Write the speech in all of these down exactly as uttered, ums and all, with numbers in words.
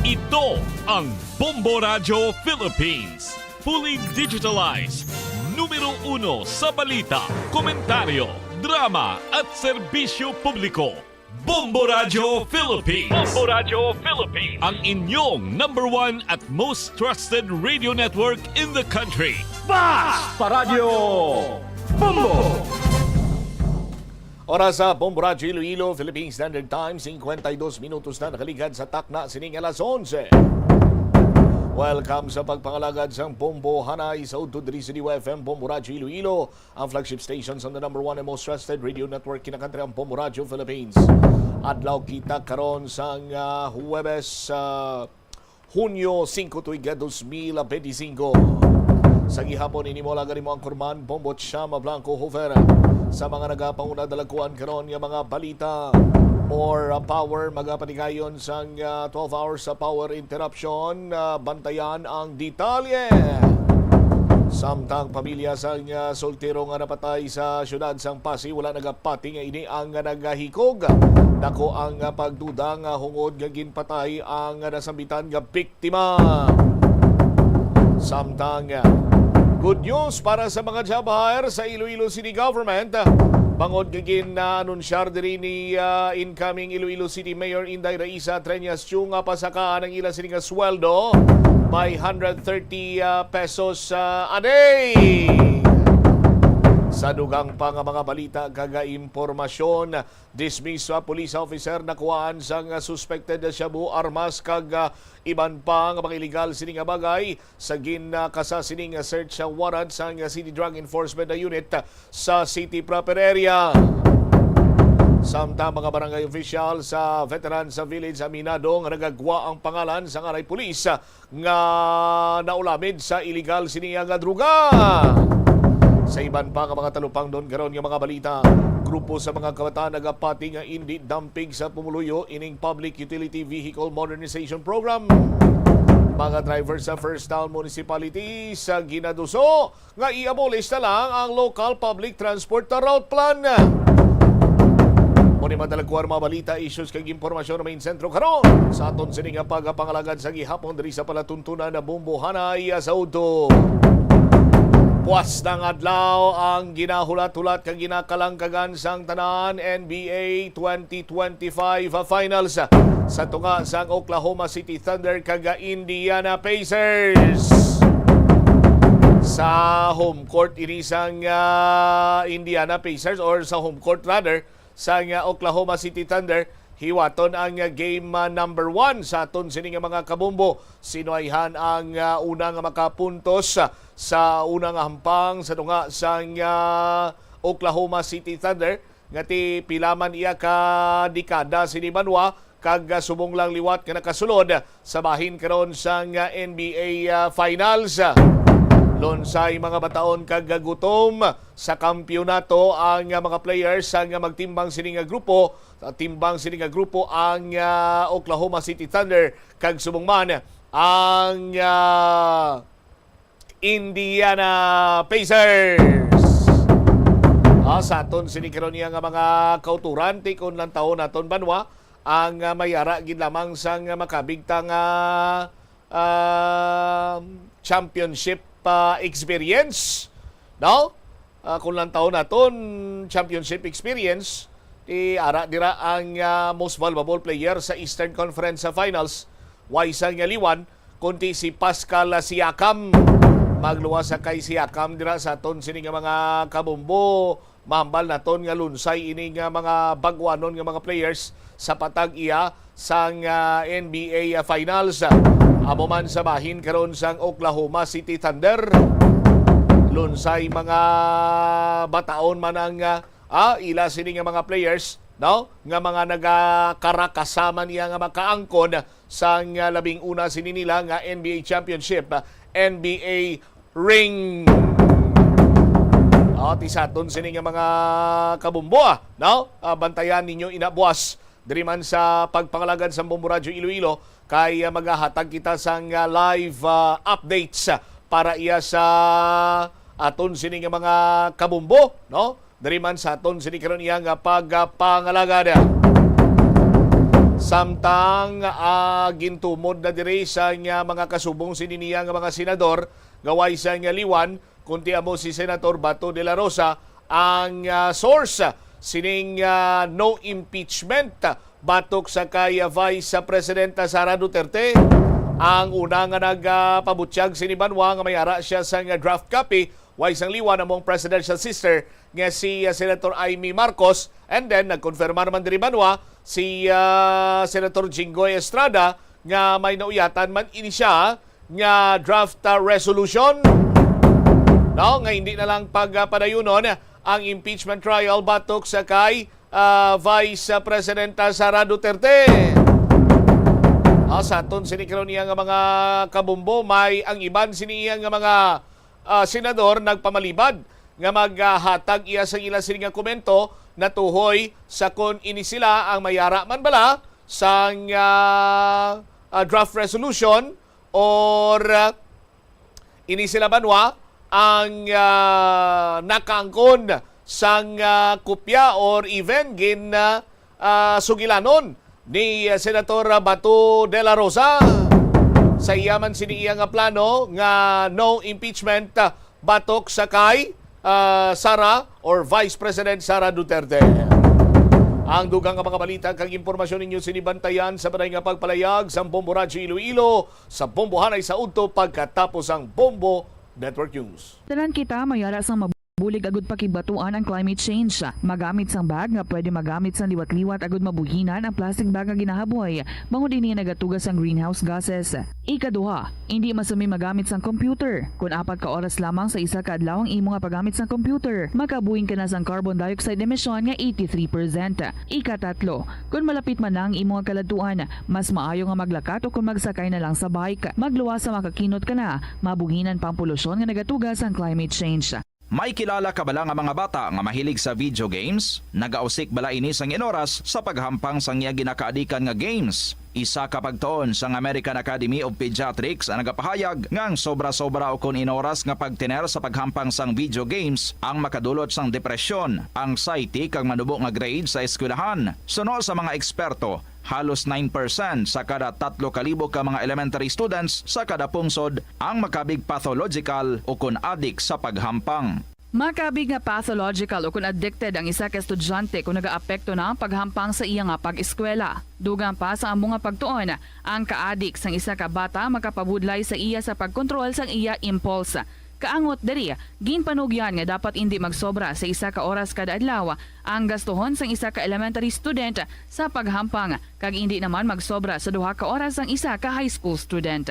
Ito ang Bombo Radyo Philippines. Fully digitalized. Numero uno sa balita, komentaryo, drama at serbisyo publiko. Bombo Radyo Philippines. Bombo Radyo Philippines. Ang inyong number one at most trusted radio network in the country. Bas Paradyo Bombo! Oras sa Bombo Radyo Iloilo, Philippine Standard Time, cincuenta y dos minutos na nakaligad sa takna sining alas onse. Welcome sa pagpangalagad sang Bombo Hanay sa udto diri sa D Y F M Bombo Radyo Iloilo, ang flagship station sa the number one and most trusted radio network kinakantri ang Bombo Radyo Philippines. Adlaw kita karon sang, ah, Huwebes, ah, Hunyo singko, tuig nga dos mil benti singko. Sa gihapon ini mo lang mo ang kurman, Bombo Chama Blanco Hofer. Sa mga nagapanguna dalagkuan karon nga mga balita, more, ah, power, magapatigayon sang, ah, twelve hours sa power interruption. Ah, bantayan ang detalye. Samtang pamilya sang, ah, soltero nga napatay sa siyudad sang Passi wala nagapati nga ini ang nagahikog. Dako ang, ah, pagduda nga hungod nga ginpatay ang nasambitan nga biktima. Samtang, ah, good news para sa mga job hire sa Iloilo City Government. Bangod nga gin-anunsyar diri ni, ah, incoming Iloilo City Mayor Inday Raisa Treñas Chu nga pasakaan ang ila sini nga sweldo by hundred thirty, ah, pesos, ah, a day. Sa dugang pa nga mga balita kag impormasyon, dismiss sa police officer nakuhaan sang suspected shabu, armas kag, ah, iban pa nga mga illegal sini nga bagay sa ginakasa sining search warrant sang City Drug Enforcement Unit sa city proper area. Samtang mga barangay official sa Veterans Village aminado nga nagagwa ang pangalan sang anay pulis nga naulamid sa illegal sini nga droga. Sa iban pa nga mga talupangdon karon nga mga balita, grupo sa mga kabataan nagapati nga indi dampig sa pumuluyo ining Public Utility Vehicle Modernization Program. Mga driver sa First Town Municipality sa ginaduso nga i-abolish na lang ang Local Public Transport Route Plan. Mao ni madalagkuan mga balita, issues kag impormasyon sa main sentro karon sa aton sini nga pagpangalagad sa gihapon diri sa palatuntunan na Bombo Hanay sa udto. Puas ng adlaw ang ginahulat-hulat kag ginakalangkagan sang tanan, N B A twenty twenty-five Finals sa tunga sang Oklahoma City Thunder kag Indiana Pacers. Sa home court ini sang, ah, Indiana Pacers, or sa home court rather, sang, ah, Oklahoma City Thunder, hiwaton ang, ah, game, ah, number one sa aton sini nga mga kabombo. Sinuwayhan ang, ah, una nga makapuntos, ah, sa una nga hampang sa tunga sang, ah, Oklahoma City Thunder, nga ti pila man iya ka dekada sini banwa, kag, ah, subong lang liwat nga nakasulod sa bahin karon sang, ah, N B A, ah, Finals. Lunsay mga bataon kag gutom sa kampiyonato ang, ah, mga players sang, ah, magtimbang sini nga grupo. Sa timbang sini nga grupo ang, ah, Oklahoma City Thunder kag subong man ang, ah, Indiana Pacers. Ah, sa aton sini karon niya nga mga kauturan, ti kon lantawon naton banwa, ang, ah, may ara gid lamang sang makabig ta nga, ah, championship, ah, experience, no? Ah, kung lantawon naton championship experience, ti ara dira ang, ah, most valuable player sa Eastern Conference, ah, Finals. Way sang liwan, kundi si Pascal Siakam. Magluwas sa kay Siakam dira sa aton sini nga mga kabombo. Mahambal naton nga lunsay ini nga mga baguanon nga mga players sa patag iya sang, ah, N B A Finals. Amo man sa bahin karon sang Oklahoma City Thunder. Lunsay mga bataon man ang, ah, ah, ila sini nga mga players, no? Nga mga nagakarakasaman iya nga makaangkon sang, ah, labing una sini nila nga N B A championship, ah, N B A ring. Ah, ti sa aton sini nga mga kabumbo, ah, no? Ah, bantayan ninyo ina buwas diri man sa pagpangalagad sa Bombo Radyo Iloilo kay, ah, magahatag kita sang, ah, live, ah, updates, ah, para iya sa aton sini nga mga kabumbo, no? Diri man sa aton sini karon iya nga pagpangalagad. Samtang, ah, gintumod na diri sang, ah, mga kasubong sini niya nga mga senador nga way sang liwan, kundi amo si Senator Bato de la Rosa ang, ah, source sining, ah, no impeachment batok sa kay, ah, Vice President Sara Duterte. Ang una nga nagpabutyag sini banwa nga may ara siya sang draft copy, way sang liwan, amo ang presidential sister nga si, ah, Senator Imee Marcos. And then, nagkonfirma naman diri banwa si, ah, Senator Jinggoy Estrada nga may nauyatan man ini siya nga draft, ah, resolution, no, nga hindi na lang pagpadayunon ang impeachment trial batok sa kay, ah, Vice President Sara Duterte. Ah, sa aton sini karon niya nga mga kabombo, may ang iban sini iya nga mga, ah, senador nagpamalibad nga maghatag iya sa ila sini nga komento natuhoy sa kon ini sila ang mayara man bala sang, ah, ah, draft resolution or, ah, ini sila banwa ang, ah, nakaangkon sang, ah, kopya or even gin, ah, ah, sugilanon ni, ah, Senator Bato de la Rosa sa iya man sini iya nga plano nga no impeachment, ah, batok sa kay, ah, Sara or Vice President Sara Duterte. Ang dugang nga mga balita kag impormasyon ninyo sini bantayan sa balay nga pagpalayag sang Bombo Radyo Iloilo sa Bombohanay sa udto pagkatapos ang Bombo Network News. Tanan kita mayara sang mabulig agud pakigbatuan ang climate change. Magamit sang bag nga pwede magamit sang liwat-liwat agud mabuhinan ang plastic bag nga ginahaboy, bangod ini nagatuga sang greenhouse gases. Ikaduha, indi masumi magamit sang computer. Kon apat ka oras lamang sa isa ka adlaw ang imo nga paggamit sang computer, makabuhin ka na sang carbon dioxide emission nga eighty-three percent. Ikatatlo, kon malapit man na ang imo nga kaladtuan, mas maayo nga maglakat o kon magsakay na lang sa bike. Magluwas sa makakinot ka na, mabuhinan pa ang polusyon nga nagatuga sang climate change. May kilala ka bala nga mga bata nga mahilig sa video games? Nagausik bala ini sang inoras sa paghampang sang iya ginakaadikan nga games? Isa ka pagtuon sang American Academy of Pediatrics ang nagapahayag nga ang sobra-sobra ukon inoras nga pagtener sa paghampang sang video games ang makadulot sang depresyon, anxiety, kag manubo nga grade sa eskwelahan. Suno sa mga eksperto, halos nine percent sa kada tatlo ka libo ka mga elementary students sa kada pungsod ang makabig pathological ukon adik sa paghampang. Makabig nga pathological ukon addicted ang isa ka estudyante kon nagaapekto na ang paghampang sa iya nga pag-eskwela. Dugang pa sa amo nga pagtuon, ang kaadik sang isa ka bata makapabudlay sa iya sa pagkontrol sang iya impulse. Kaangot diri, ginpanugyan nga dapat indi magsobra sa isa ka oras kada adlaw ang gastuhon sang isa ka elementary student sa paghampang, kag indi naman magsobra sa duha ka oras ang isa ka high school student.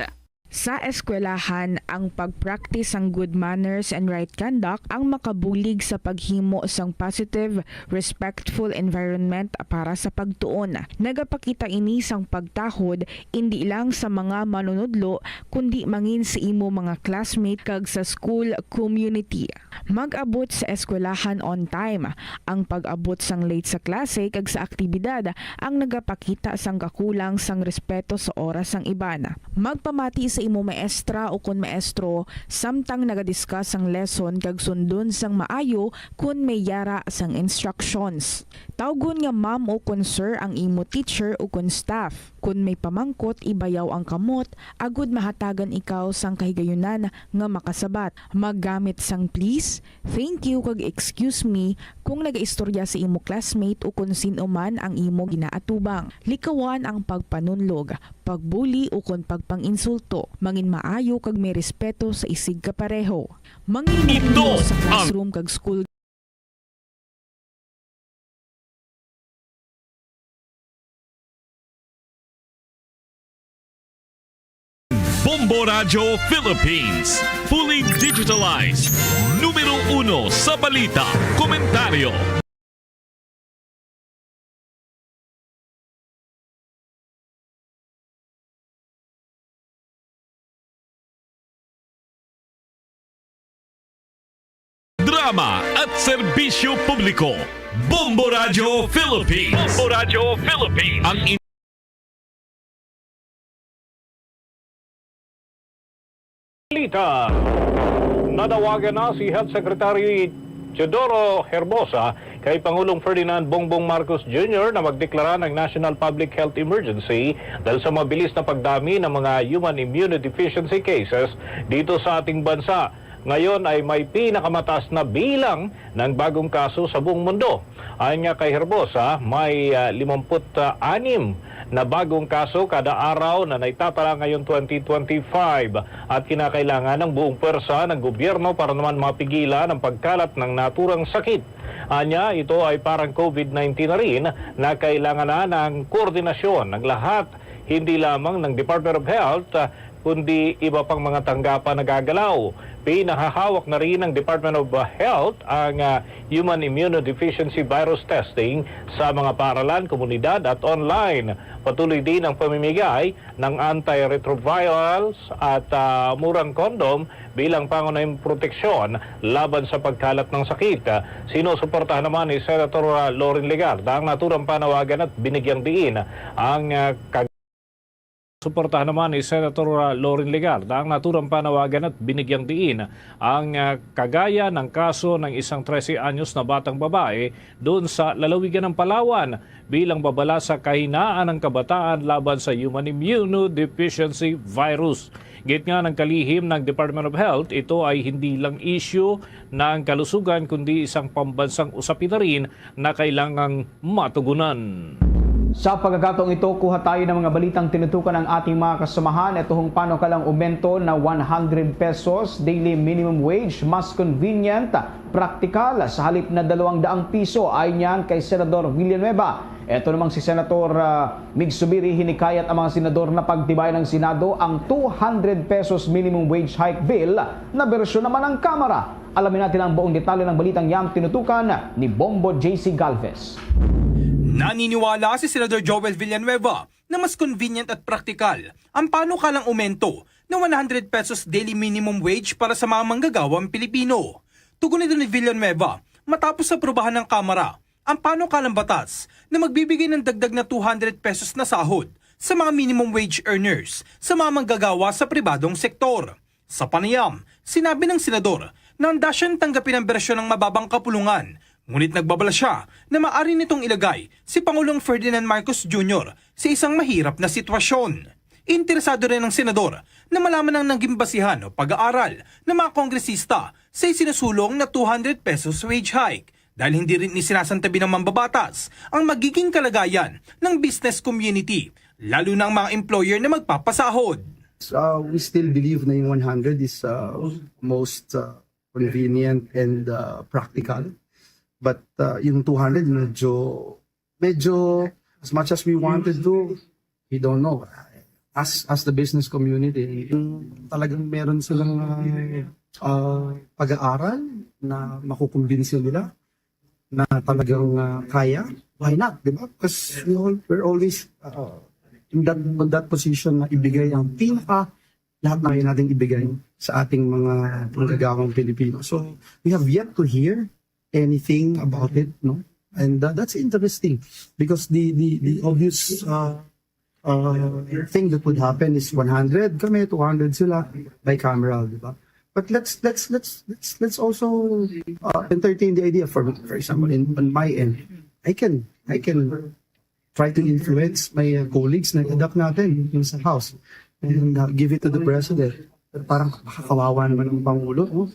Sa eskwelahan, ang pag-practice sang good manners and right conduct ang makabulig sa paghimo sang positive, respectful environment para sa pagtuon. Nagapakita ini sang pagtahod indi lang sa mga manunudlo, kundi mangin sa imo mga classmate kag sa school community. Mag-abot sa eskwelahan on time. Ang pag-abot sang late sa klase kag sa aktibidad ang nagapakita sang kakulang sang respeto sa oras sang iban. Magpamati sa imo maestra ukon maestro samtang nagadiscuss sang lesson kag sundon sang maayo kon may yara sang instructions. Tawgon nga ma'am ukon sir ang imo teacher ukon staff. Kon may pamangkot, ibayaw ang kamot agud mahatagan ikaw sang kahigayunan nga makasabat. Maggamit sang please, thank you, kag excuse me kung nagaistorya sa imo classmate ukon sin-o man ang imo ginaatubang. Likawan ang pagpanunlog, pagbuli, ukon pagpang-insulto. Mangin maayo kag may respeto sa isigkapareho. Mangin maayo sa classroom kag school. Bombo Radyo Philippines, fully digitalized. Numero uno sa balita, komentaryo. Drama at serbisyo publiko. Bombo Radyo Philippines. Bombo Radyo Philippines. Ang in- Balita. Nanawagan na si Health Secretary Teodoro Herbosa kay Pangulong Ferdinand Bongbong Marcos Junior na magdeklara ng National Public Health Emergency dahil sa mabilis na pagdami ng mga human immunodeficiency cases dito sa ating bansa. Ngayon ay may pinakamataas na bilang ng bagong kaso sa buong mundo. Ayon nga kay Herbosa, may, ah, limampu't anim na bagong kaso kada araw na naitatala ngayon twenty twenty-five at kinakailangan ng buong pwersa ng gobyerno para naman mapigilan ang pagkalat ng naturang sakit. Anya, ito ay parang COVID nineteen na rin na kailangan na ng koordinasyon ng lahat, hindi lamang ng Department of Health, ah, kundi iba pang mga tanggapan na gagalaw. Pinahahawak na rin ng Department of Health ang, ah, human immunodeficiency virus testing sa mga paaralan, komunidad at online. Patuloy din ang pamimigay ng antiretrovirals at, ah, murang kondom bilang pangunahing proteksyon laban sa pagkalat ng sakit. Sinusuportahan naman ni Senator, ah, Loren Legarda ang naturang panawagan at binigyang diin ang, ah, kag- Suportahan naman ni Senator, ah, Loren Legarda ang naturang panawagan at binigyang diin ang, ah, kagaya ng kaso ng isang trese anyos na batang babae doon sa lalawigan ng Palawan bilang babala sa kahinaan ng kabataan laban sa human immunodeficiency virus. Git nga ng kalihim ng Department of Health, ito ay hindi lang issue ng kalusugan kundi isang pambansang usapin na rin na kailangang matugunan. Sa pagkakataong ito, kuha tayo ng mga balitang tinutukan ng ating mga kasamahan. Ito hong panukalang aumento na one hundred pesos daily minimum wage, mas convenient, praktikal, sa halip na dalawang daang piso, ayon niyan kay Senador Villanueva. Ito namang si Senator, ah, Mig Zubiri, hinikayat ang mga senador na pagtibayan ng Senado ang two hundred pesos minimum wage hike bill na bersyon naman ng Kamara. Alamin natin ang buong detalye ng balitang yan, tinutukan ni Bombo J C Galvez. Naniniwala si Senador Joel Villanueva na mas convenient at praktikal ang panukalang aumento ng one hundred pesos daily minimum wage para sa mga manggagawang Pilipino. Tugon ito ni Villanueva matapos aprubahan ng Kamara ang panukalang batas na magbibigay ng dagdag na two hundred pesos na sahod sa mga minimum wage earners sa mga manggagawa sa pribadong sektor. Sa panayam, sinabi ng senador na handa siyang tanggapin ang bersyon ng mababang kapulungan, ngunit nagbabala siya na maaari nitong ilagay si Pangulong Ferdinand Marcos Junior sa isang mahirap na sitwasyon. Interesado rin ang senador na malaman ang naging basihan o pag-aaral ng mga kongresista sa isinusulong na two hundred pesos wage hike, dahil hindi rin isinasantabi ng mambabatas ang magiging kalagayan ng business community, lalo na ang mga employer na magpapasahod. Uh, we still believe na yung one hundred is, uh, most, uh, convenient and, uh, practical. But, uh, yung two hundred, medyo, medyo, as much as we wanted to, we don't know. As, as the business community, yung talagang meron silang, uh, uh, pag-aaral na makukumbinsi nila na talagang, uh, kaya, why not, di ba? Because we all, we're always, uh, in that, in that position na ibigay ang pinaka lahat na kaya nating ibigay sa ating mga manggagawang Pilipino. So, we have yet to hear anything about it, no? And, uh, that's interesting because the, the, the obvious, uh, uh, thing that would happen is one hundred kami, two hundred sila, bicameral, di ba? But let's, let's, let's, let's, let's also, uh, entertain the idea. For, for example, in, on my end, I can, I can try to influence my, uh, colleagues na adapt natin yung sa House and, uh, give it to the president. Pero parang makakawawa naman ang Pangulo, no?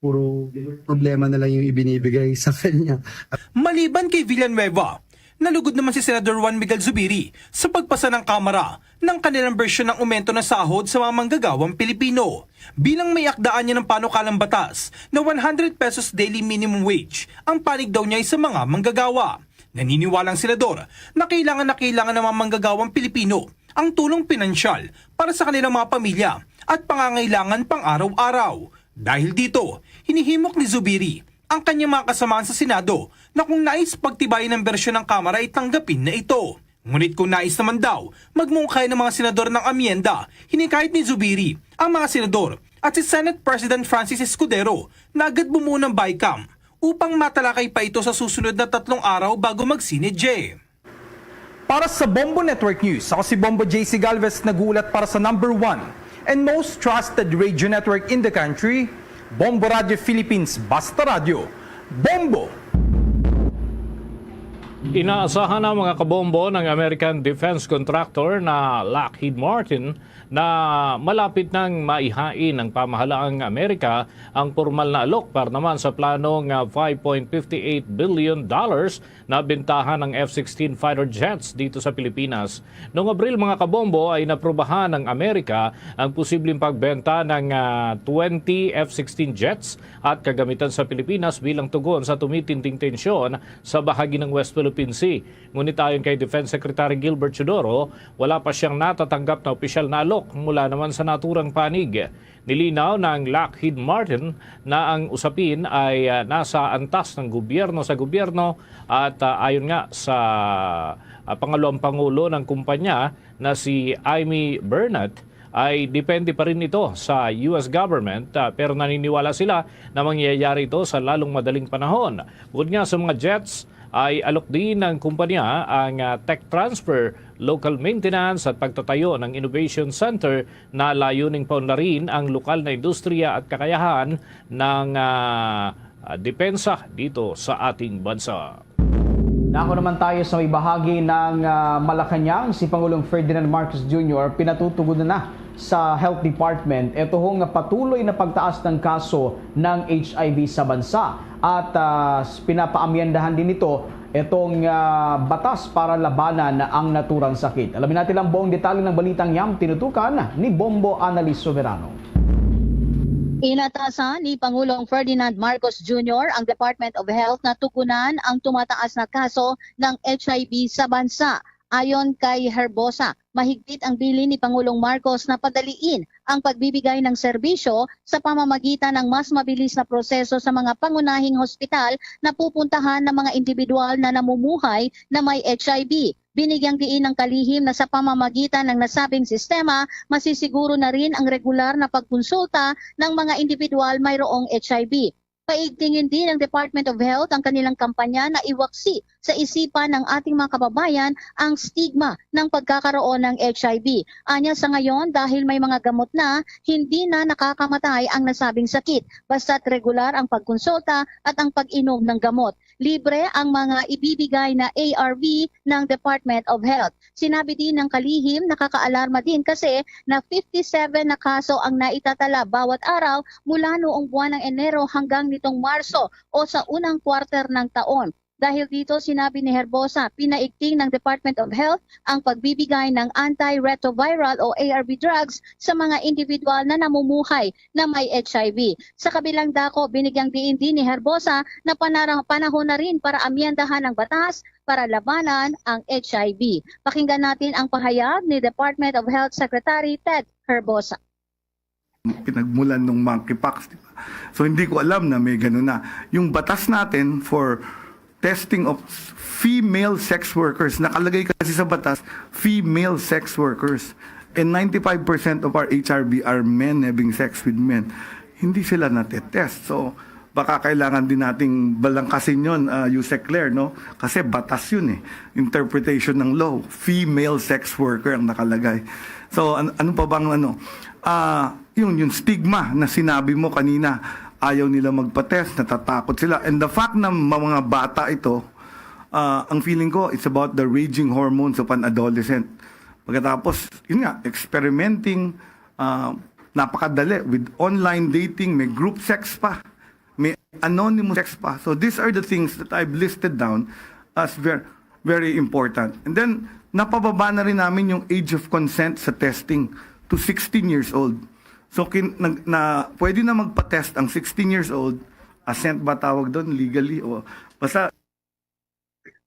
Puro problema na lang yung ibinibigay sa kanya. Maliban kay Villanueva, nalugod naman si Senador Juan Miguel Zubiri sa pagpasa ng Kamara ng kanilang bersyon ng aumento ng sahod sa mga manggagawang Pilipino. Bilang may akdaan niya ng panukalang batas na one hundred pesos daily minimum wage ang panig daw niya sa mga manggagawa. Naniniwala ang senador na kailangan na kailangan ng mga manggagawang Pilipino ang tulong pinansyal para sa kanilang mga pamilya at pangangailangan pang-araw-araw. Dahil dito, hinihimok ni Zubiri ang kanyang mga kasamahan sa Senado na kung nais pagtibayin ang bersyon ng Kamara ay tanggapin na ito. Ngunit kung nais naman daw magmungkay ng mga senador ng amyenda, hinikayat ni Zubiri ang mga senador at si Senate President Francis Escudero na agad bumuo ng BICAM upang matalakay pa ito sa susunod na tatlong araw bago mag-Senate J. Para sa Bombo Network News, ako si Bombo J C Galvez, nag-uulat para sa number one and most trusted radio network in the country, Bombo Radio Philippines, Basta Radyo, Bombo! Inaasahan na, mga kabombo, ng American defense contractor na Lockheed Martin na malapit nang maihain ng pamahalaang Amerika ang pormal na alok para naman sa plano nga five point fifty eight billion dollars na bentahan ng F sixteen fighter jets dito sa Pilipinas. Noong Abril, mga kabombo, ay naprubahan ng Amerika ang posibleng pagbenta ng, ah, twenty F sixteen jets at kagamitan sa Pilipinas bilang tugon sa tumitinding tensyon sa bahagi ng West Philippine Sea. Ngunit ayon kay Defense Secretary Gilbert Teodoro, wala pa siyang natatanggap na opisyal na alok mula naman sa naturang panig. Nilinaw ng Lockheed Martin na ang usapin ay, ah, nasa antas ng gobyerno sa gobyerno at, ah, ayon nga sa, ah, pangalawang pangulo ng kumpanya na si Amy Bernat, ay depende pa rin ito sa U S government, ah, pero naniniwala sila na mangyayari ito sa lalong madaling panahon. Bukod nga sa mga jets, ay alok din ng kumpanya ang, ah, tech transfer, local maintenance at pagtatayo ng innovation center na layuning paunlarin ang lokal na industriya at kakayahan ng, ah, ah, depensa dito sa ating bansa. Dako naman tayo sa may bahagi ng, ah, Malacañang. Si Pangulong Ferdinand Marcos Junior pinatutugunan na sa Health Department ito nga patuloy na pagtaas ng kaso ng H I V sa bansa. At, ah, pinapaamyendahan din nito itong, ah, batas para labanan ang naturang sakit. Alamin natin ang buong detalye ng balitang yam tinutukan ni Bombo Annalise Soberano. Inatasan ni Pangulong Ferdinand Marcos Junior ang Department of Health na tugunan ang tumataas na kaso ng H I V sa bansa. Ayon kay Herbosa, mahigpit ang bilin ni Pangulong Marcos na padaliin ang pagbibigay ng serbisyo sa pamamagitan ng mas mabilis na proseso sa mga pangunahing hospital na pupuntahan ng mga individual na namumuhay na may H I V. Binigyang diin ng kalihim na sa pamamagitan ng nasabing sistema, masisiguro na rin ang regular na pagkonsulta ng mga individual mayroong H I V. Paigtingin din ng Department of Health ang kanilang kampanya na iwaksi sa isipan ng ating mga kababayan ang stigma ng pagkakaroon ng H I V. Anya sa ngayon, dahil may mga gamot na, hindi na nakakamatay ang nasabing sakit, basta't regular ang pagkonsulta at ang pag-inom ng gamot. Libre ang mga ibibigay na A R V ng Department of Health. Sinabi din ng kalihim, nakakaalarma din kasi na fifty-seven na kaso ang naitatala bawat araw mula noong buwan ng Enero hanggang nitong Marso o sa unang quarter ng taon. Dahil dito, sinabi ni Herbosa, pinaigting ng Department of Health ang pagbibigay ng antiretroviral o A R V drugs sa mga individual na namumuhay na may H I V. Sa kabilang dako, binigyang diin din ni Herbosa na panara-, panahon na rin para amyendahan ang batas para labanan ang H I V. Pakinggan natin ang pahayag ni Department of Health Secretary Ted Herbosa. Pinagmulan ng monkeypox, di ba? So, hindi ko alam na may ganun na. Yung batas natin for testing of female sex workers, nakalagay kasi sa batas, female sex workers. And ninety-five percent of our H R V are men having sex with men. Hindi sila natetest. So, baka kailangan din nating balangkasin yun, ah, Usec Claire, no? Kasi batas yun eh. Interpretation ng law, female sex worker ang nakalagay. So, an-, ano pa bang ano? Ah, yung, yung stigma na sinabi mo kanina, ayaw nila magpa-test, natatakot sila. And the fact na ma-, mga bata ito, ah, ang feeling ko, it's about the raging hormones of an adolescent. Pagkatapos, yun nga, experimenting, ah, napakadali with online dating, may group sex pa, may anonymous sex pa. So these are the things that I've listed down as ver-, very important. And then, napababa na rin namin yung age of consent sa testing to sixteen years old. So, kin-, nag-, na, pwede na magpa-test ang sixteen years old, assent ba tawag doon, legally? O, basta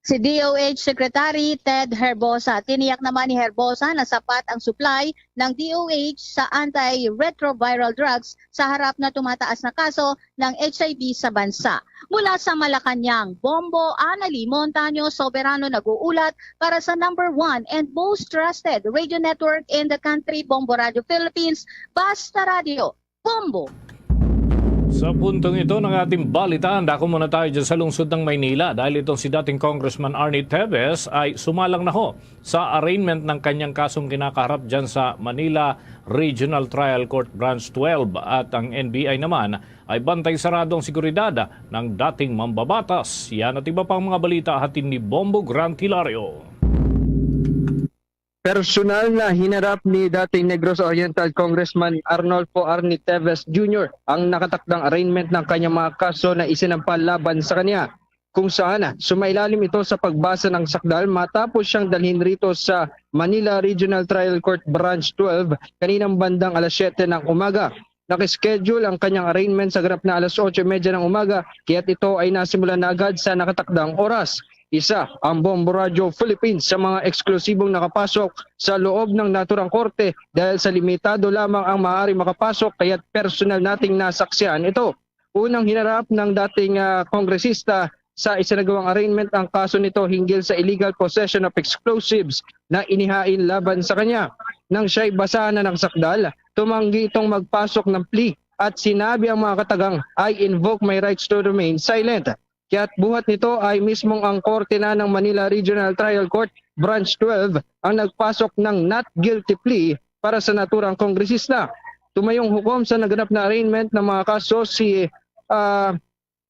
Si D O H Secretary Ted Herbosa. Tiniyak naman ni Herbosa na sapat ang supply ng D O H sa antiretroviral drugs sa harap na tumataas na kaso ng H I V sa bansa. Mula sa Malacañang, Bombo Anali Montaño Soberano nag-uulat para sa number one and most trusted radio network in the country, Bombo Radio Philippines, Basta Radio, Bombo. Sa puntong ito ng ating balitaan, dako muna tayo dyan sa lungsod ng Maynila dahil itong si dating Congressman Arnie Teves ay sumalang na ho sa arraignment ng kanyang kasong kinakaharap dyan sa Manila Regional Trial Court Branch twelve, at ang N B I naman ay bantay sarado ang seguridad ng dating mambabatas. Yan at iba pang mga balita hatid ni Bombo Gran Hilario. Personal na hinarap ni dating Negros Oriental Congressman Arnolfo Arnie Teves Junior ang nakatakdang arraignment ng kanyang mga kaso na isinampa laban sa kanya, kung saan sumailalim ito sa pagbasa ng sakdal matapos siyang dalhin rito sa Manila Regional Trial Court Branch twelve kaninang bandang alas siyete ng umaga. Naka-schedule ang kanyang arraignment sa ganap na alas otso y media ng umaga, kaya't ito ay nasimulan na agad sa nakatakdang oras. Isa ang Bombo Radio Philippines sa mga eksklusibong nakapasok sa loob ng naturang korte dahil sa limitado lamang ang maaari makapasok, kaya't personal nating nasaksihan ito. Unang hinarap ng dating ah, kongresista sa isinagawang arraignment ang kaso nito hinggil sa illegal possession of explosives na inihain laban sa kanya. Nang siya'y basahan na ng sakdal, tumanggi itong magpasok ng plea at sinabi ang mga katagang, "I invoke my rights to remain silent." Kaya't buhat nito ay mismong ang korte na ng Manila Regional Trial Court Branch twelve ang nagpasok ng not guilty plea para sa naturang kongresista. Tumayong hukom sa naganap na arraignment ng mga kaso si ah,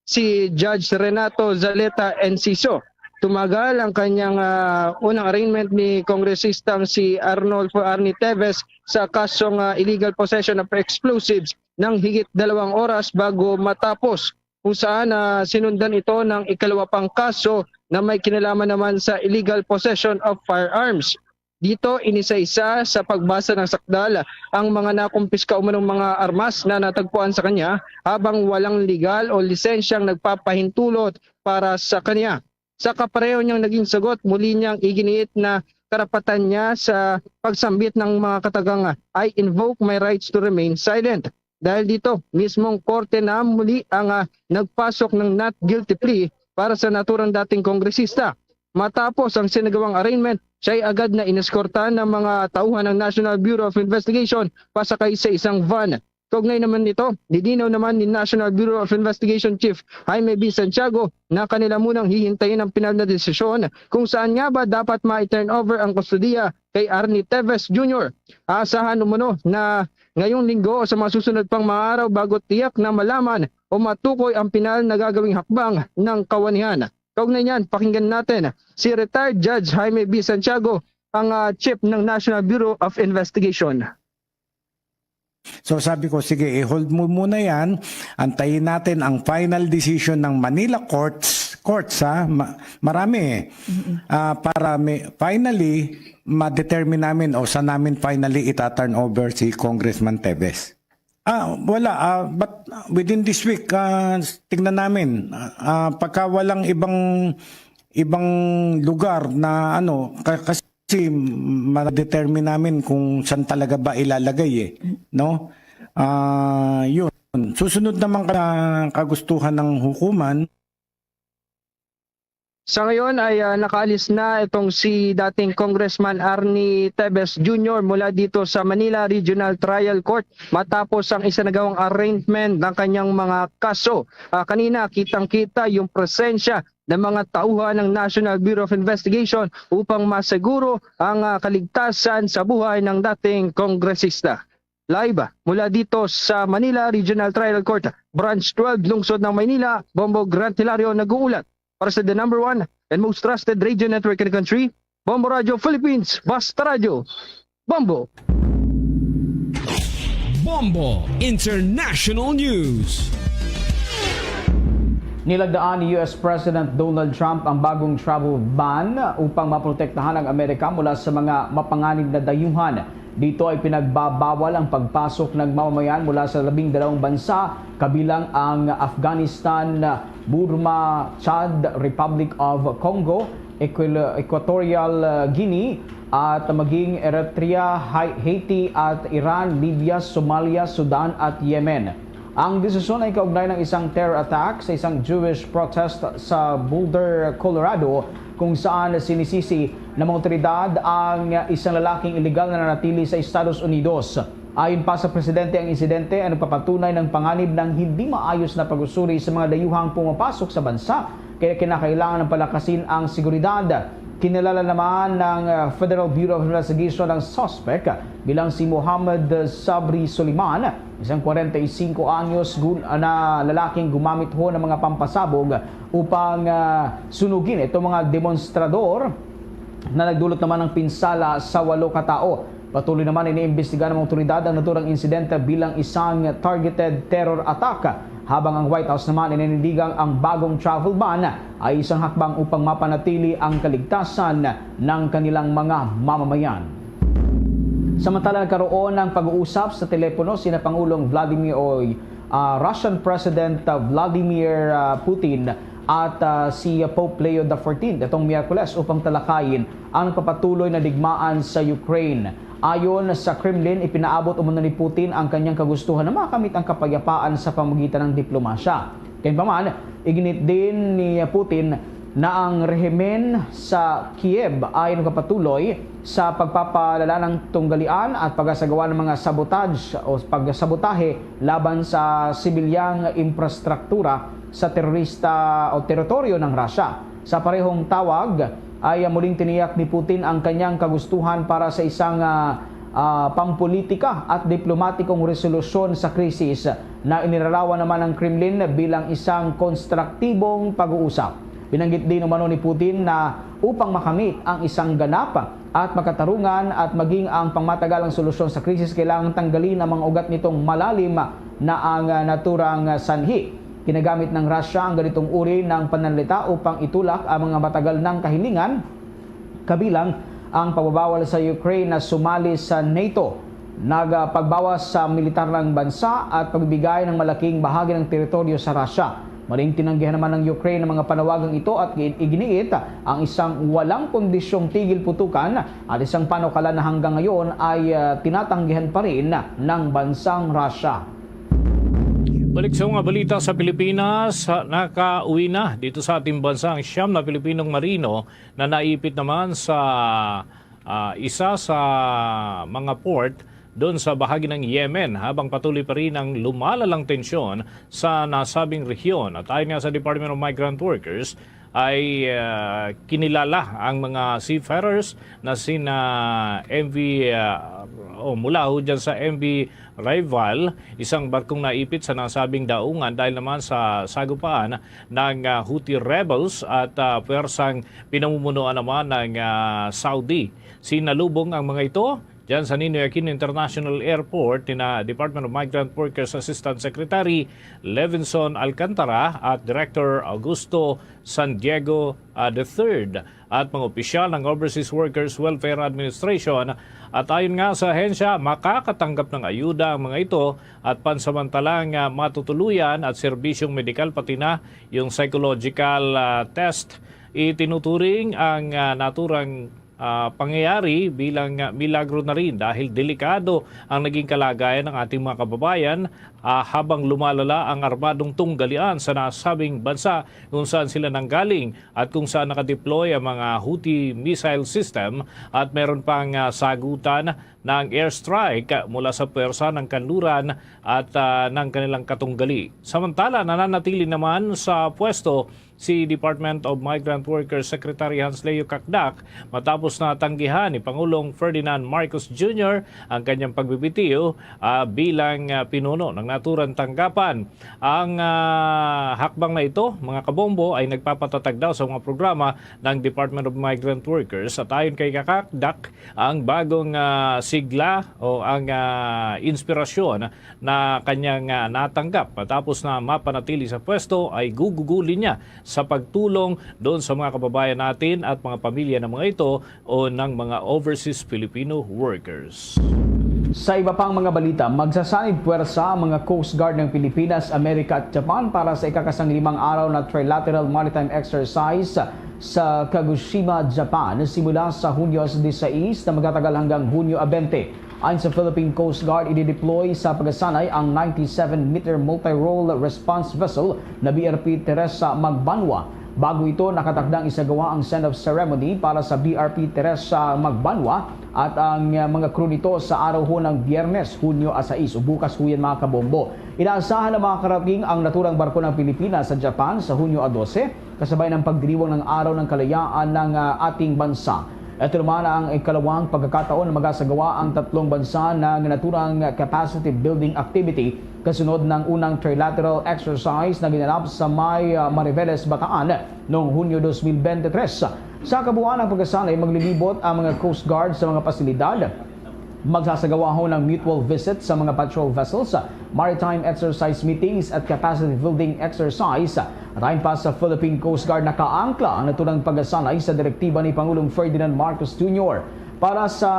si Judge Renato Zaleta Enciso. Tumagal ang kanyang ah, unang arraignment ni Kongresistang si Arnolfo Arnie Teves sa kasong ah, illegal possession of explosives ng higit dalawang oras bago matapos, kung saan ah, sinundan ito ng ikalawa pang kaso na may kinalaman naman sa illegal possession of firearms. Dito, inisa-isa sa pagbasa ng sakdal ang mga nakumpiska umanong mga armas na natagpuan sa kanya, habang walang legal o lisensyang nagpapahintulot para sa kanya. Sa kapareho niyang naging sagot, muli niyang iginiit na karapatan niya sa pagsambit ng mga katagang, "I invoke my rights to remain silent." Dahil dito, mismong korte na muli ang ah, nagpasok ng not guilty plea para sa naturang dating kongresista. Matapos ang sinagawang arraignment, siya'y agad na ineskortahan ng mga tauhan ng National Bureau of Investigation pasakay sa isang van. Kaugnay naman nito, nilinaw naman ni National Bureau of Investigation Chief Jaime B. Santiago na kanila munang hihintayin ang pinal na desisyon kung saan nga ba dapat ma-turn over ang kustodiya kay Arnie Teves Junior. Aasahan umano na ngayong linggo o sa mga susunod pang mga araw bago tiyak na malaman o matukoy ang pinal na gagawing hakbang ng kawanihan. Kaugnay niyan, pakinggan natin si Retired Judge Jaime B. Santiago, ang ah, chief ng National Bureau of Investigation. So sabi ko, sige, i-hold mo muna yan. Antayin natin ang final decision ng Manila Courts. Courts, ha? Ma- marami eh. Ah, para may, finally, ma-determine namin o sa namin finally ita-turn over si Congressman Teves. Ah, wala. Ah, but within this week, ah, tingnan namin. Ah, pagka walang ibang ibang lugar na ano, ka- kasi ma-determine namin kung saan talaga ba ilalagay eh, no? Ah, yun. Susunod naman ka kagustuhan ng hukuman. Sa ngayon ay ah, nakaalis na itong si dating Congressman Arnie Teves Junior mula dito sa Manila Regional Trial Court matapos ang isinagawang arraignment ng kanyang mga kaso. Ah, kanina, kitang-kita yung presensya ng mga tauhan ng National Bureau of Investigation upang masiguro ang ah, kaligtasan sa buhay ng dating kongresista. Live mula dito sa Manila Regional Trial Court, Branch twelve, Lungsod ng Maynila, Bombo Grant Hilario nag-uulat. Para sa the number one and most trusted radio network in the country, Bombo Radio Philippines, Basta Radio, Bombo. Bombo International News. Nilagdaan ni U S President Donald Trump ang bagong travel ban upang maprotektahan ang Amerika mula sa mga mapanganib na dayuhan. Dito ay pinagbabawal ang pagpasok ng mamamayan mula sa labing dalawang bansa, kabilang ang Afghanistan, Burma, Chad, Republic of Congo, Equil- Equatorial Guinea, at maging Eritrea, Hai- Haiti, at Iran, Libya, Somalia, Sudan, at Yemen. Ang desisyon ay kaugnay ng isang terror attack sa isang Jewish protest sa Boulder, Colorado, kung saan sinisisi ng mga otoridad ang isang lalaking iligal na nanatili sa Estados Unidos. Ayon pa sa presidente, ang insidente ay nagpapatunay ng panganib ng hindi maayos na pag-usuri sa mga dayuhang pumapasok sa bansa, kaya kinakailangan ng palakasin ang seguridad. Kinilala naman ng, uh, Federal Bureau of Investigation ang suspect bilang si Mohammad Sabri Soliman, isang kwarenta y singko anyos gul-, na lalaking gumamit ho ng mga pampasabog upang, uh, sunugin itong mga demonstrador na nagdulot naman ng pinsala sa walo ka tao. Patuloy naman iniimbestiga ng mga otoridad ang naturang insidente bilang isang targeted terror attack, habang ang White House naman ininindigang ang bagong travel ban ay isang hakbang upang mapanatili ang kaligtasan ng kanilang mga mamamayan. Samantala, nagkaroon ng pag-uusap sa telepono sina Pangulong Vladimir o, ah, Russian President, ah, Vladimir, ah, Putin at, ah, si Pope Leo the fourteenth itong Miyerkules upang talakayin ang nagpapatuloy na digmaan sa Ukraine. Ayon sa Kremlin, ipinaabot umano ni Putin ang kanyang kagustuhan na makamit ang kapayapaan sa pamagitan ng diplomasya. Kaya pa man, iginit din ni Putin na ang rehimen sa Kiev ay nagpapatuloy sa pagpapalala ng tunggalian at pagasagawa ng mga sabotage o pagsabotahe laban sa sibilyang infrastruktura sa terorista o teritoryo ng Russia. Sa parehong tawag, ay muling tiniyak ni Putin ang kanyang kagustuhan para sa isang, ah, ah, pampolitika at diplomatikong resolusyon sa krisis na inilarawan naman ng Kremlin bilang isang konstruktibong pag-uusap. Binanggit din umano ni Putin na upang makamit ang isang ganap at makatarungan at maging ang pangmatagalang solusyon sa krisis, kailangang tanggalin ang mga ugat nitong malalim na ang, ah, naturang sanhi. Ginagamit ng Russia ang ganitong uri ng pananalita upang itulak ang mga matagal nang kahilingan, kabilang ang pagbabawal sa Ukraine na sumali sa NATO, nagpagbawas sa militar ng bansa at pagbibigay ng malaking bahagi ng teritoryo sa Russia. Maling tinanggihan naman ng Ukraine ang mga panawagang ito at gi-, iginiit ang isang walang kondisyong tigil putukan at isang panukalan na hanggang ngayon ay, ah, tinatanggihan pa rin ng bansang Russia. Balik sa mga balita sa Pilipinas, nakauwi na dito sa ating bansa ang siyam na Pilipinong marino na naipit naman sa, ah, isa sa mga port doon sa bahagi ng Yemen, habang patuloy pa rin ang lumalalang tensyon sa nasabing rehiyon. At ayon nga sa Department of Migrant Workers, ay, ah, kinilala ang mga seafarers na sina M V, ah, o mula ho dyan sa M V Rival, isang barkong naipit sa nasabing daungan dahil naman sa sagupaan ng, ah, Houthi rebels at, ah, pwersang pinamumunuan naman ng, ah, Saudi. Sinalubong ang mga ito dyan sa Ninoy Aquino International Airport nina Department of Migrant Workers Assistant Secretary Levinson Alcantara at Director Augusto San Diego, ah, the third at mga opisyal ng Overseas Workers Welfare Administration. At ayon nga sa ahensya, makakatanggap ng ayuda ang mga ito at pansamantalang, ah, matutuluyan at serbisyong medikal, pati na yung psychological, ah, test. Itinuturing ang, ah, naturang, ah, pangyayari bilang, ah, milagro na rin dahil delikado ang naging kalagayan ng ating mga kababayan, ah, habang lumalala ang armadong tunggalian sa nasabing bansa kung saan sila nanggaling at kung saan nakadeploy ang mga Houthi missile system at meron pang, ah, sagutan ng airstrike mula sa puwersa ng kanluran at, ah, ng kanilang katunggali. Samantala, nananatili naman sa pwesto si Department of Migrant Workers Secretary Hans Leo Cacdac matapos na tanggihan ni Pangulong Ferdinand Marcos Junior ang kanyang pagbibitiw, ah, bilang, ah, pinuno ng naturang tanggapan. Ang, ah, hakbang na ito, mga kabombo, ay nagpapatatag daw sa mga programa ng Department of Migrant Workers. At ayon kay Cacdac, ang bagong, ah, sigla o ang, ah, inspirasyon na kanyang, ah, natanggap matapos na mapanatili sa pwesto ay gugugulin niya sa pagtulong doon sa mga kababayan natin at mga pamilya ng mga ito o ng mga overseas Filipino workers. Sa iba pang mga balita, magsasanib puwersa ang mga Coast Guard ng Pilipinas, Amerika at Japan para sa ikakasanglimang araw na trilateral maritime exercise sa Kagoshima, Japan, simula sa Hunyo disisais na magtatagal hanggang Hunyo a bente. Ayon sa Philippine Coast Guard, i-deploy sa pagkasanay ang ninety-seven meter multi-role response vessel na B R P Teresa Magbanwa. Bago ito, nakatakdang isagawa ang send-off ceremony para sa B R P Teresa Magbanwa at ang, uh, mga crew nito sa araw ho ng Biyernes, Hunyo a sais, o bukas ho yan, mga kabombo. Inaasahan na makakarating ang naturang barko ng Pilipinas sa Japan sa Hunyo a dose, kasabay ng pagdiriwang ng Araw ng Kalayaan ng, uh, ating bansa. Ito naman ang ikalawang pagkakataon na magasagawa ang tatlong bansa ng naturang capacity building activity kasunod ng unang trilateral exercise na ginanap sa may, ah, Mariveles, Bataan noong Hunyo dos mil bente tres. Sa kabuuan ng pagkasanay, maglilibot ang mga Coast Guard sa mga pasilidad. Magsasagawa ho ng mutual visit sa mga patrol vessels, maritime exercise meetings at capacity building exercise. Ayon pa sa Philippine Coast Guard, nakaangkla ang naturang pagkasanay sa direktiba ni Pangulong Ferdinand Marcos Junior. Para sa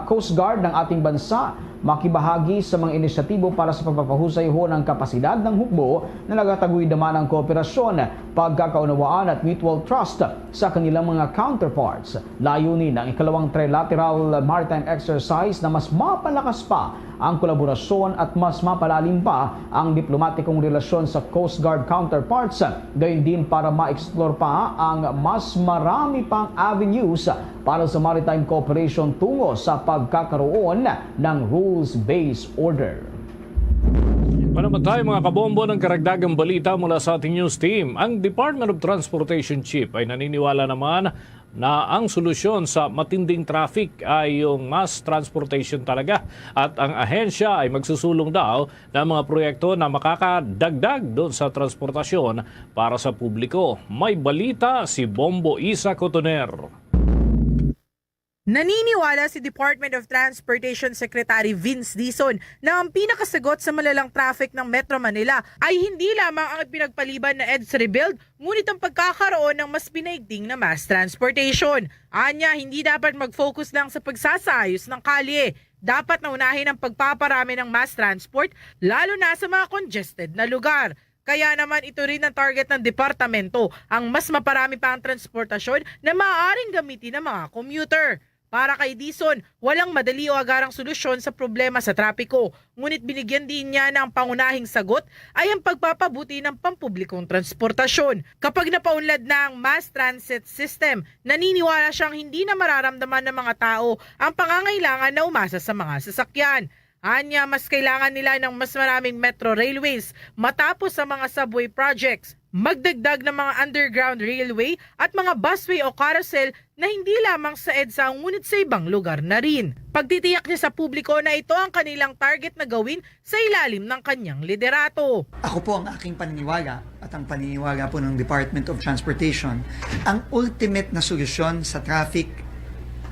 Coast Guard ng ating bansa, makibahagi sa mga inisyatibo para sa pagpapahusay ho ng kapasidad ng hukbo na nagataguyod naman ang kooperasyon, pagkakaunawaan at mutual trust sa kanilang mga counterparts. Layunin ng ikalawang trilateral maritime exercise na mas mapalakas pa ang kolaborasyon at mas mapalalim pa ang diplomatikong relasyon sa Coast Guard counterparts, gayon din para ma-explore pa ang mas marami pang avenues para sa maritime cooperation tungo sa pagkakaroon ng rules-based order. Para naman tayo, mga kabombo, ng karagdagang balita mula sa ating news team. Ang Department of Transportation Chief ay naniniwala naman na ang solusyon sa matinding traffic ay yung mass transportation talaga, at ang ahensya ay magsusulong daw ng mga proyekto na makakadagdag doon sa transportasyon para sa publiko. May balita si Bombo Isa Cotoner. Naniniwala si Department of Transportation Secretary Vince Dizon na ang pinakasagot sa malalang traffic ng Metro Manila ay hindi lamang ang pinagpaliban na EDSA rebuild, ngunit ang pagkakaroon ng mas pinaigting na mass transportation. Anya, hindi dapat mag-focus lang sa pagsasaayos ng kalye. Dapat na unahin ang pagpaparami ng mass transport, lalo na sa mga congested na lugar. Kaya naman, ito rin ang target ng departamento, ang mas maparami pa ang transportasyon na maaaring gamitin ng mga commuter. Para kay Dizon, walang madali o agarang solusyon sa problema sa trapiko, ngunit binigyan din niya na ang pangunahing sagot ay ang pagpapabuti ng pampublikong transportasyon. Kapag napaunlad na ang mass transit system, naniniwala siyang hindi na mararamdaman ng mga tao ang pangangailangan na umasa sa mga sasakyan. Anya, mas kailangan nila ng mas maraming metro railways matapos ang mga subway projects, magdagdag ng mga underground railway at mga busway o carousel na hindi lamang sa EDSA ngunit sa ibang lugar na rin. Pagtitiyak niya sa publiko na ito ang kanilang target na gawin sa ilalim ng kanyang liderato. Ako po, ang aking paniniwala at ang paniniwala po ng Department of Transportation, ang ultimate na solusyon sa traffic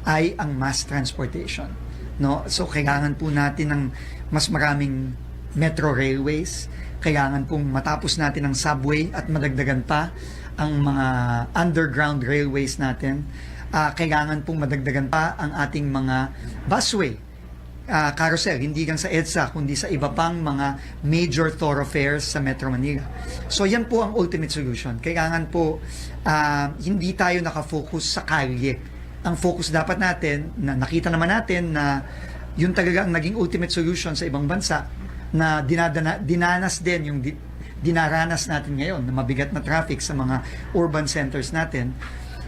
ay ang mass transportation. No? So, kailangan po natin ng mas maraming metro railways. Kailangan pong matapos natin ang subway at madagdagan pa ang mga underground railways natin. Ah, kailangan pong madagdagan pa ang ating mga busway, ah, carousel, hindi lang sa EDSA, kundi sa iba pang mga major thoroughfares sa Metro Manila. So, yan po ang ultimate solution. Kailangan po, ah, hindi tayo nakafocus sa kalye. Ang focus dapat natin, na nakita naman natin na yun talaga ang naging ultimate solution sa ibang bansa na dinadana, dinanas din yung di, dinaranas natin ngayon na mabigat na traffic sa mga urban centers natin,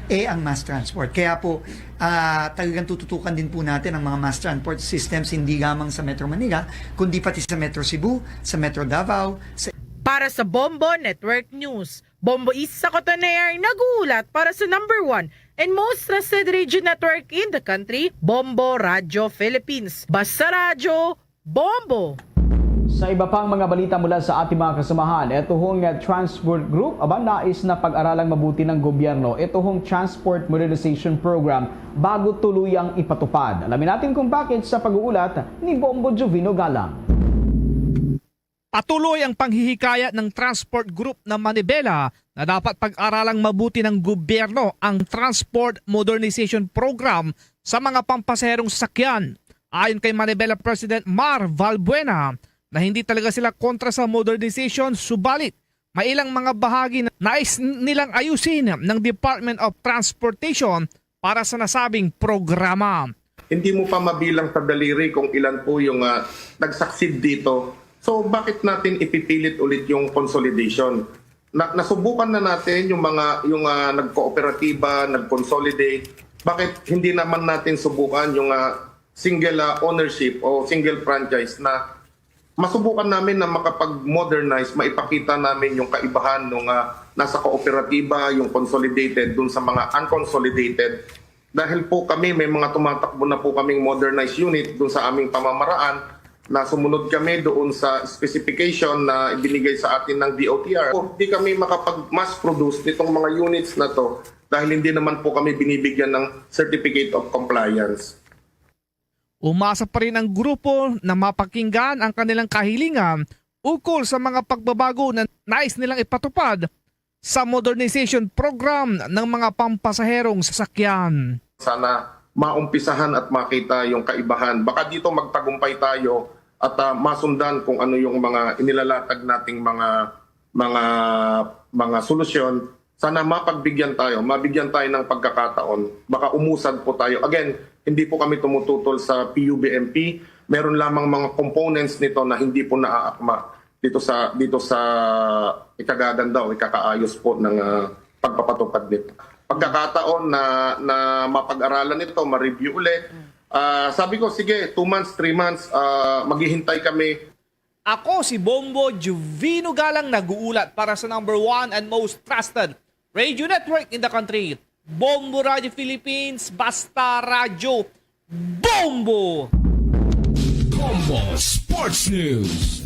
eh, ang mass transport. Kaya po, ah, talagang tututukan din po natin ang mga mass transport systems, hindi lamang sa Metro Manila, kundi pati sa Metro Cebu, sa Metro Davao, sa Para sa Bombo Network News, Bombo Isa Cotoner, nag-uulat para sa number one and most trusted radio network in the country, Bombo Radyo Philippines. Basta Radyo, Bombo! Sa iba pang mga balita mula sa ating mga kasamahan, ito hong, uh, Transport Group, aba, nais na pag-aralang mabuti ng gobyerno ito hong Transport Modernization Program bago tuluyang ipatupad. Alamin natin kung bakit sa pag-uulat ni Bombo Jovino Galang. Patuloy ang panghihikayat ng Transport Group ng Manibela na dapat pag-aralang mabuti ng gobyerno ang Transport Modernization Program sa mga pampasaherong sasakyan. Ayon kay Manibela President Mar Valbuena, na hindi talaga sila kontra sa modernization, subalit may ilang mga bahagi na nais nilang ayusin ng Department of Transportation para sa nasabing programa. Hindi mo pa mabilang sa daliri kung ilan po yung, ah, nag-succeed dito. So, bakit natin ipipilit ulit yung consolidation? na, nasubukan na natin yung mga, yung, ah, nagkooperatiba, nag-consolidate. Bakit hindi naman natin subukan yung, ah, single, ah, ownership o single franchise na masubukan namin na makapag-modernize, maipakita namin yung kaibahan nung, ah, nasa kooperatiba, yung consolidated, dun sa mga unconsolidated. Dahil po kami, may mga tumatakbo na po kaming modernized unit dun sa aming pamamaraan na sumunod kami doon sa specification na ibinigay sa atin ng D O T R. O, di kami makapag-mass produce nitong mga units na to dahil hindi naman po kami binibigyan ng certificate of compliance. Umasa pa rin ang grupo na mapakinggan ang kanilang kahilingan ukol sa mga pagbabago na nais nilang ipatupad sa modernization program ng mga pampasaherong sasakyan. Sana maumpisahan at makita yung kaibahan. Baka dito magtagumpay tayo at, ah, masundan kung ano yung mga inilalatag nating mga, mga, mga solusyon. Sana mapagbigyan tayo, mabigyan tayo ng pagkakataon. Baka umusad po tayo. Again, hindi po kami tumututol sa P U B M P. Meron lamang mga components nito na hindi po naaakma dito sa, dito sa ikagaganda o ikakaayos po ng, ah, pagpapatupad nito. Pagkakataon na, na mapag-aralan ito, ma-review ulit. Ah, sabi ko, sige, two months, three months, ah, maghihintay kami. Ako si Bombo Juvino Galang, nag-uulat para sa number one and most trusted radio network in the country, Bombo Radio Philippines. Basta Radyo, Bombo! Bombo Sports News.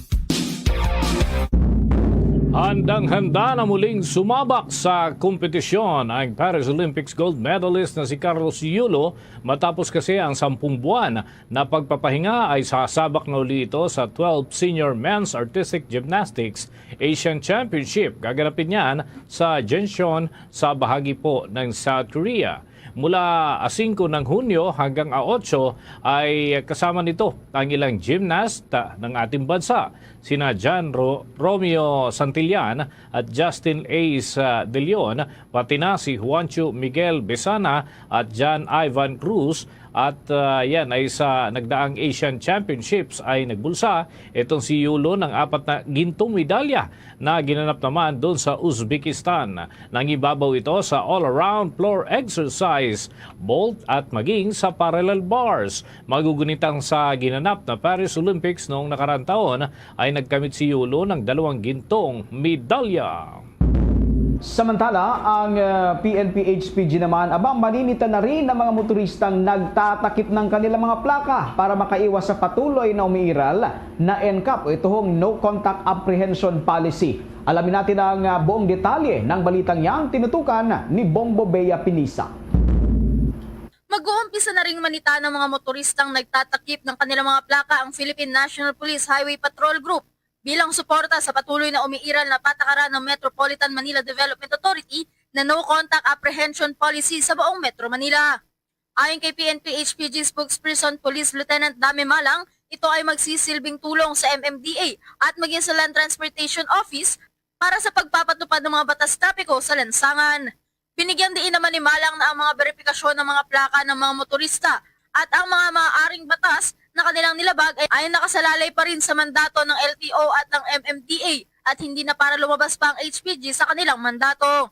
Handang-handa na muling sumabak sa kompetisyon ang Paris Olympics gold medalist na si Carlos Yulo, matapos kasi ang sampung buwan na pagpapahinga ay sasabak na uli ito sa twelfth Senior Men's Artistic Gymnastics Asian Championship. Gaganapin niyan sa Jincheon sa bahagi po ng South Korea. Mula a singko ng Hunyo hanggang a otso ay kasama nito ang ilang gymnast, ah, ng ating bansa, sina John Ro-, Romeo Santillan at Justin Ace, ah, De Leon, pati na si Juancho Miguel Besana at John Ivan Cruz. At, ah, yan ay sa nagdaang Asian Championships ay nagbulsa itong si Yulo ng apat na gintong medalya na ginanap naman doon sa Uzbekistan. Nangibabaw ito sa all-around floor exercise, vault at maging sa parallel bars. Magugunitang sa ginanap na Paris Olympics noong nakaraang taon ay nagkamit si Yulo ng dalawang gintong medalya. Samantala, ang, ah, P N P H P G naman, aba, maninita na rin ang mga motoristang nagtatakip ng kanilang mga plaka para makaiwas sa patuloy na umiiral na N C A P o ituhong No Contact Apprehension Policy. Alamin natin ang, ah, buong detalye ng balitang yang tinutukan ni Bombo Bea Pinisa. Mag-uumpisa na ring manita ng mga motoristang nagtatakip ng kanilang mga plaka ang Philippine National Police Highway Patrol Group bilang suporta sa patuloy na umiiral na patakaran ng Metropolitan Manila Development Authority na No Contact Apprehension Policy sa buong Metro Manila. Ayon kay P N P H P G spokesperson Police Lieutenant Dame Malang, ito ay magsisilbing tulong sa M M D A at maging sa Land Transportation Office para sa pagpapatupad ng mga batas trapiko sa lansangan. Binigyang diin naman ni Malang na ang mga beripikasyon ng mga plaka ng mga motorista at ang mga maaaring batas na kanilang nilabag ay, ay nakasalalay pa rin sa mandato ng L T O at ng M M D A at hindi na para lumabas pa ang H P G sa kanilang mandato.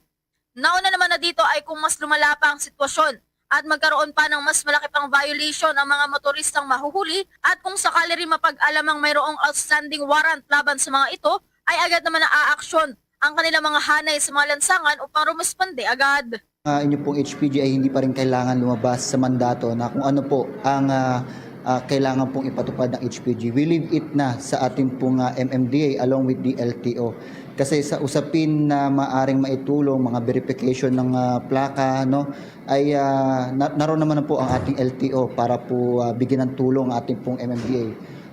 Nauna naman na dito ay kung mas lumala pa ang sitwasyon at magkaroon pa ng mas malaki pang violation ang mga motoristang mahuhuli at kung sakali rin mapag-alamang mayroong outstanding warrant laban sa mga ito, ay agad naman na aaksyon ang kanilang mga hanay sa mga lansangan upang rumusponde agad. Ah, inyo pong H P G ay hindi pa rin kailangan lumabas sa mandato na kung ano po ang, ah, ah, kailangan pong ipatupad ng H P G. We leave it na sa ating pong, ah, M M D A along with the L T O. Kasi sa usapin na maaring maitulong, mga verification ng, ah, plaka, no, ay, ah, na, naroon naman po ang ating L T O para po, ah, bigyan ng tulong ang ating pong M M D A.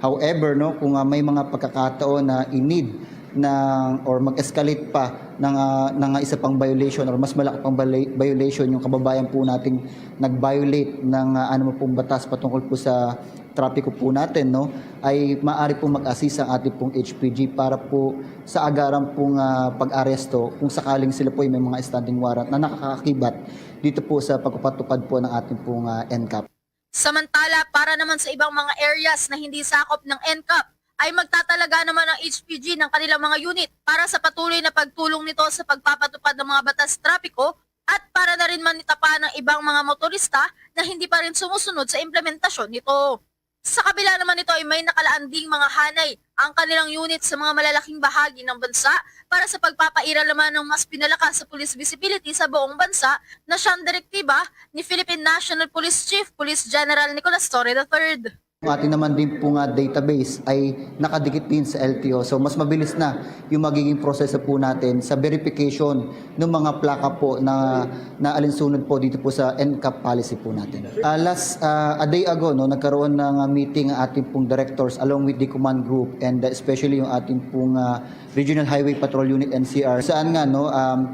However, no, kung, ah, may mga pagkakataon na in need ng, or mag-escalate pa ng, ah, ng isa pang violation or mas malaki pang viola-, violation yung kababayan po nating nag-violate ng, ah, ano pong batas patungkol po sa trapiko po natin, no, ay maaari pong mag-assist ang ating pong H P G para po sa agaran pong, ah, pag-aresto kung sakaling sila po ay may mga standing warrant na nakakakibat dito po sa pagpapatupad po ng ating pong, ah, N C A P. Samantala, para naman sa ibang mga areas na hindi sakop ng N C A P, ay magtatalaga naman ang H P G ng kanilang mga unit para sa patuloy na pagtulong nito sa pagpapatupad ng mga batas trapiko at para na rin manitapan ng ibang mga motorista na hindi pa rin sumusunod sa implementasyon nito. Sa kabila naman nito ay may nakalaan ding mga hanay ang kanilang unit sa mga malalaking bahagi ng bansa para sa pagpapairal naman ng mas pinalakas sa police visibility sa buong bansa na siyang direktiba ni Philippine National Police Chief Police General Nicolas Torre the third. Ang atin naman din po nga database ay nakadikit din sa L T O. So, mas mabilis na yung magiging proseso po natin sa verification ng mga plaka po na, na alinsunod po dito po sa N C A P policy po natin. Ah, last, ah, a day ago, no, nagkaroon ng, ah, meeting ang ating pong directors along with the command group and, ah, especially yung ating pong, ah, Regional Highway Patrol Unit, N C R, saan nga, no, um,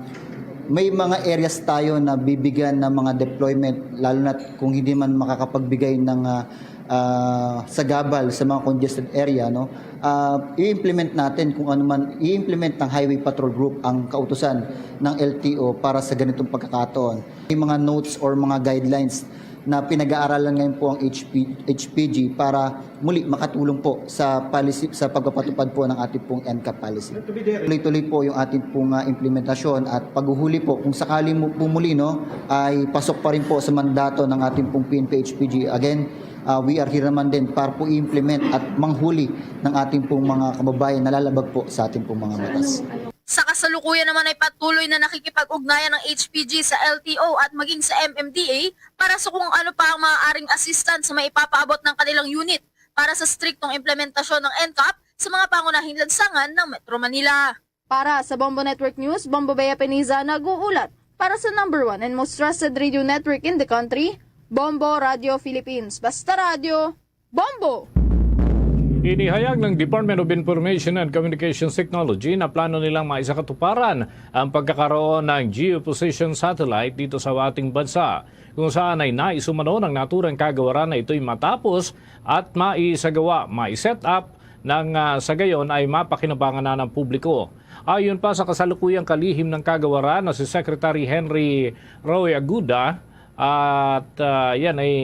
may mga areas tayo na bibigyan ng mga deployment, lalo na kung hindi man makakapagbigay ng, ah, ah, sagabal sa mga congested area, no? Ah, i-implement natin kung ano man, i-implement ng Highway Patrol Group ang kautusan ng L T O para sa ganitong pagkakataon. May mga notes or mga guidelines na pinag-aaralan ngayon po ang H P, H P G para muli makatulong po sa policy, sa pagpapatupad po ng ating pong N C A P policy. Tuloy-tuloy po yung ating pong, ah, implementasyon at paghuhuli po kung sakali mo po muli, no, ay pasok pa rin po sa mandato ng ating pong P N P H P G. Again, ah, we are here naman din para po i-implement at manghuli ng ating pong mga kababayan na lalabag po sa ating pong mga batas. Sa kasalukuyan naman ay patuloy na nakikipag-ugnayan ng H P G sa L T O at maging sa M M D A para sa kung ano pa ang maaaring assistance na maipapaabot ng kanilang unit para sa striktong implementasyon ng N C A P sa mga pangunahing lansangan ng Metro Manila. Para sa Bombo Network News, Bombo Bea Peniza nag-uulat para sa number one and most trusted radio network in the country, Bombo Radio Philippines. Basta radyo, Bombo! Inihayag ng Department of Information and Communications Technology na plano nilang maisakatuparan ang pagkakaroon ng geoposition satellite dito sa ating bansa, kung saan ay nais umano ng naturang kagawaran na ito'y matapos at maisagawa, mai-set up nang, ah, sa gayon ay mapakinabangan na ng publiko. Ayon pa sa kasalukuyang kalihim ng kagawaran na si Secretary Henry Roy Aguda, at, ah, yan ay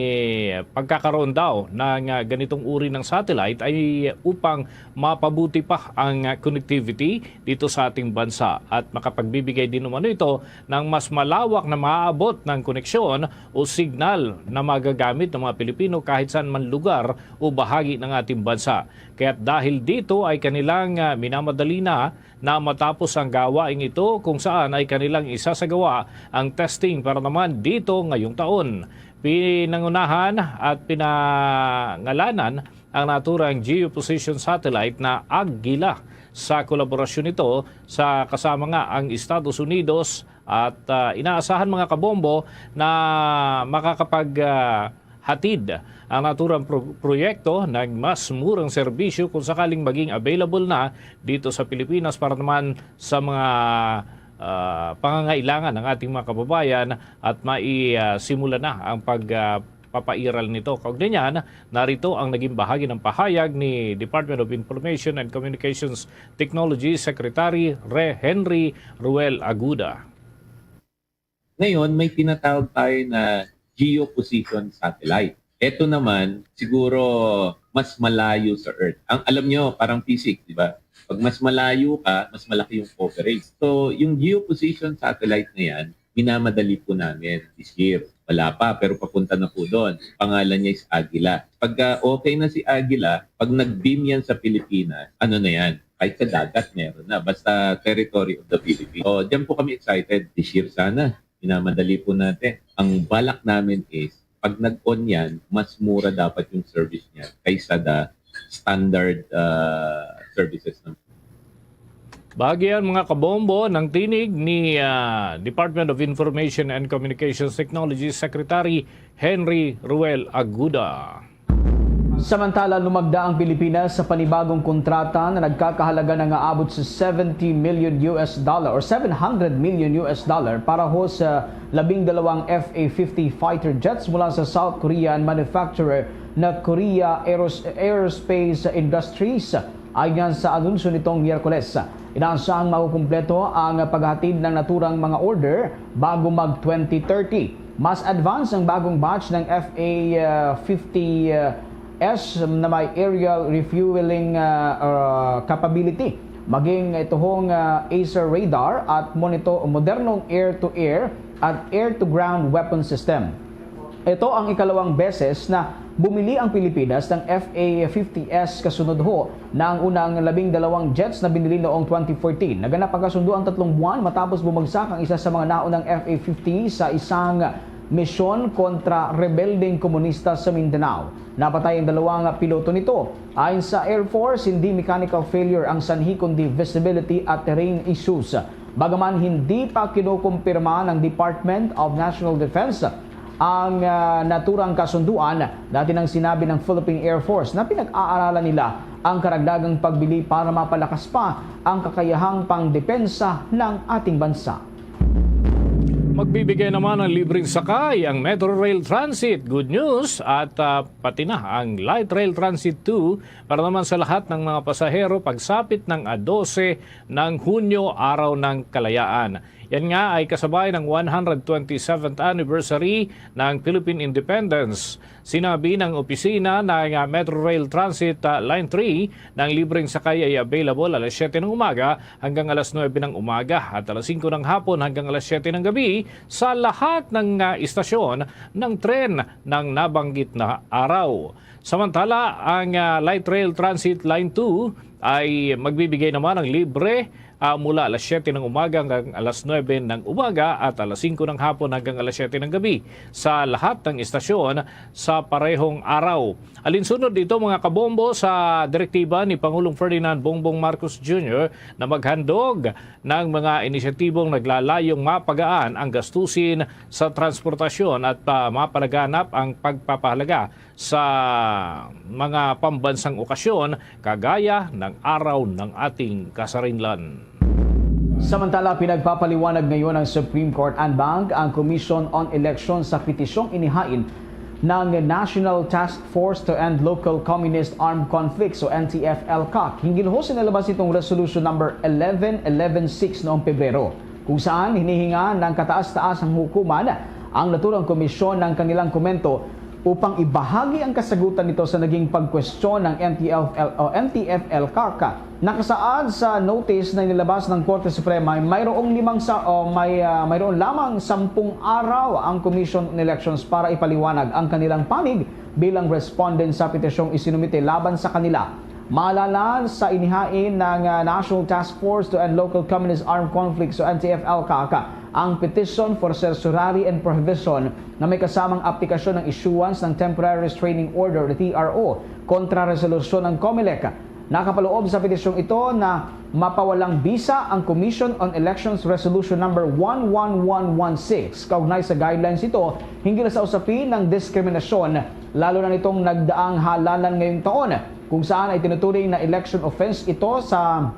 pagkakaroon daw ng, ah, ganitong uri ng satellite ay upang mapabuti pa ang, ah, connectivity dito sa ating bansa at makapagbibigay din umano ito ng mas malawak na maaabot ng koneksyon o signal na magagamit ng mga Pilipino kahit saan man lugar o bahagi ng ating bansa. Kaya't dahil dito ay kanilang, ah, minamadali na na matapos ang gawaing ito, kung saan ay kanilang isasagawa ang testing para naman dito ngayong taon. Pinangunahan at pinangalanan ang naturang geoposition satellite na Agila sa kolaborasyon nito sa kasama nga ang Estados Unidos at, ah, inaasahan, mga kabombo, na makakapag, ah, hatid ang naturang pro-, proyekto ng mas murang serbisyo kung sakaling maging available na dito sa Pilipinas para naman sa mga, ah, pangangailangan ng ating mga kababayan at mai, ah, simula na ang pag, ah, papairal nito. Kaugnay niyan, narito ang naging bahagi ng pahayag ni Department of Information and Communications Technology Secretary Re Henry Ruel Aguda. Ngayon, may tinatawag tayo na geoposition satellite. Ito naman, siguro, mas malayo sa Earth. Ang alam nyo, parang physics, di ba? Pag mas malayo ka, mas malaki yung coverage. So, yung geoposition satellite na yan, minamadali po namin this year. Wala pa, pero papunta na po doon. Pangalan niya is Agila. Pagka okay na si Agila, pag nag-beam yan sa Pilipinas, ano na yan? Kahit sa dagat, meron na. Basta territory of the Philippines. So, diyan po kami excited. This year sana, minamadali po natin. Ang balak namin is, pag nag-on yan, mas mura dapat yung service niya kaysa the standard, ah, services ng Bahagi yan, mga kabombo, ng tinig ni, ah, Department of Information and Communications Technology Secretary Henry Ruel Aguda. Samantala, lumagda ang Pilipinas sa panibagong kontrata na nagkakahalaga na nga abot sa seventy million U S dollar or seven hundred million U S dollar para ho sa labing dalawang F A fifty fighter jets mula sa South Korean manufacturer na Korea Aeros-, Aerospace Industries. Ayon sa anunsyo nitong Miyerkules, inaasahang makukumpleto ang paghatid ng naturang mga order bago mag twenty thirty. Mas advance ang bagong batch ng F A fifty, uh, S na may aerial refueling, ah, ah, capability, maging ituhong, ah, ASAR radar at monito-, modernong air-to-air at air-to-ground weapon system. Ito ang ikalawang beses na bumili ang Pilipinas ng F A fifty S kasunod ho na ang unang labing dalawang jets na binili noong twenty fourteen. Naganap ang kasundo ang tatlong buwan matapos bumagsak ang isa sa mga naunang F A fifty sa isang misyon kontra rebeldeng komunista sa Mindanao. Napatay ang dalawang piloto nito. Ayon sa Air Force, hindi mechanical failure ang sanhi kundi visibility at terrain issues. Bagaman hindi pa kinukumpirma ng Department of National Defense ang, ah, naturang kasunduan, dati nang sinabi ng Philippine Air Force na pinag-aaralan nila ang karagdagang pagbili para mapalakas pa ang kakayahang pangdepensa ng ating bansa. Magbibigay naman ng libreng sakay ang Metro Rail Transit. Good news! At, ah, pati na ang Light Rail Transit two para naman sa lahat ng mga pasahero pagsapit ng, ah, dose ng Hunyo, Araw ng Kalayaan. Yan nga ay kasabay ng one hundred twenty-seventh anniversary ng Philippine Independence. Sinabi ng opisina ng, ah, Metro Rail Transit, ah, Line three na ang libreng sakay ay available alas siyete ng umaga hanggang alas nuebe ng umaga at alas singko ng hapon hanggang alas siyete ng gabi sa lahat ng, ah, istasyon ng tren ng nabanggit na araw. Samantala, ang, ah, Light Rail Transit Line two ay magbibigay naman ng libre, ah, mula alas siyete ng umaga hanggang alas nuebe ng umaga at alas singko ng hapon hanggang alas siyete ng gabi sa lahat ng istasyon sa parehong araw. Alinsunod dito, mga kabombo, sa direktiba ni Pangulong Ferdinand Bongbong Marcos Junior na maghandog ng mga inisyatibong naglalayong mapagaan ang gastusin sa transportasyon at, ah, mapalaganap ang pagpapahalaga sa mga pambansang okasyon kagaya ng Araw ng Ating Kasarinlan. Samantala, pinagpapaliwanag ngayon ng Supreme Court en banc ang Commission on Elections sa petisyong inihain ng National Task Force to End Local Communist Armed Conflicts o N T F L CAC. Hinggil ho sa nilabas nitong Resolution Number eleven eleven six noong Pebrero, kung saan hinihinga ng kataas-taas ang hukuman ang naturang komisyon ng kanilang komento upang ibahagi ang kasagutan nito sa naging pagkwestiyon ng N T F L o N T F L CAC. Nakasaad sa notice na nilabas ng Korte Suprema, mayroong limang sa, o may, ah, mayroon lamang sampung araw ang Commission on Elections para ipaliwanag ang kanilang panig bilang respondent sa petisyong isinumite laban sa kanila. Maalala, sa inihain ng, ah, National Task Force to End Local Communist Armed Conflicts o N T F L CAC ang Petition for Certiorari and Prohibition na may kasamang aplikasyon ng issuance ng Temporary Restraining Order o T R O kontra resolusyon ng COMELEC. Nakapaloob sa petisyong ito na mapawalang bisa ang Commission on Elections Resolution Number one one one one six kaugnay sa guidelines ito hinggil sa usapin ng diskriminasyon, lalo na nitong nagdaang halalan ngayong taon, kung saan ay tinuturing na election offense ito sa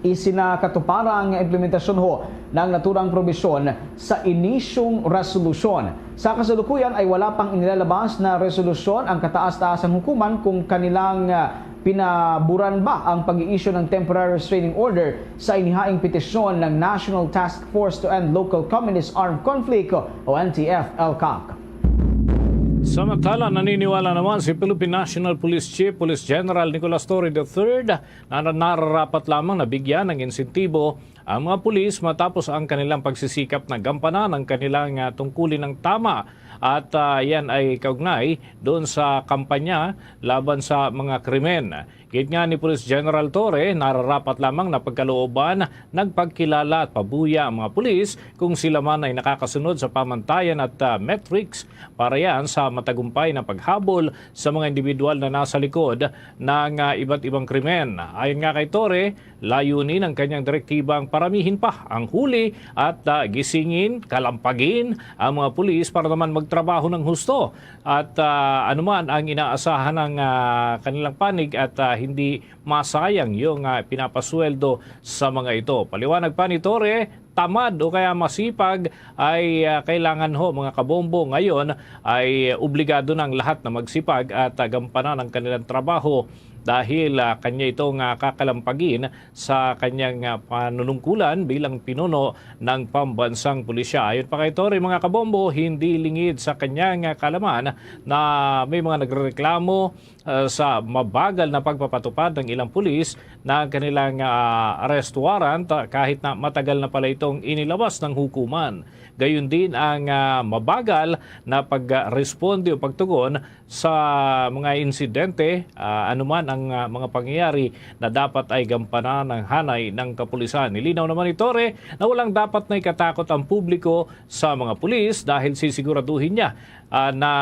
isinakatuparan nga implementasyon ho ng naturang probisyon sa inisyong resolusyon. Sa kasalukuyan ay wala pang inilalabas na resolusyon ang kataas-taasang hukuman kung kanilang, ah, pinaburan ba ang pag-i-issue ng temporary restraining order sa inihaing petisyon ng National Task Force to End Local Communist Armed Conflict o N T F L CAC. Samantala, naniniwala naman si Philippine National Police Chief Police General Nicolas Torre the third na nararapat lamang na bigyan ng insentibo ang mga pulis matapos ang kanilang pagsisikap na gampanan ang kanilang, ah, tungkulin ng tama. At, ah, yan ay kaugnay doon sa kampanya laban sa mga krimen. Gid nga ni Police General Torre, nararapat lamang na pagkalooban, nagpagkilala at pabuya ang mga pulis kung sila man ay nakakasunod sa pamantayan at, ah, metrics para yan sa matagumpay na paghabol sa mga individual na nasa likod ng, ah, iba't ibang krimen. Ayon nga kay Torre, layunin ng kanyang direktiba ang paramihin pa ang huli at, ah, gisingin, kalampagin ang mga pulis para naman magtrabaho ng husto. At, ah, anuman ang inaasahan ng, ah, kanilang panig at, ah, hindi masayang yung, ah, pinapasweldo sa mga ito. Paliwanag pa ni Torre, tamad o kaya masipag ay, ah, kailangan ho, mga kabombo, ngayon ay obligado ng lahat na magsipag at, ah, gampanan ang kanilang trabaho dahil, ah, kanya ito nga kakalampagin sa kanyang, ah, panunungkulan bilang pinuno ng pambansang pulisya. Ayon pa kay Torre, mga kabombo, hindi lingid sa kanyang, ah, kaalaman na may mga nagrereklamo, ah, sa mabagal na pagpapatupad ng ilang pulis na ang kanilang, ah, arrest warrant, ah, kahit na matagal na pala itong inilawas ng hukuman. Gayon din ang, ah, mabagal na pagresponde o pagtugon sa mga insidente, ah, anuman ang, ah, mga pangyayari na dapat ay gampanan ng hanay ng kapulisan. Nilinaw naman ni Torre na walang dapat na ikatakot ang publiko sa mga pulis dahil sisiguraduhin niya, ah, na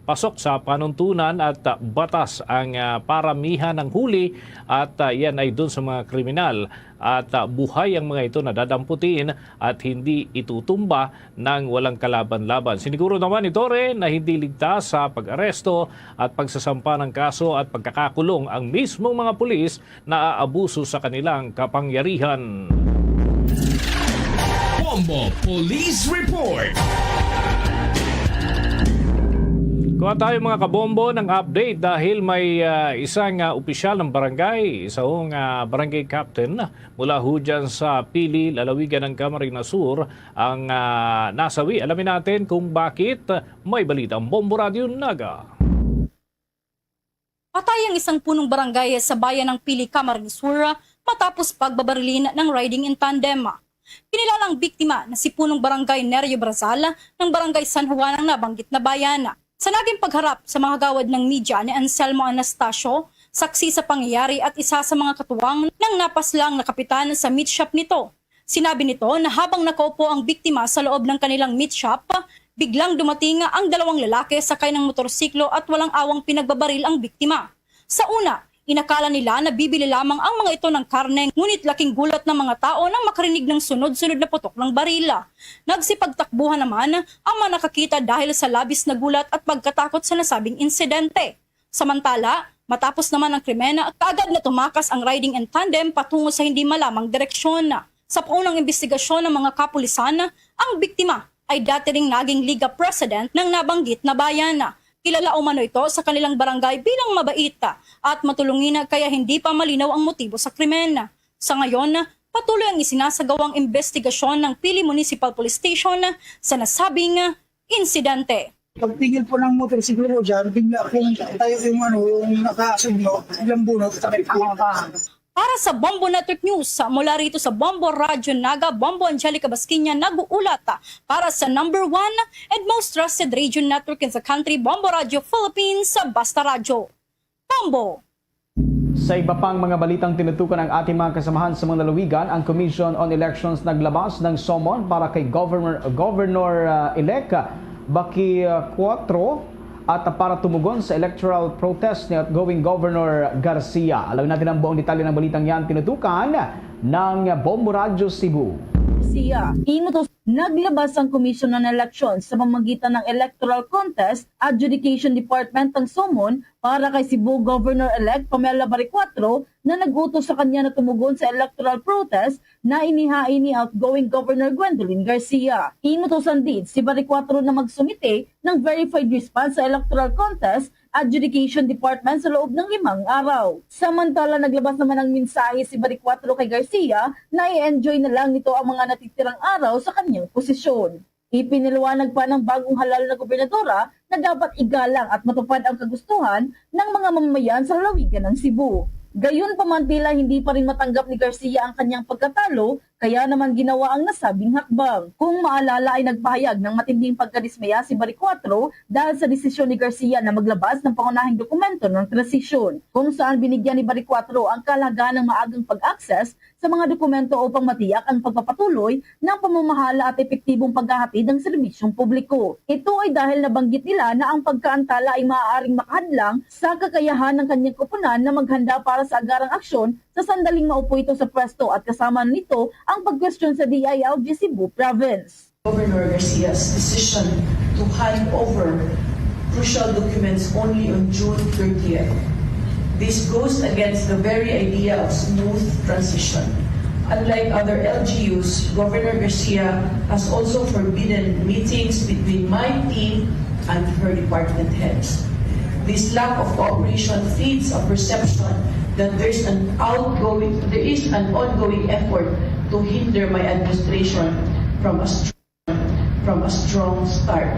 pasok sa panuntunan at, ah, batas ang, ah, paramihan ng huli at, ah, yan ay dun sa mga kriminal at, ah, buhay ang mga ito na dadamputin at hindi itutumba ng walang kalaban-laban. Siniguro naman ni Torre na hindi ligtas sa pag-aresto at pagsasampa ng kaso at pagkakakulong ang mismong mga pulis na aabuso sa kanilang kapangyarihan. Bombo Police Report. Kuha tayo, mga kabombo, ng update dahil may, ah, isang, ah, opisyal ng barangay, isa hong, ah, barangay captain mula ho dyan sa Pili, lalawigan ng Camarines Sur, ang, ah, nasawi. Alamin natin kung bakit. May balita ang Bombo Radyo Naga. Patay ang isang punong barangay sa bayan ng Pili, Camarines Sur matapos pagbabarilin ng riding in tandem. Kinilala ang biktima na si Punong Barangay Nerio Brazal ng Barangay San Juan ng nabanggit na bayan. Sa naging pagharap sa mga kagawad ng media ni Anselmo Anastasio, saksi sa pangyayari at isa sa mga katuwang ng napaslang na kapitan sa meat shop nito, sinabi nito na habang nakaupo ang biktima sa loob ng kanilang meat shop, biglang dumating ang dalawang lalaki sakay ng motorsiklo at walang awang pinagbabaril ang biktima. Sa una, inakala nila na bibili lamang ang mga ito ng karne, ngunit laking gulat ng mga tao nang makarinig ng sunod-sunod na putok ng baril. Nagsipagtakbuhan naman ang mga nakakita dahil sa labis na gulat at pagkatakot sa nasabing insidente. Samantala, matapos naman ang krimen, kaagad na tumakas ang riding in tandem patungo sa hindi malamang direksyon. Sa paunang imbestigasyon ng mga kapulisan, ang biktima ay dati ring naging Liga President ng nabanggit na bayan. Kilala umano ito sa kanilang barangay bilang mabait at matulungin, kaya hindi pa malinaw ang motibo sa krimen. Sa ngayon, patuloy ang isinasagawang imbestigasyon ng Pili Municipal Police Station sa nasabing insidente. Pagtigil po ng motorsiklo ko dyan, bigla pong tayo yung ano, yung nakasunod, ilang bunot, sakit po ang kahan. Para sa Bombo Network News, mula rito sa Bombo Radyo Naga, Bombo Angelica Basquiña nag-uulat para sa number one and most trusted radio network in the country, Bombo Radyo Philippines, Basta Radyo. Bombo! Sa iba pang mga balitang tinutukan ng ating mga kasamahan sa mga lalawigan, ang Commission on Elections naglabas ng summon para kay Governor, Governor, ah, elect Baky, ah, Cuatro at para tumugon sa electoral protest ni outgoing Governor Garcia. Alamin natin ang buong detalye ng balitang yan, tinutukan ng Bombo Radyo Cebu. Siya, imo to naglabas ang Commission on Elections sa pamamagitan ng Electoral Contest Adjudication Department ng summon para kay Cebu Governor-elect Pamela Baricuatro na nag-utos sa kanya na tumugon sa electoral protest na inihain ni outgoing Governor Gwendolyn Garcia. Inutusan din si Baricuatro na magsumite ng verified response sa electoral contest adjudication department sa loob ng limang araw. Samantala, naglabas naman ng mensahe si Baricuatro kay Garcia na i-enjoy na lang nito ang mga natitirang araw sa kanyang posisyon. Ipinaliwanag pa ng bagong halal na gobernadora na dapat igalang at matupad ang kagustuhan ng mga mamamayan sa lalawigan ng Cebu. Gayunpaman, tila hindi pa rin matanggap ni Garcia ang kanyang pagkatalo, kaya naman ginawa ang nasabing hakbang. Kung maalala, ay nagpahayag ng matinding pagkadismaya si Baricuatro dahil sa desisyon ni Garcia na maglabas ng pangunahing dokumento ng transisyon, kung saan binigyan ni Baricuatro ang kahalagahan ng maagang pag-access sa mga dokumento upang matiyak ang pagpapatuloy ng pamamahala at epektibong paghahatid ng serbisyong publiko. Ito ay dahil nabanggit nila na ang pagkaantala ay maaaring makahadlang sa kakayahan ng kanyang koponan na maghanda para sa agarang aksyon sa sandaling maupo ito sa pwesto at kasama nito ang pagkwestiyon sa D I L G Cebu Province. Governor Garcia's decision to hand over crucial documents only on June thirtieth. This goes against the very idea of smooth transition. Unlike other L G Us, Governor Garcia has also forbidden meetings between my team and her department heads. This lack of cooperation feeds a perception that there's an outgoing, there is an ongoing effort to hinder my administration from a str-, from a strong start.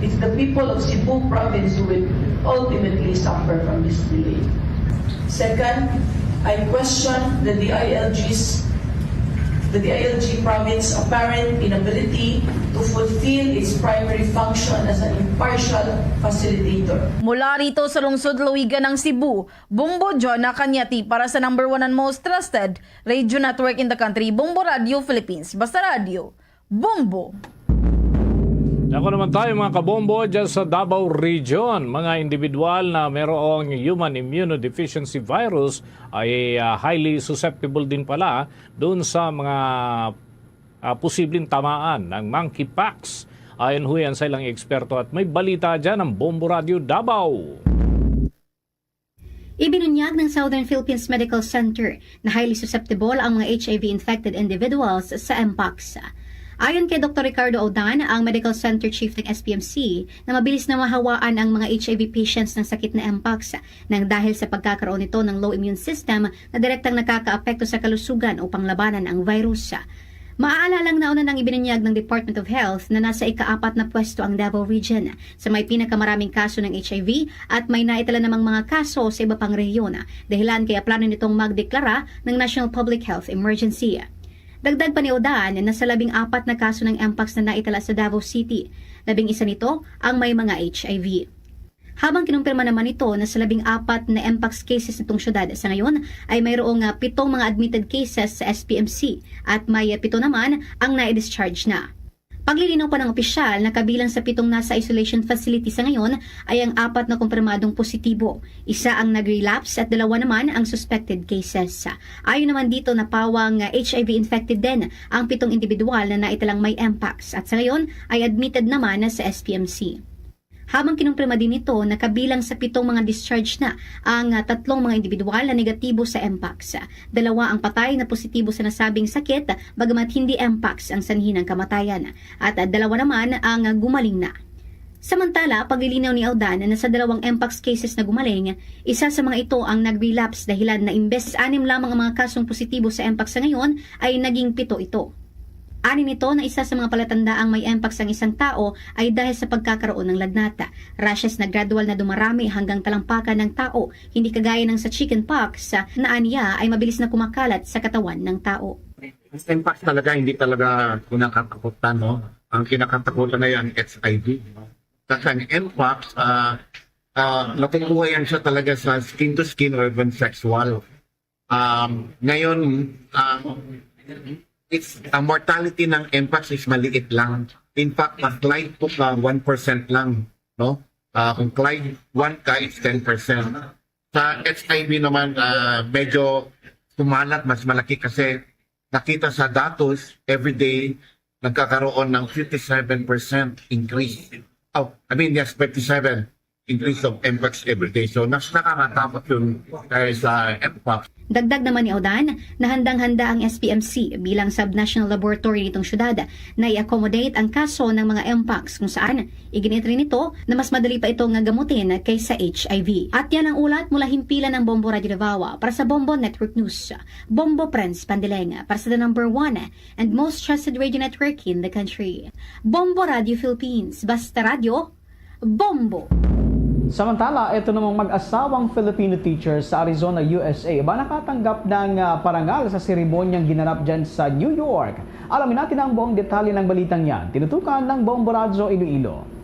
It's the people of Cebu province who will ultimately suffer from this delay. Second, I question the D I L G's, the D I L G province apparent inability to fulfill its primary function as an impartial facilitator. Mula rito sa lungsod Lawigan ng Cebu, Bombo Jonah Cañete para sa number one and most trusted radio network in the country, Bombo Radio Philippines. Basta Radio, Bombo! Ako naman tayo, mga kabombo, dyan sa Davao Region. Mga individual na merong human immunodeficiency virus ay ah, highly susceptible din pala doon sa mga ah, posibleng tamaan ng monkeypox. Ayon ho yan sa ilang eksperto at may balita dyan ang Bombo Radio Davao. Ibinunyag ng Southern Philippines Medical Center na highly susceptible ang mga H I V-infected individuals sa mpox. Ayon kay Doktor Ricardo Odan, ang Medical Center Chief ng S P M C, na mabilis na mahawaan ang mga H I V patients ng sakit na mpox nang dahil sa pagkakaroon nito ng low immune system na direktang nakakaapekto sa kalusugan upang labanan ang virus. Maaalala nga nauna nang ibinunyag ng Department of Health na nasa ikaapat na pwesto ang Davao Region sa may pinakamaraming kaso ng H I V at may naitala namang mga kaso sa iba pang rehiyon, dahilan kaya plano nitong magdeklara ng National Public Health Emergency. Dagdag pa ni Odan na sa labing apat na kaso ng mpox na naitala sa Davao City, labing isa nito ang may mga H I V. Habang kinumpirma naman nito na sa labing apat na mpox cases nitong syudad sa ngayon ay mayroong ah, pitong mga admitted cases sa S P M C at may ah, pito naman ang na-discharge na. Paglilinaw pa ng opisyal na kabilang sa pitong nasa isolation facility sa ngayon ay ang apat na kumpirmadong positibo, isa ang nag-relapse at dalawa naman ang suspected cases. Ayon naman dito, napawang H I V infected din ang pitong individual na naitalang may mpox at sa ngayon ay admitted naman na sa S P M C. Habang kinumpirma din nito na kabilang sa pitong mga discharge na ang ah, tatlong mga individual na negatibo sa mpox. Dalawa ang patay na positibo sa nasabing sakit, bagamat hindi mpox ang sanhi ng kamatayan, at ah, dalawa naman ang ah, gumaling na. Samantala, paglilinaw ni Aldan na sa dalawang mpox cases na gumaling, isa sa mga ito ang nag-relapse dahilan na imbes anim lamang ang mga kasong positibo sa mpox sa ngayon ay naging pito ito. Ani nito na isa sa mga palatandaang may mpox ang isang tao ay dahil sa pagkakaroon ng lagnat, rashes na gradual na dumarami hanggang talampakan ng tao, hindi kagaya ng sa chickenpox na aniya ay mabilis na kumakalat sa katawan ng tao. Ang mpox talaga hindi talaga kinakatakutan, no? Ang kinakatakutan ay ang H I V, no? Kasi ang mpox, ah, ah, nakukuha yan siya talaga sa skin to skin or even sexual. Um, ngayon, ah, it's, ang mortality ng mpox is maliit lang. In fact, mas light to ka one percent lang, no? Ah, kung clade one ka, it's ten percent. Sa H I V naman, ah, medyo kumalat, mas malaki kasi nakita sa datos, everyday nagkakaroon ng fifty-seven percent increase. Oh, I mean, yes, fifty-seven increase of mpox every day. So, nas nakakatakot yun dahil sa mpox. Dagdag naman ni Odan na handang-handa ang S P M C bilang sub-national laboratory nitong syudad na i-accommodate ang kaso ng mga mpox kung saan igin-entry nito na mas madali pa ito nga gamutin kaysa H I V. At yan ang ulat mula himpilan ng Bombo Radio Davao para sa Bombo Network News. Bombo Friends Pandileng para sa the number one and most trusted radio network in the country. Bombo Radio Philippines, basta radyo, Bombo! Samantala, ito namang mag-asawang Filipino teacher sa Arizona, U S A ba nakatanggap ng ah, parangal sa seremonyang ginanap dyan sa New York. Alamin natin ang buong detalye ng balitang yan. Tinutukan ng Bombo Radyo Iloilo.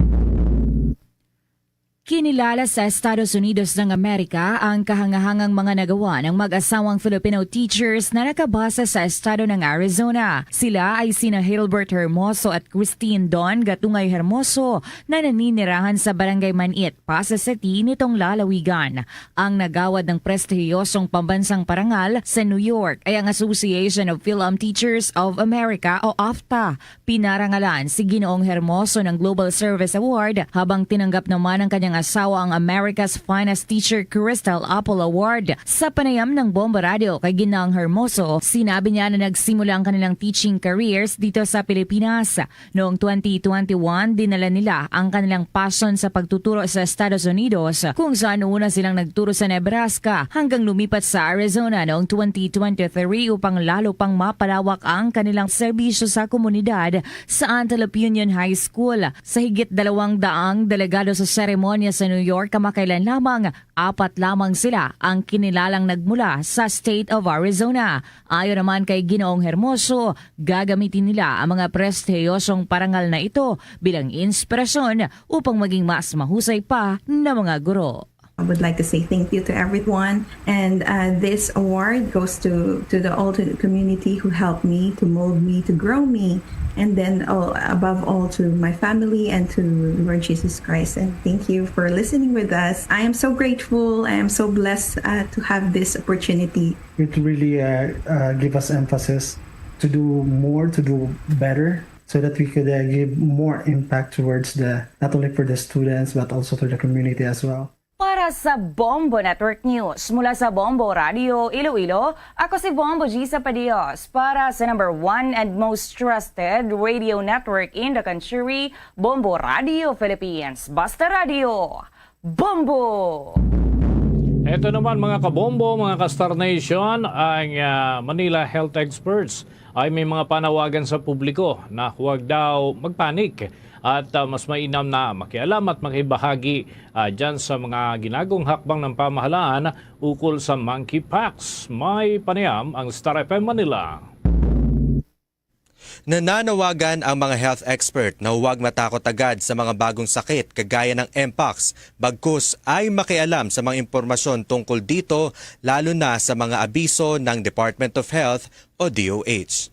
Kinilala sa Estados Unidos ng Amerika ang kahangahangang mga nagawa ng mag-asawang Filipino teachers na nakabase sa estado ng Arizona. Sila ay sina Hilbert Hermoso at Christine Don Gatungay Hermoso na naninirahan sa Barangay Manit, Pasay City nitong lalawigan. Ang nagawad ng prestihiyosong pambansang parangal sa New York ay ang Association of Film Teachers of America o afta. Pinarangalan si Ginoong Hermoso ng Global Service Award habang tinanggap naman ang kanyang Asawa ang America's Finest Teacher Crystal Apple Award. Sa panayam ng Bombo Radio kay Ginoong Hermoso, sinabi niya na nagsimula ang kanilang teaching careers dito sa Pilipinas. Noong twenty twenty-one, dinala nila ang kanilang passion sa pagtuturo sa Estados Unidos, kung saan una silang nagturo sa Nebraska hanggang lumipat sa Arizona noong twenty twenty-three upang lalo pang mapalawak ang kanilang serbisyo sa komunidad sa Antelope Union High School. Sa higit dalawang daang delegado sa seremonya sa New York kamakailan lamang, apat lamang sila ang kinilalang nagmula sa State of Arizona. Ayon naman kay Ginoong Hermoso, gagamitin nila ang mga prestihiyosong parangal na ito bilang inspirasyon upang maging mas mahusay pa na mga guro. I would like to say thank you to everyone. And uh, this award goes to, to the all to the community who helped me, to mold me, to grow me. And then, oh, above all, to my family and to Lord Jesus Christ. And thank you for listening with us. I am so grateful. I am so blessed uh, to have this opportunity. It really uh, uh, give us emphasis to do more, to do better, so that we could uh, give more impact towards the, not only for the students, but also to the community as well. Para sa Bombo Network News, mula sa Bombo Radio Iloilo, ako si Bombo Gisa Padios para sa number one and most trusted radio network in the country, Bombo Radio Philippines. Basta Radio, Bombo! Ito naman, mga kabombo, mga ka-Star Nation, ang ah, Manila Health Experts ay may mga panawagan sa publiko na huwag daw magpanik at ah, mas mainam na makialam at makibahagi ah, dyan sa mga ginagawang hakbang ng pamahalaan ukol sa monkeypox. May panayam ang Star F M Manila. Nananawagan ang mga health expert na huwag matakot agad sa mga bagong sakit kagaya ng mpox, bagkus ay makialam sa mga impormasyon tungkol dito, lalo na sa mga abiso ng Department of Health o D O H.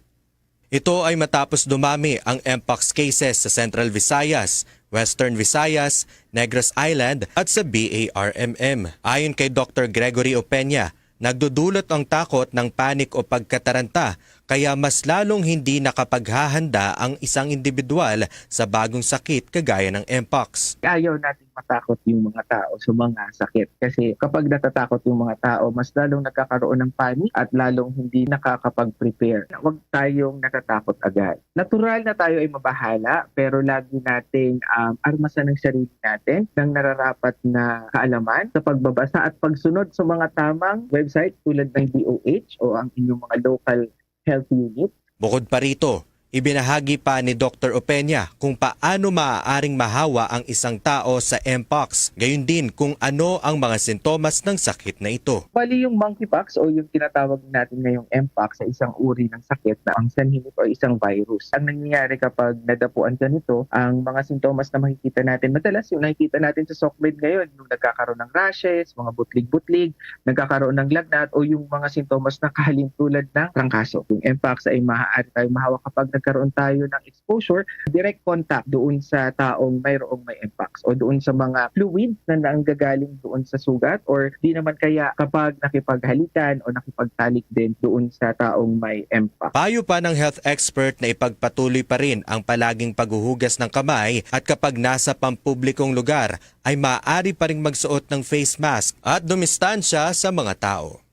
Ito ay matapos dumami ang mpox cases sa Central Visayas, Western Visayas, Negros Island at sa B A R M M. Ayon kay Doktor Gregory Opeña, nagdudulot ang takot ng panic o pagkataranta, kaya mas lalong hindi nakapaghahanda ang isang individual sa bagong sakit kagaya ng mpox. Ayaw nating matakot yung mga tao sa mga sakit. Kasi kapag natatakot yung mga tao, mas lalong nagkakaroon ng panic at lalong hindi nakakapag-prepare. Huwag tayong natatakot agad. Natural na tayo ay mabahala, pero lagi nating um, armasan ang sarili natin ng nararapat na kaalaman sa pagbabasa at pagsunod sa mga tamang website tulad ng D O H o ang inyong mga local health unit. Bukod pa rito, ibinahagi pa ni Doktor Opeña kung paano maaaring mahawa ang isang tao sa mpox, gayon din kung ano ang mga sintomas ng sakit na ito. Bali, yung monkeypox o yung tinatawag natin ngayong mpox sa isang uri ng sakit na ang sanhi nito ay isang virus. Ang nangyayari kapag nadapuan ka nito, ang mga sintomas na makikita natin, madalas yung nakikita natin sa sokmed ngayon, yung nagkakaroon ng rashes, mga butlig-butlig, nagkakaroon ng lagnat, o yung mga sintomas na kahalintulad ng trangkaso. Yung mpox ay maaari tayo mahawa kapag nagkaroon tayo ng exposure, direct contact doon sa taong mayroong may mpox o doon sa mga fluid na nanggagaling doon sa sugat, or di naman kaya kapag nakipaghalikan o nakipagtalik din doon sa taong may mpox. Payo pa ng health expert na ipagpatuloy pa rin ang palaging paghuhugas ng kamay at kapag nasa pampublikong lugar ay maaari pa ring magsuot ng face mask at dumistansya sa mga tao.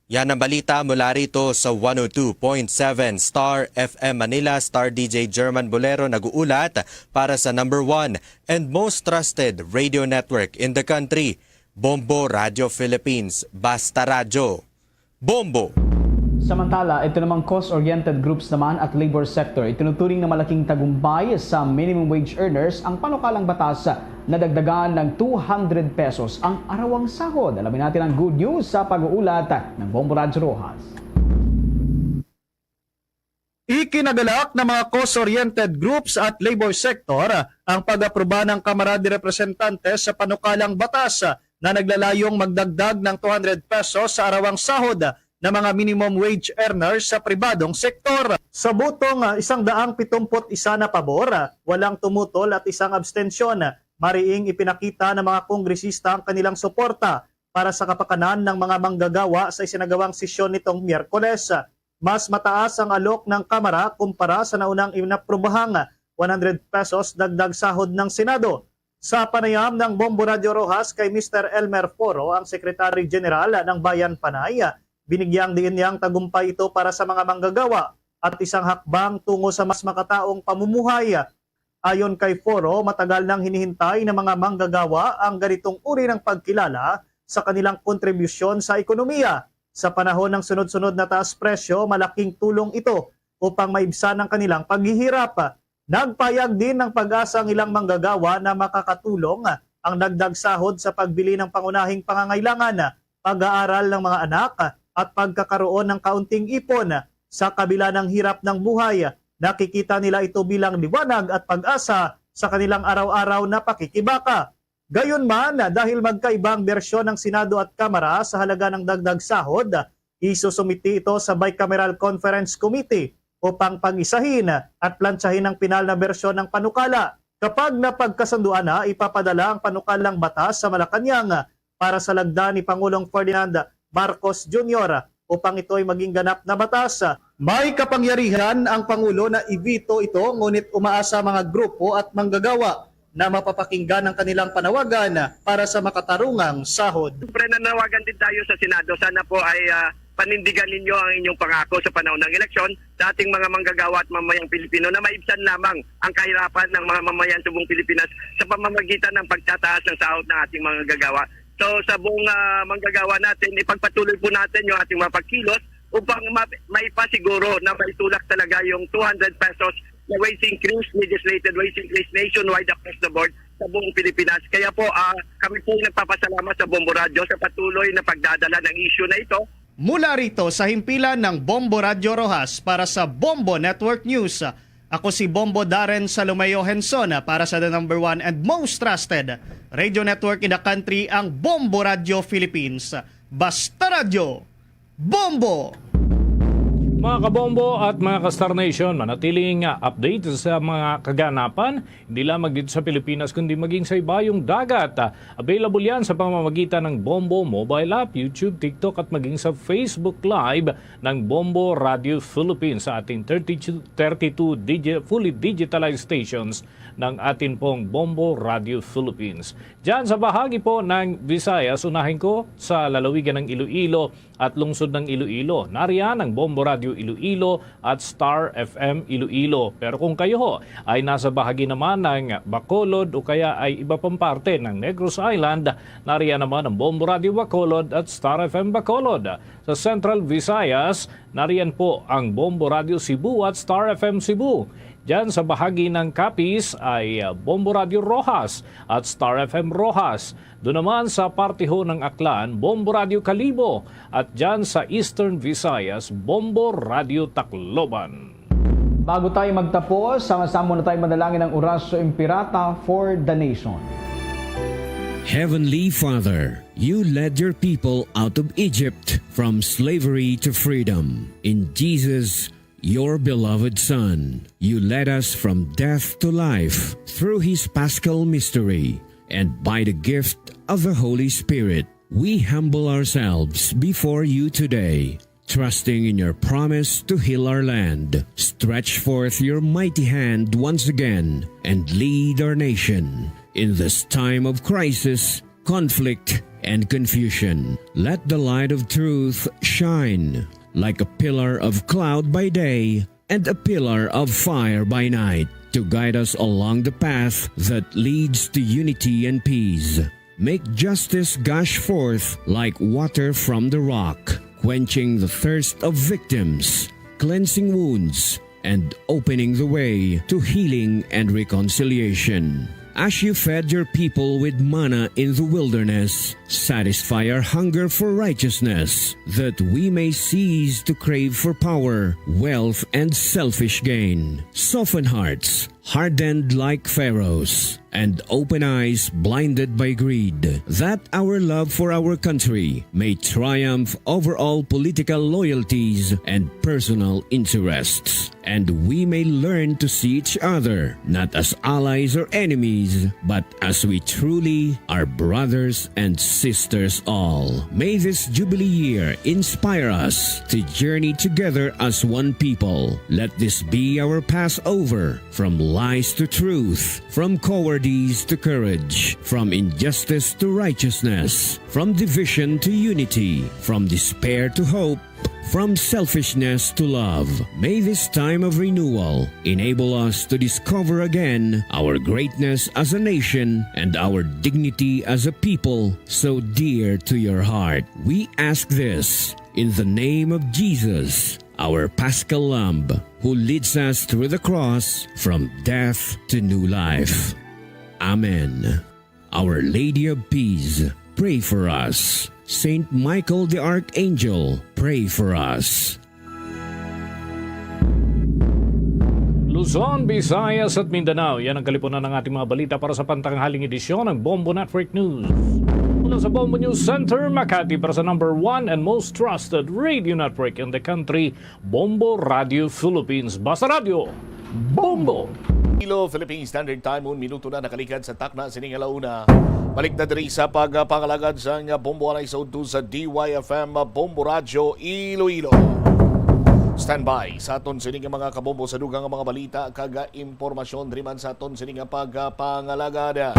Yan ang balita mula rito sa one oh two point seven Star F M Manila. Star D J German Bolero nag-uulat para sa number one and most trusted radio network in the country, Bombo Radio Philippines. Basta Radyo, Bombo! Samantala, ito namang cause-oriented groups naman at labor sector, itinuturing na malaking tagumpay sa minimum wage earners ang panukalang batas na dagdagan ng two hundred pesos ang arawang sahod. Alamin natin ang good news sa pag-uulat ng Bombo Radyo Rojas. Ikinagalak ng mga cause-oriented groups at labor sector ang pag-aproba ng Kamara de Representantes sa panukalang batas na naglalayong magdagdag ng two hundred pesos sa arawang sahod ng mga minimum wage earners sa pribadong sektor. Sa botong, ah, isang daang pitumput isa na pabor, ah, walang tumutol at isang abstensyon, mariing ipinakita ng mga kongresista ang kanilang suporta para sa kapakanan ng mga manggagawa sa isinagawang sesyon nitong Miyerkules. Mas mataas ang alok ng Kamara kumpara sa naunang inaprobahang one hundred pesos dagdag sahod ng Senado. Sa panayam ng Bombo Radyo Roxas kay Mister Elmer Foro, ang Secretary General ng Bayan Panay, binigyang diin niya ang tagumpay ito para sa mga manggagawa at isang hakbang tungo sa mas makataong pamumuhay. Ayon kay Foro, matagal nang hinihintay ng mga manggagawa ang ganitong uri ng pagkilala sa kanilang kontribusyon sa ekonomiya. Sa panahon ng sunod-sunod na taas presyo, malaking tulong ito upang maibsan ang kanilang paghihirap. Nagpayag din ng PAGASA ang ilang manggagawa na makakatulong ang dagdag sahod sa pagbili ng pangunahing pangangailangan, pag-aaral ng mga anak, at pagkakaroon ng kaunting ipon. Sa kabila ng hirap ng buhay, nakikita nila ito bilang liwanag at pag-asa sa kanilang araw-araw na pakikibaka. Gayunman, dahil magkaiba ang bersyon ng Senado at Kamara sa halaga ng dagdag sahod, isusumiti ito sa Bicameral Conference Committee upang pag-isahin at plantsahin ang pinal na bersyon ng panukala. Kapag napagkasunduan na, ipapadala ang panukalang batas sa Malacañang para sa lagda ni Pangulong Ferdinand Marcos Junior upang ito ay maging ganap na batas. May kapangyarihan ang Pangulo na i-veto ito, ngunit umaasa ang mga grupo at manggagawa na mapapakinggan ang kanilang panawagan para sa makatarungang sahod. Siyempre, nanawagan din tayo sa Senado. Sana po ay, ah, panindigan ninyo ang inyong pangako sa panahon ng eleksyon sa ating mga manggagawa at mamayang Pilipino na maibsan lamang ang kahirapan ng mga mamayan sa buong Pilipinas sa pamamagitan ng pagtataas ng sahod ng ating mga manggagawa. So, sa buong, ah, manggagawa natin, ipagpatuloy po natin yung ating mga pagkilos upang ma-, maipasiguro na maitulak talaga yung two hundred pesos na wage increase, legislated wage increase nationwide across the board sa buong Pilipinas. Kaya po, ah, kami po ay nagpapasalamat sa Bombo Radyo sa patuloy na pagdadala ng issue na ito. Mula rito sa himpilan ng Bombo Radyo Roxas para sa Bombo Network News, ako si Bombo Darren Salomeo Henson para sa the number one and most trusted radio network in the country, ang Bombo Radyo Philippines. Basta Radyo, Bombo! Mga kabombo at mga ka-Star Nation, manatiling, ah, update sa mga kaganapan, hindi lamang dito sa Pilipinas, kundi maging sa ibayong dagat. Ah, available yan sa pamamagitan ng Bombo mobile app, YouTube, TikTok, at maging sa Facebook Live ng Bombo Radio Philippines sa ating thirty-two, thirty-two digi-, fully digitalized stations ng atin pong Bombo Radio Philippines. Diyan sa bahagi po ng Visayas, unahin ko sa lalawigan ng Iloilo at lungsod ng Iloilo. Nariyan ang Bombo Radio Iloilo at Star F M Iloilo. Pero kung kayo ho ay nasa bahagi naman ng Bacolod o kaya ay iba pang parte ng Negros Island, nariyan naman ang Bombo Radio Bacolod at Star F M Bacolod. Sa Central Visayas, nariyan po ang Bombo Radio Cebu at Star F M Cebu. Diyan sa bahagi ng Capiz ay, ah, Bombo Radio Roxas at Star F M Roxas. Doon naman sa parte ho ng Aklan, Bombo Radio Kalibo. At dyan sa Eastern Visayas, Bombo Radio Tacloban. Bago tayo magtapos, sama-sama muna tayo manalangin ng Oratio Imperata for the nation. Heavenly Father, you led your people out of Egypt from slavery to freedom. In Jesus, your beloved Son, you led us from death to life through his Paschal mystery and by the gift of the Holy Spirit. We humble ourselves before you today, trusting in your promise to heal our land. Stretch forth your mighty hand once again and lead our nation in this time of crisis, conflict, and confusion. Let the light of truth shine like a pillar of cloud by day and a pillar of fire by night to guide us along the path that leads to unity and peace. Make justice gush forth like water from the rock, quenching the thirst of victims, cleansing wounds, and opening the way to healing and reconciliation. As you fed your people with manna in the wilderness, satisfy our hunger for righteousness, that we may cease to crave for power, wealth, and selfish gain. Soften hearts hardened like Pharaoh's, and open eyes blinded by greed, that our love for our country may triumph over all political loyalties and personal interests, and we may learn to see each other not as allies or enemies, but as we truly are, brothers and sisters all. May this Jubilee year inspire us to journey together as one people. Let this be our Passover from Lies to truth, from cowardice to courage, from injustice to righteousness, from division to unity, from despair to hope, from selfishness to love. May this time of renewal enable us to discover again our greatness as a nation and our dignity as a people so dear to your heart. We ask this in the name of Jesus, our Paschal Lamb, who leads us through the cross from death to new life. Amen. Our Lady of Peace, pray for us. Saint Michael the Archangel, pray for us. Luzon, Visayas at Mindanao, yan ang kalipunan ng ating mga balita para sa pantanghaling edisyon ng Bombo Network News. Mula sa Bombo News Center, Makati, para sa number one and most trusted radio network in the country, Bombo Radio Philippines. Basta Radio, Bombo! Ilo Philippine Standard Time, un minuto na nakalikad sa takna sining alauna. Balik na diri sa pagpangalagad sang Bombo Anay sa udto sa D Y F M Bombo Radyo Iloilo. Standby sa aton sini nga mga kabombo sa dugang nga mga balita kag impormasyon diri man sa aton sini nga pagpangalagad.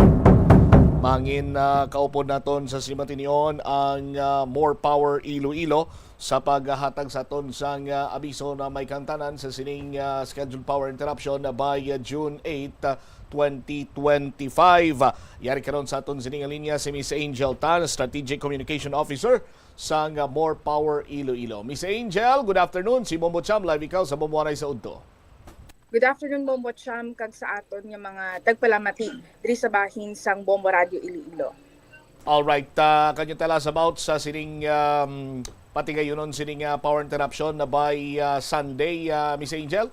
Mangin, ah, kaupod naton sa simatinion ang, ah, More Power Iloilo sa paghatag sa aton sang, ah, abiso na may kantanan sa sining, ah, scheduled power interruption by, ah, June eight, ah, twenty twenty-five. Yari karon sa aton sining linya si Miss Angel Tan, Strategic Communication Officer sang, ah, More Power Iloilo. Miss Angel, good afternoon. Si Bombo Cham, live ikaw sa Bombo Anay sa Udto. Good afternoon, Bombo Cham, kag sa aton nga mga tagpalamati diri sa bahin sang Bombo Radio Iloilo. All right, ah, can you tell us about sa sining, um, patigayunon sining, ah, power interruption na by, ah, Sunday, ah, Miss Angel?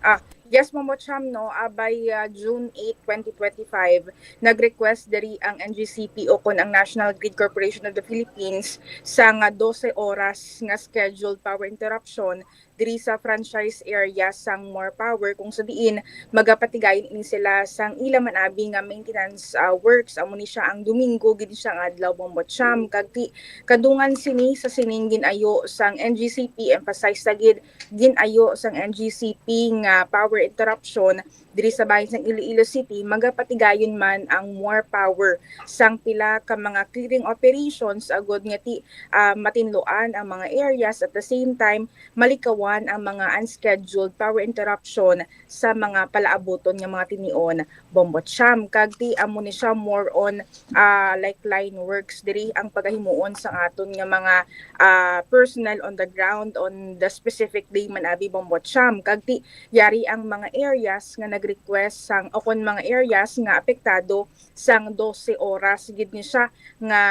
Ah, yes, Bombo Cham, no, ah, by, ah, June eight, twenty twenty-five, nag-request diri ang N G C P o kon ang National Grid Corporation of the Philippines sa nga dose oras nga scheduled power interruption diri sa franchise area sang More Power, kung sa diin magapatigayon ini sila sang ila man abi nga maintenance, ah, works. Amo ni siya ang Domingo gid siya nga adlaw, Bombo Cham, kag ti kadungan sini sa sining gin-ayo sang N G C P, emphasize ta gid, gin-ayo sang N G C P nga power interruption diri sa bahin sang Iloilo City, magapatigayon man ang More Power sang pila ka mga clearing operations agod nga ti, ah, matinluan ang mga areas, at the same time malikawan ang mga unscheduled power interruption sa mga palaabuton nga mga tinion, Bombo Cham. Kag ti amo ni siya more on, ah, like, line works diri ang pagahimuon sa aton nga mga, ah, personnel on the ground on the specific day man abi, Bombo Cham. Kag ti yari ang mga areas nga nag-request sang, o kon mga areas nga apektado sang dose oras gid ni siya nga,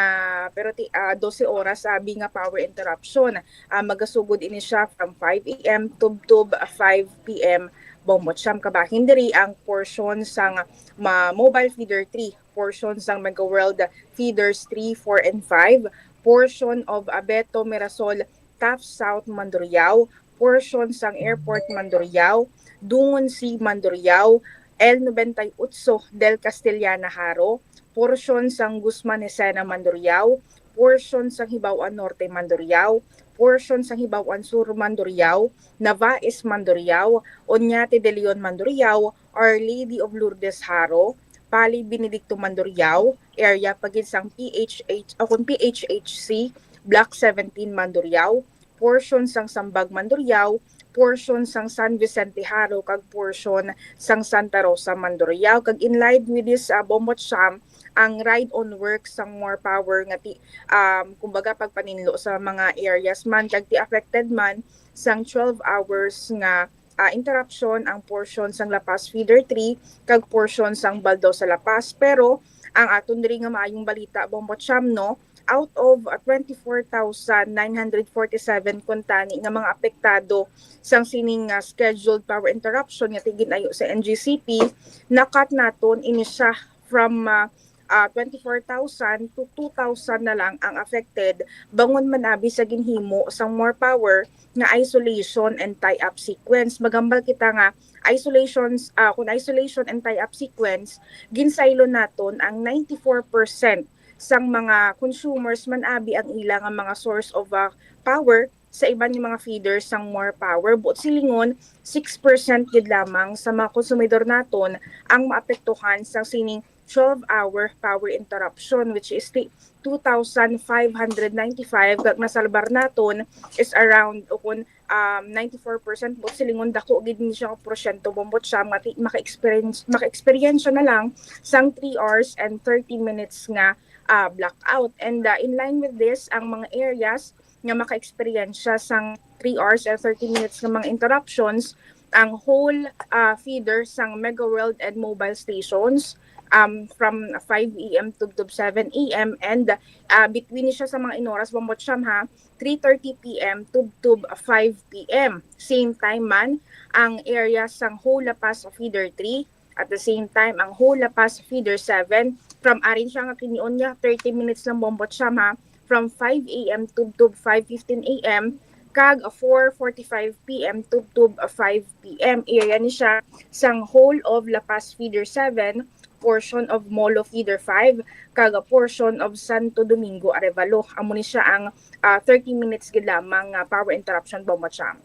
pero ti, ah, dose oras abi nga power interruption. Ah, magasugod ini siya from five A M tubtob five P M, Bombo Cham. Kabahin diri ang portion sang ma-, Mobile Feeder three, portion sang Mega World Feeders three, four, and five, portion of Abeto Mirasol Taft South Mandurriao, portion sang Airport Mandurriao, Dungon C Mandurriao, L nobenta y otso del Castellana Jaro, portion sang Guzman Esena Mandurriao, portion sang Hibaw-an Norte Mandurriao, portion sang Hibaw-an Sur Mandurriao, Navaez Mandurriao, Oñate de Leon Mandurriao, Our Lady of Lourdes Jaro, Pali Benedicto Mandurriao, area pa gid sang P H H, o kon P H H C, Block seventeen Mandurriao, portion sang Sambag Mandurriao, portion sang San Vicente Jaro, kag portion sang Santa Rosa Mandurriao. Kag in line with this, ah, Bombo Cham, ang ride-on work sang More Power nga ti, um, kumbaga, pagpaninlo sa mga areas man kag ti affected man sang twelve hours nga, ah, interruption ang portion sang La Paz Feeder three kag portion sang Baldaosa La Paz. Pero ang aton diri nga maayong balita, Bombo Cham, no, out of, ah, twenty-four thousand nine hundred forty-seven kuntani nga mga apektado sang sining, ah, scheduled power interruption nga ti gin-ayo sa N G C P, na-cut naton ini siya from, ah, ah, twenty-four thousand to two thousand na lang ang affected, bangon man abi sa ginhimo sang More Power nga isolation and tie-up sequence. Maghambal kita nga isolations, ah, kung isolation and tie-up sequence, ginsaylo naton ang ninety-four percent sang mga consumers man abi ang ila nga mga source of, ah, power sa iban nga mga feeders sang More Power. Buot silingon, six percent gid lamang sa mga konsumidor naton ang maapektuhan sang sining twelve-hour power interruption, which is the two thousand five hundred ninety-five, kag nasalbar naton is around, o kun, um, ninety-four percent, buot silingon, dako gid ni siya nga porsyento, Bombo Cham, nga ti-, maka-experience, maka-experience na lang sang three hours and thirty minutes nga, ah, blackout. And, ah, in line with this, ang mga areas nga maka-experience sang three hours and thirty minutes nga mga interruptions, ang whole, ah, feeder sang Mega World and mobile stations, um, from five A M tubtob seven A M, and, ah, between ni siya sa mga inoras, Bombo Cham, ha, three thirty P M tubtob five P M. Same time man, ang area sang whole La Paz Feeder three, at the same time, ang whole La Paz Feeder seven, from arin siya nga tinion niya, thirty minutes lang, Bombo Cham, ha, from five A M tubtob five fifteen A M, kag four forty-five P M tubtob five P M. Area ni siya sang whole of La Paz Feeder seven, portion of Molo Feeder five, kag portion of Santo Domingo Arevalo. Amo ni siya ang, ah, thirty minutes gid lamang nga power interruption, Bombo Cham.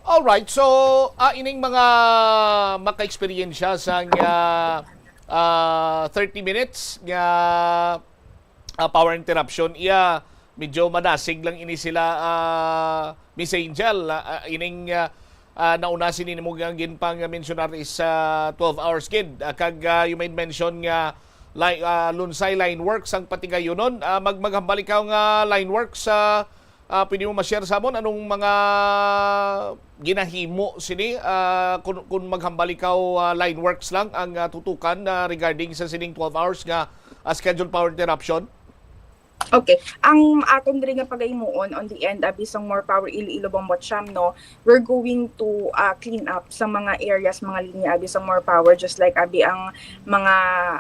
Alright, so, ah, ining mga maka-eksperyensya sang, ah, ah, thirty minutes nga, ah, power interruption, iya, medyo madasig lang ini sila, ah, Miss Angel, ah, ah, ining, ah, ah, nauna sini nimo nga ginpang-mensionar is, ah, twelve hours gid. Ah, kag, ah, you made mention nga li-, ah, Lunsay line works ang patigayonon. Ah, mag-, maghambal ikaw nga line works, ah, ah, pwede mo ma-share sa amon anong mga ginahimo sini, ah, kun, kun maghambal ikaw, ah, line works lang ang, ah, tutukan, ah, regarding sa sining twelve hours nga, ah, scheduled power interruption? Okay. Ang aton diri nga pagahimuon on the end, abi sang More Power Iloilo, Bombo Cham, no, we're going to, ah, clean up sa mga areas, mga linya, abi sang More Power, just like abi ang mga,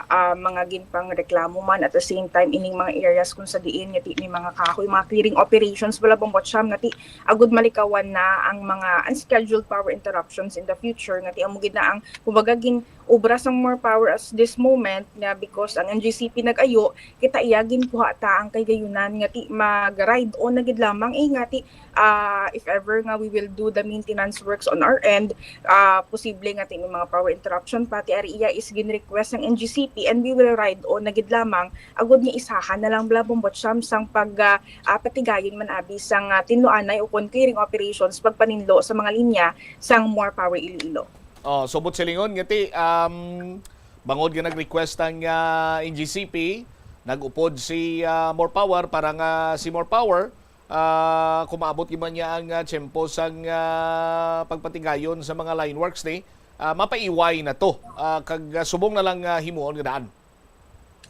ah, mga ginpangreklamo man, at the same time, ining mga areas kung sa diin nga ti may mga kahoy, mga clearing operations bala, Bombo Cham, nga ti agud malikawan na ang mga unscheduled power interruptions in the future, nga ti amo gid na ang, kumbaga, gin-obra sang More Power as this moment, nga because ang N G C P nag-ayo, kita iya ginkuha ta ang kahigayonan nga ti mag-ride on na gid lamang, eh, nga ti, ah, if ever nga we will do the maintenance works on our end, ah, posible nga ti may mga power interruption pa, ti ari iya is gin-request sang N G C P, and we will ride on na gid lamang, agud nga isahan na lang bala, Bombo Cham, sang pag, ah, ah, patigayon man abi sang, ah, tinluanay o kon clearing operations pagpaninlo sa mga linya sang More Power Iloilo. Oh, so buot silingon nga ti, um, bangod nga nag-request ang, ah, N G C P, nag-upod si, ah, More Power para nga si More Power, ah, kung maabot gid man niya ang, ah, tiyempo sang, ah, pagpatigayon sa mga line works ni, ah, mapaiway na to, ah, kag, ah, subong na lang, ah, himuon nga daan.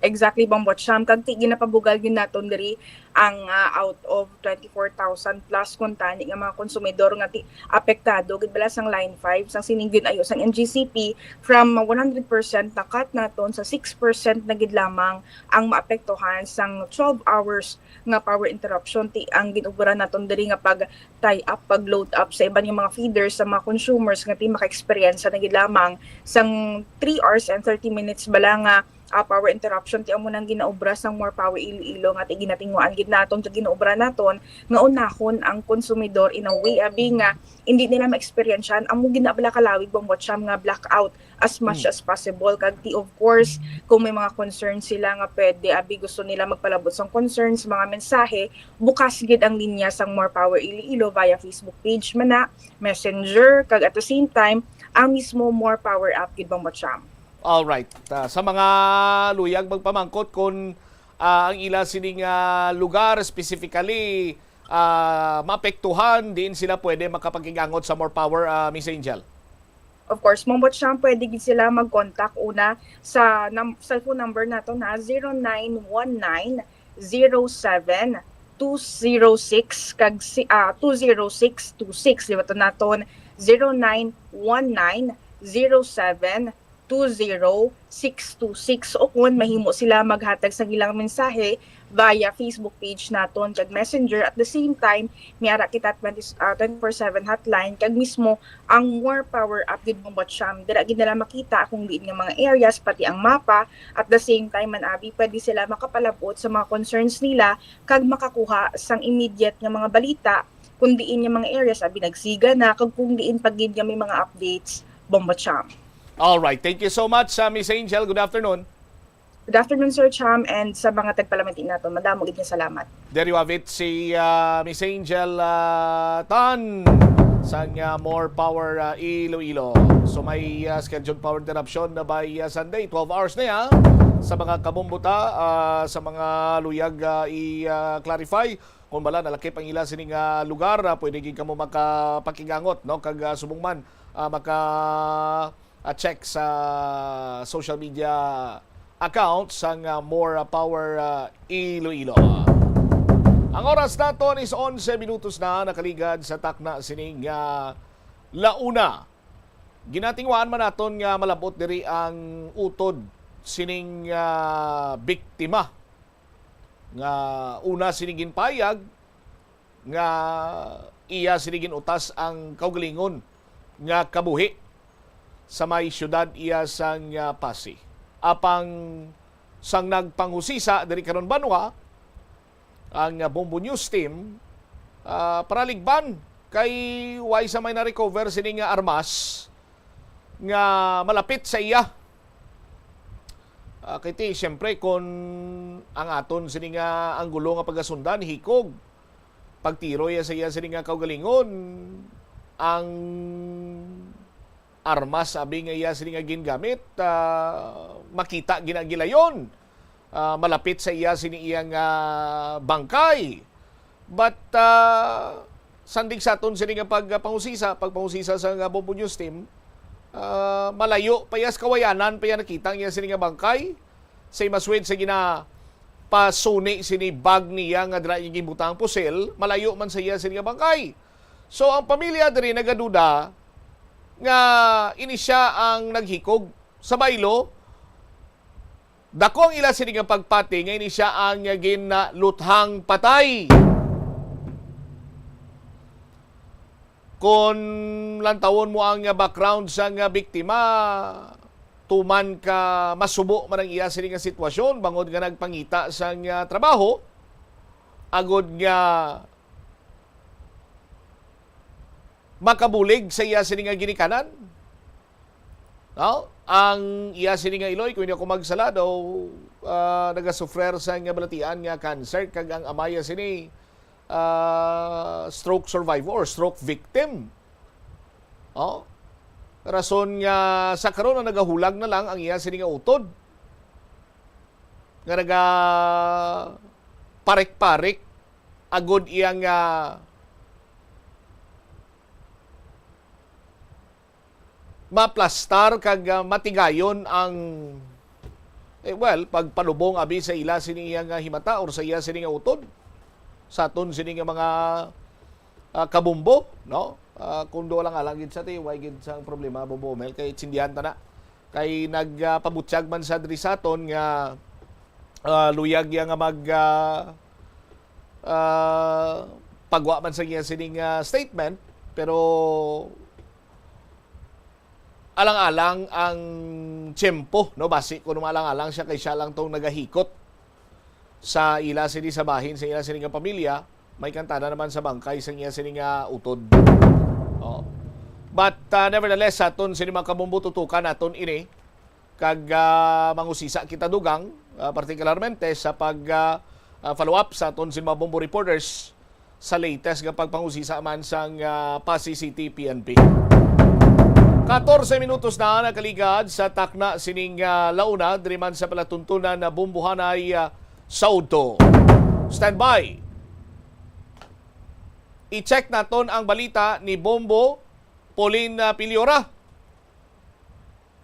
Exactly, Bombo Cham. Kag ti ginapabugal gid naton diri ang, ah, out of twenty-four thousand plus kuntani nga mga konsumidor nga ti apektado gid bala sang Line five, sang sining ginayo sang N G C P, from one hundred percent na-cut naton sa six percent na gid lamang ang maapektuhan sang twelve hours nga power interruption. Ti ang ginobra naton diri nga pag-tie up, pag-load up sa iban nga mga feeders sa mga consumers nga ti maka-experience na gid lamang sang three hours and thirty minutes bala nga ah, power interruption, ti amo nang ginaobra sang More Power Iloilo nga ti ginatinguhaan gid naton kag ginaobra naton nga unahon ang konsumidor in a way, abi, nga hindi nila ma-experiencean amo gid na bala kalawig, Bombo Cham, nga blackout as much as possible. Kag ti, of course, kung may mga concerns sila nga pwede, abi, gusto nila magpalabot sang concerns, mga mensahe, bukas gid ang linya sang More Power Iloilo via Facebook page man na, Messenger, kag at the same time, ang mismo More Power app gid, Bombo Cham. Alright. Ah, sa mga luyag magpamangkot kung, ah, ang ila sining, ah, lugar specifically, ah, maapektuhan, diin sila pwede makapakig-angot sa More Power, ah, Miss Angel? Of course, Bombo Cham, pwede gid sila mag-contact una sa num-, cellphone number naton, ha, zero nine one nine, zero seven, two zero six kag si, ah, two zero six two six, liwat naton, zero nine one nine, zero seven, two zero six two six, o kung mahimo sila maghatag sang ilang mensahe via Facebook page naton kag Messenger. At the same time, may ara kita twenty, ah, twenty-four seven hotline kag mismo ang More Power app gid, Bombo Cham. Dira gid nila makita kung diin nga mga areas, pati ang mapa. At the same time man, abi, pwede sila makapalabot sa mga concerns nila kag makakuha sang immediate nga mga balita kung diin nga mga areas, abi, nagsiga na, kag kung diin pa gid nga may mga updates, Bombo Cham. All right. Thank you so much, uh, Miss Angel. Good afternoon. Good afternoon, Sir Cham, and sa mga tagpalamati naton. Madamo gid nga salamat. There you have it, si uh, Miss Angel uh, Tan sang uh, More Power uh, Iloilo. So may uh, scheduled power interruption na by uh, Sunday, twelve hours na ya. Sa mga kabombo ta, uh, sa mga luyag uh, i-clarify, kung bala nalakip ang ila sining uh, lugar, uh, pwede gid kamo makapakigangot, no, kag uh, subong man uh, maka uh, check sa social media account sang uh, More uh, Power uh, Iloilo. Ang oras naton is onse minutos na nakaligad sa takna sining uh, launa. Ginatingwaan man naton nga malabot diri ang utod sining uh, biktima nga una sini ginpayag nga iya sini gin-utas ang kaugalingon nga kabuhi sa may siyudad iya sang uh, Passi. Apang sang nagpanghusisa diri karon banwa ang uh, Bombo News Team uh, paraligban kay way sa may na-recover sini nga armas nga malapit sa iya. Uh, kay ti, siyempre, kung ang aton sini nga anggulo nga pagasundan, hikog, pagtiro iya sa iya sini nga kaugalingon, ang armas abi nga iya sini nga gingamit, uh, makita ginagilayon. Uh, malapit sa iya sini iya nga bangkay. But uh, sandig sa aton sini nga pagpangusisa, pagpangusisa sa nga Bombo News Team, uh, malayo pa iya sa kawayanan pa iya nakita ang iya sini nga bangkay. Sa imaswid sa gina pasuni sini bag niya nga dira niya gibutang pusil, malayo man sa iya sini nga bangkay. So ang pamilya diri nagaduda nga ini siya ang naghikog sa baylo. Dako ang ila sini nga pagpati nga ini siya ang ginaluthang patay. Kon lantawon mo ang background sa nga biktima, tuman ka masubo man ang iya sini nga sitwasyon bangod nga nagpangita sa nga trabaho agod nga makabulig sa iya sini nga ginikanan. No? Ang iya sini nga iloy, kung hindi ako magsala, daw uh, nagasufrer sa nga balatian nga cancer, kag ang amaya sini uh, stroke survivor or stroke victim. Oh? Rason nga sa karon ang nagahulag na lang ang iya sini nga utod nga naga parik-parik agod iya nga maplastar kag uh, matigayon ang eh, well, pagpalubong abi sa ila sini iya nga himata or sa iya sini nga utod sa aton sini nga mga uh, kabumbo, no? Uh, kung do lang alang gid sa ti, way gid sang problema, Bombo Omel, kay sindihan ta na. Kay nagpabutyag uh, man sa diri sa aton nga uh, luyag iya nga mag uh, uh, pagwa man sa iya sining uh, statement, pero alang-alang ang tiyempo, no? Basi kuno alang-alang siya kay siya lang tong nagahikot sa ila sini sa bahin sa ila sini nga pamilya, may kantana naman sa bangkay sa iya sini nga utod. Oh. But uh, nevertheless, sa aton sini mga kabumbo, tutukan naton ini kag uh, mangusisa kita dugang uh, partikularmente sa pag uh, uh, follow up sa aton sini mga bombo reporters sa latest nga pagpangusisa man sang uh, Passi City P N P. Katorse minutos na nakaligad sa takna sining uh, launa diri man sa palatuntunan na Bumbuhanay uh, sa udto. Standby. I-check naton ang balita ni Bombo Pauline uh, Piliora.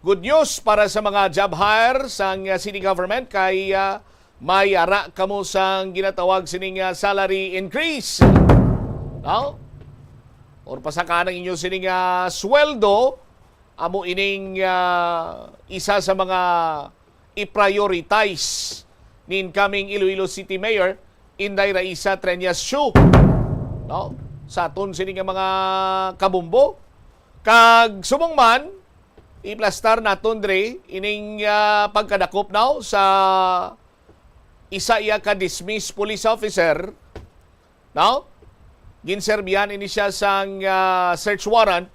Good news para sa mga job hire sang uh, city government kay uh, may ara kamo sang ginatawag sining uh, salary increase. No? Or pasakan ang inyo sining uh, sweldo, amo ining uh, isa sa mga i-prioritize ni incoming Iloilo City Mayor Inday Raisa Treñas Shu, no? Sa aton sini nga mga kabombo. Kag subong man, iplastar naton dre ining, ah, pagkadakop, no, sa isa iya ka dismissed police officer, no? Ginserbihan ini siya sang, ah, search warrant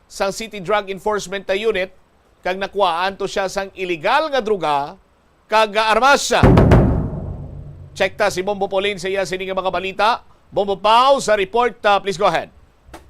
sang City Drug Enforcement Unit, kag nakuhaan to siya sang iligal nga droga kag, ah, armas. Check ta si Bombo Pauline sa iya sini nga mga balita. Bombo Pau sa report, ah, please go ahead.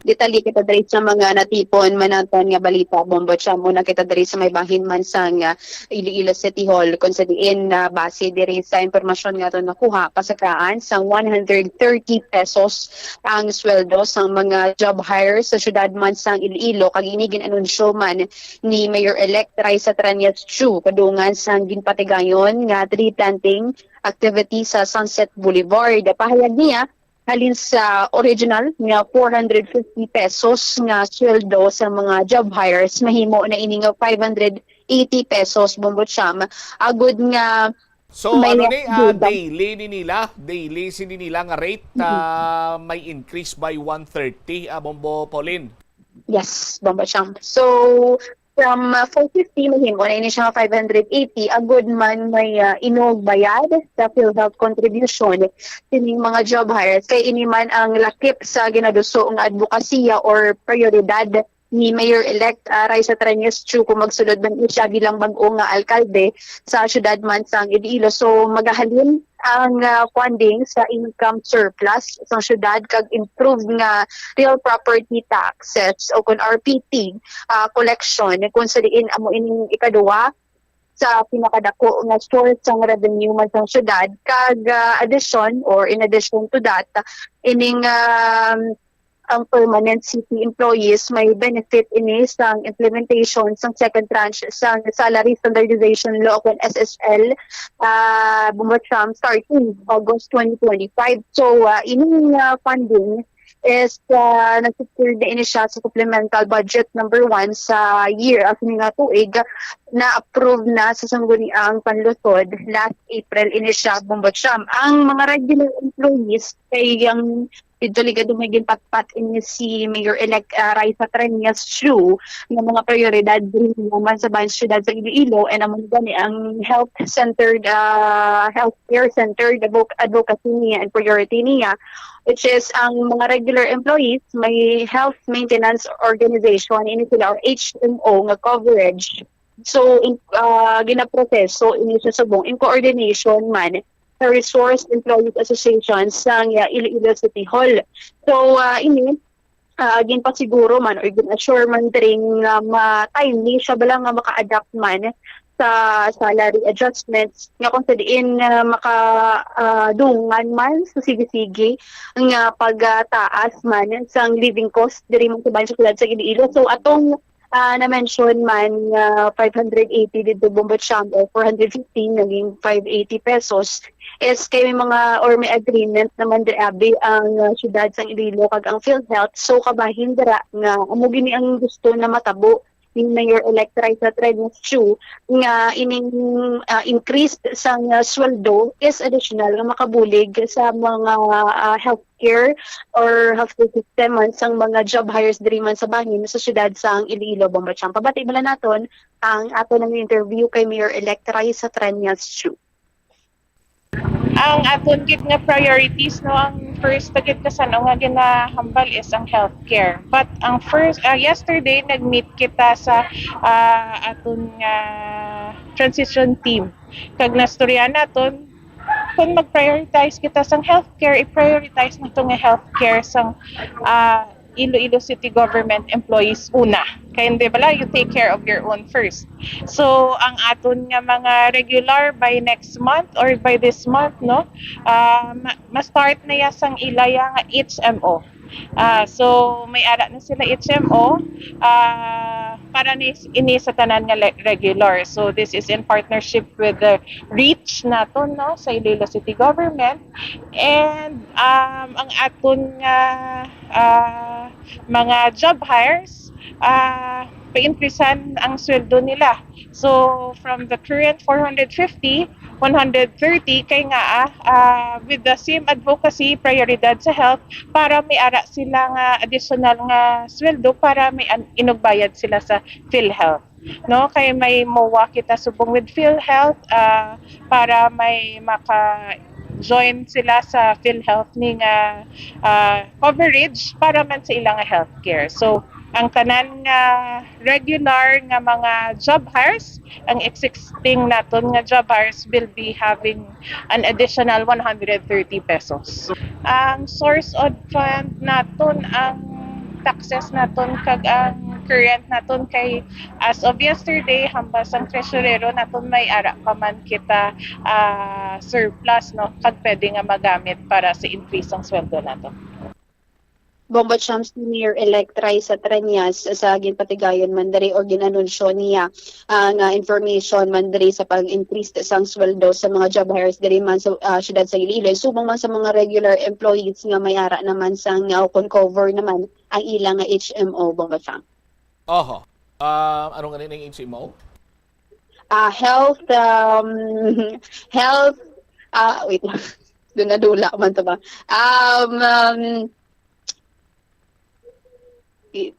Detalye kita diri sa mga natipon man naton nga balita, Bombo Cham. Una kita diri sa may bahin man sang, ah, Iloilo City Hall, kung sa diin, ah, base diri sa impormasyon nga aton nakuha, pasakaan sang one hundred thirty pesos ang sweldo sang mga job hire sa syudad man sang Iloilo, kag ini gin-anunsyo man ni Mayor-elect Raisa Treñas Shu kadungan sang ginpatigayon nga tree planting activity sa Sunset Boulevard. Pahayag niya, halin sa original nga four hundred fifty pesos nga sweldo sa mga job hires, mahimo na ini nga five hundred eighty pesos, Bombo Cham, agud nga So, may ano ni, ah, duda. Daily ni nila, daily sini nila nga rate, Mhm. ah, may increase by one thirty, ah, Bombo Pauline. Yes, Bombo Cham. So, from, ah, four fifty, mahimo na ini siya nga five hundred eighty, agud man may, ah, inog bayad sa PhilHealth contribution sining mga job hires. Kay ini man ang lakip sa ginaduso nga adbokasiya or prioridad ni Mayor-elect, ah, Raisa Treñas Shu kung magsulod man siya bilang bag-o nga alkalde sa syudad man sang Iloilo. So, magahalin ang, ah, funding sa income surplus sang syudad kag improved nga real property taxes o kun R P T, ah, collection, kung sa diin amo ining ikaduha sa pinakadako nga source sang revenue man sang syudad. Kag, ah, addition or in addition to that, ining, um, ang permanent city employees may benefit ini sang implementation sang second tranche sang Salary Standardization Law o kun S S L, ah, Bombo Cham, starting August twenty twenty-five. So, ah, ining, ah, funding is, ah, nag-secure na ini siya sa supplemental budget number one sa year, as nga tuig, na-approve na sa Sangguniang Panlungsod last April ini siya, Bombo Cham. Ang mga regular employees kay ang didto ligado may ginpatpat ini si Mayor-elect, ah, Raisa Treñas Shu nga mga prioridad diri naman sa bahin sa syudad sa Iloilo, and amo gani ang health-centered, ah, healthcare-centered advoc-, advocacy niya and priority niya, which is ang mga regular employees may health maintenance organization, ini sila or H M O nga coverage. So, in, ah, ginaproseso ini sa subong in coordination man sa Resource Employees Association sang, ah, Iloilo City Hall. So, ah, ini, ah, ginpasiguro man or gin-assure man diri nga ma-timely siya bala nga maka-adapt man sa salary adjustments nga kung sa diin nga maka, ah, dungan man sa sige-sige nga pagtaas man sang living cost diri man sa bahin sa syudad sa Iloilo. So, atong ah, na-mention man nga five hundred eighty didto, Bombo Cham, or four hundred fifteen, naging five eighty pesos, is kay may mga, or may agreement naman diri abi ang, ah, siyudad sang Iloilo kag ang PhilHealth. So, kabahin dira nga amo gini ang gusto na matabo ni Mayor-elect Raisa Treñas Shu nga ining, ah, increase sang, ah, sweldo is additional nga makabulig sa mga, ah, health care or healthcare system man sang mga job hires diri man sa bahin sa siyudad sang Iloilo, Bombo Cham. Pabati bala naton ang aton nga interview kay Mayor-elect Raisa Treñas Shu. Ang aton gid nga priorities, no, ang first na gid kasan-o nga ginahambal is ang healthcare. But ang first, ah, yesterday, nag-meet kita sa, ah, aton nga transition team. Kag nastorya naton, kung mag-prioritize kita sang healthcare, i-prioritize nato nga healthcare sang, ah, Iloilo City Government employees una. Kay hindi bala, you take care of your own first. So, ang aton nga mga regular by next month or by this month, no, ah, ma-, ma-start na ya sang ilaya nga H M O. Ah, so, may ara na sila H M O, ah, para ni, ini sa tanan nga le-, regular. So, this is in partnership with the REACH naton, no, sa Iloilo City Government. And, um, ang aton nga, ah, mga job hires, ah, pa-increasean ang sweldo nila. So, from the current four hundred fifty, one hundred thirty kay nga, ah, ah, with the same advocacy, prioridad sa health para may ara sila nga additional nga sweldo para may an-, inugbayad sila sa PhilHealth, no? Kay may MOA kita subong with PhilHealth, ah, para may maka-join sila sa PhilHealth ni nga, ah, coverage para man sa ilang healthcare. So, ang tanan nga regular nga mga job hires, ang existing naton nga job hires will be having an additional one hundred thirty pesos. Ang source of fund naton, ang taxes naton kag ang current naton kay as of yesterday, hambal sang treasurero naton may ara pa man kita, ah, surplus, no, kag pwede nga magamit para sa increase sang sweldo naton. Bombo Champs ni Mayor-elect Raisa Treñas sa ginpatigayon man diri o gin-anunsyo niya, ah, nga information man diri sa pag-increase sang sweldo sa mga job hires diri man sa, ah, siyudad sa Iloilo, subong man sa mga regular employees nga may ara naman sang, ah, kon cover naman ang ila nga H M O, Bombo Champs. Oho. Ah, ano nga ning H M O? Ah, health, um, health, ah, wait lang. Doon nadula man to ba? Um, um, it-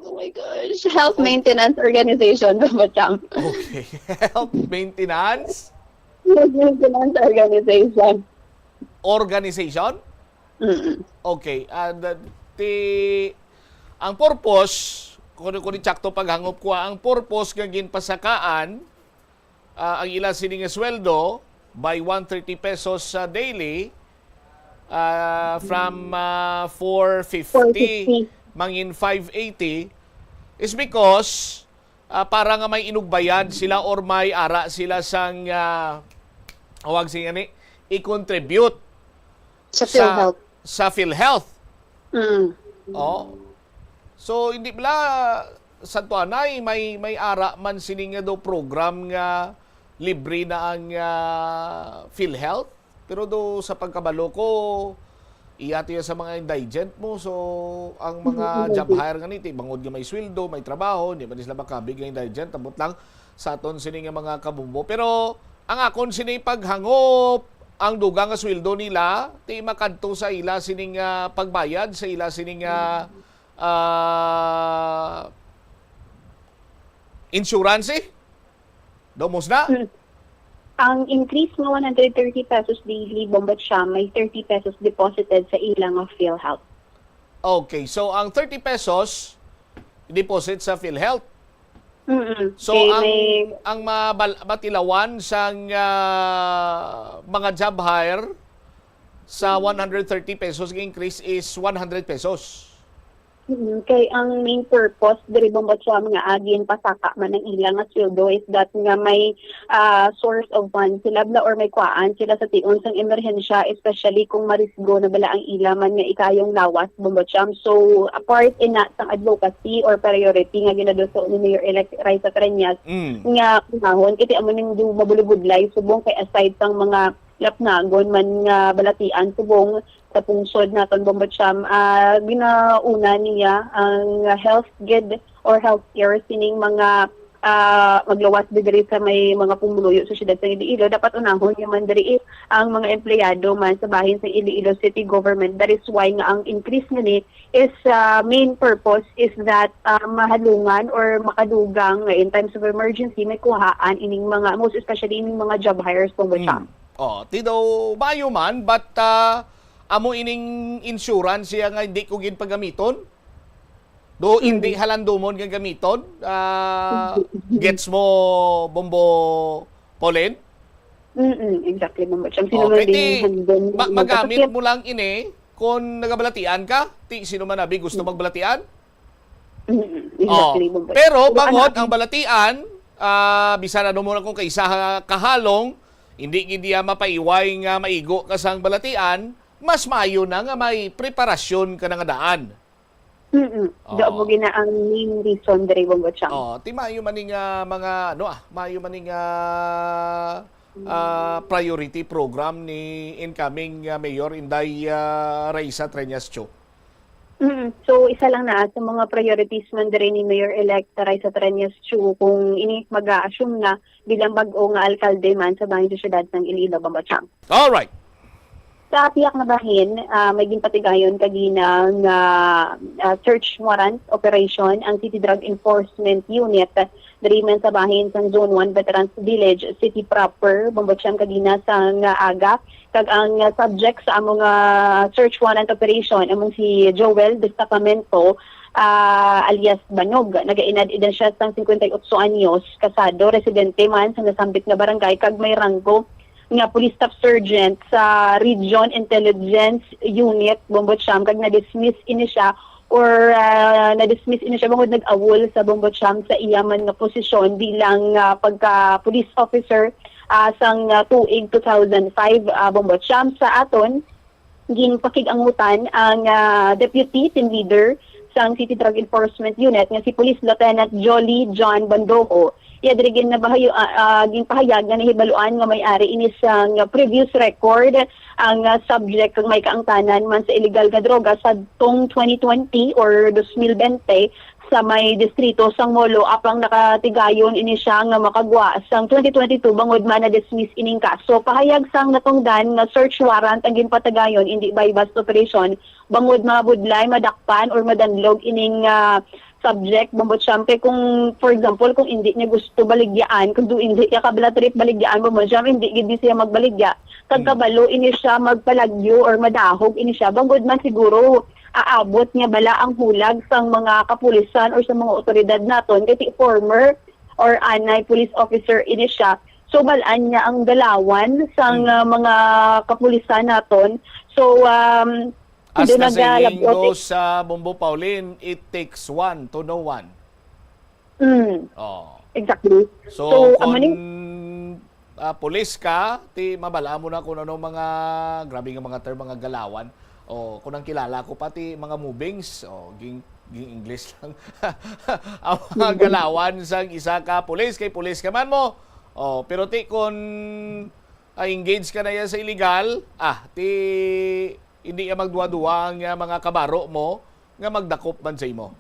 oh my gosh. Health Maintenance Organization, Bombo Champs. Okay. Health maintenance Health Maintenance Organization. Organization? Mm. Okay. And uh, ti ang purpose, kung kung sakto paghangop ko, ang purpose nga ginpasakaan, ah, ang ila sini nga sweldo by one thirty pesos sa daily, ah, from ah, four fifty Four fifty. mangin five eighty, is because ah, para nga may inugbayad sila or may ara sila sang ah, awag sing ani, i-contribute Sa PhilHealth. sa PhilHealth. Mm. Oh. So hindi bala sa tuanay may may ara man sini nga do program nga libre na ang ah, PhilHealth, pero do sa pagkabalo ko, iya tiya sa mga indigent mo. So ang mga Mm, job mm. Hire nga ni, ti bangod nga may sweldo, may trabaho, hindi man sila makabig nga indigent, ambot lang sa aton sini nga mga kabumbo. Pero ang akon sini paghangop, ang dugang nga sweldo nila ti makadto sa ila sining ah, pagbayad sa ila sining ah, ah, insurance, eh? Domos na? Mm. Ang increase nga one hundred thirty pesos daily, Bombo Champs, may thirty pesos deposited sa ilang nga PhilHealth. Okay, so ang thirty pesos deposit sa PhilHealth. Mm-mm. So Kay ang may ang mabal- matilawan sang ah, mga job hire sa one hundred thirty pesos nga increase is one hundred pesos. Mm, kay ang main purpose diri, Bombo Champs, nga agin pasaka man ang ila nga sweldo is that nga may ah, source of funds sila bala or may kuhaan sila sa tion sang emerhensya, especially kung marisgo na bala ang ila man nga ikayong lawas, Bombo Champs. So, a part ina sang advocacy or priority nga ginaduso ni Mayor-elect Raisa Treñas Mm. nga panahon, kay amo ning du mabulubudlay subong kay aside sang mga lapnagon man nga balatian subong sa pungsod naton, Bombo Champs, ah, ginauna niya ang health gid or healthcare sining mga ah, magluwas di diri sa may mga pumuluyo sa siyudad sa Iloilo. Dapat unahon niya man diri ang mga empleyado man sa bahin sa Iloilo City Government. That is why nga ang increase nga ni is ah, main purpose is that ah, mahalungan or makadugang nga in times of emergency may kuhaan ining mga, most especially ining mga job hires, Bombo Champs. Oh, ti daw maayo man, but ah, amo ining insurance siya nga hindi ko ginpagamiton? Do hindi halandomon nga gamiton? Ah, gets mo, Bombo Pauline? Mm, exactly, Bombo Champs. Sino Okay, man din ti handom ma- ng magamit kasakit? mo lang ini kung nagabalatian ka. Ti sino man abi gusto magbalatian? Mm, Oh, exactly, Bombo. pero Pero bangod ano, ang balatian, ah, bisan ano mo na kung kaisa ha- kahalong, hindi gid niya mapaiway nga maigo ka sang balatian, mas maayo na nga may preparasyon ka na nga daan. Mm-mm. Oh. Daw mo gina ang main reason diri, Bombo Champs. Oh, ti maayo man ni nga mga ano ah, maayo man ni nga ah, priority program ni incoming ah, Mayor Inday ah, Raisa Treñas Cho. Mm. So, isa lang na sa mga priorities man diri ni Mayor-elect Raisa Treñas Chu kung ini mag-a-assume na bilang bag-o nga alkalde man sa bahin sa siyudad sang Iloilo, Bombo Cham. Alright. Sa piyak na bahin, ah, may ginpatigayon kagina nga, ah, search warrant operation ang City Drug Enforcement Unit diri man sa bahin sang Zone one Veterans Village, City Proper, Bombo Cham, kagina sang aga. Kag ang, ah, subject sa among, ah, search warrant operation among si Joel Destacamento, ah, alias Banog. Nagainad-edad siya sang singkwenta y otso anyos, kasado, residente man sa nasambit nga barangay kag may ranggo nga Police Staff Sergeant sa Region Intelligence Unit, Bombo Cham, kag na-dismiss ini siya or, ah, na-dismiss ini siya bangod nag-awol sa, Bombo Cham, sa iya man nga posisyon bilang, ah, pagka police officer, ah, sang, ah, tuig two thousand five, ah, Bombo Cham. Sa aton, ginpakig-angutan ang, ah, Deputy Team Leader sang City Drug Enforcement Unit nga si Police Lieutenant Jolly John Bandoho. Iya diri ginabahayo-, ah, ah, ginpahayag nga nahibaluan nga may ari ini sang previous record ang, ah, subject kag may kaangtanan man sa illegal nga droga sadtong twenty twenty or dos mil bente sa may distrito sang Molo, apang nakatigayon ini siya nga makagwa sang twenty twenty-two bangod man na-dismiss ining kaso. Pahayag sang natungdan nga search warrant ang ginpatigayon, indi buy-bust operation, bangod mabudlay, madakpan, or madanlog ining, ah, subject, Bombo Cham. Kay kung, for example, kung hindi niya gusto baligyaan, kung do hindi niya kabala trip baligyaan, Bombo Cham, hindi gid siya magbaligya. Kag kabalo ini siya magpalagyo or madahog ini siya, bangod man siguro aabot nga bala ang hulag sang mga kapulisan or sa mga otoridad naton, kay ti former or anay police officer ini siya. So, bal-an niya ang galawan sang, ah, mga kapulisan naton. So, um, As doon the saying nagalabot, goes, sa Bombo Pauline, it takes one to know one. Mm, Oh. Exactly. So, So, amo kung ni ah, pulis ka, ti mabala mo na kung ano mga, grabe nga mga term, mga galawan. O, kung ang kilala ko pati mga movings, o, ging, ging English lang. Ang mga galawan sang isa ka pulis, kay pulis ka man mo. O, pero ti kung ah, engage ka na yan sa illegal, ah, ti hindi ya magduwa-duwa ang ah, mga kabaro mo nga magdakop man sa imo.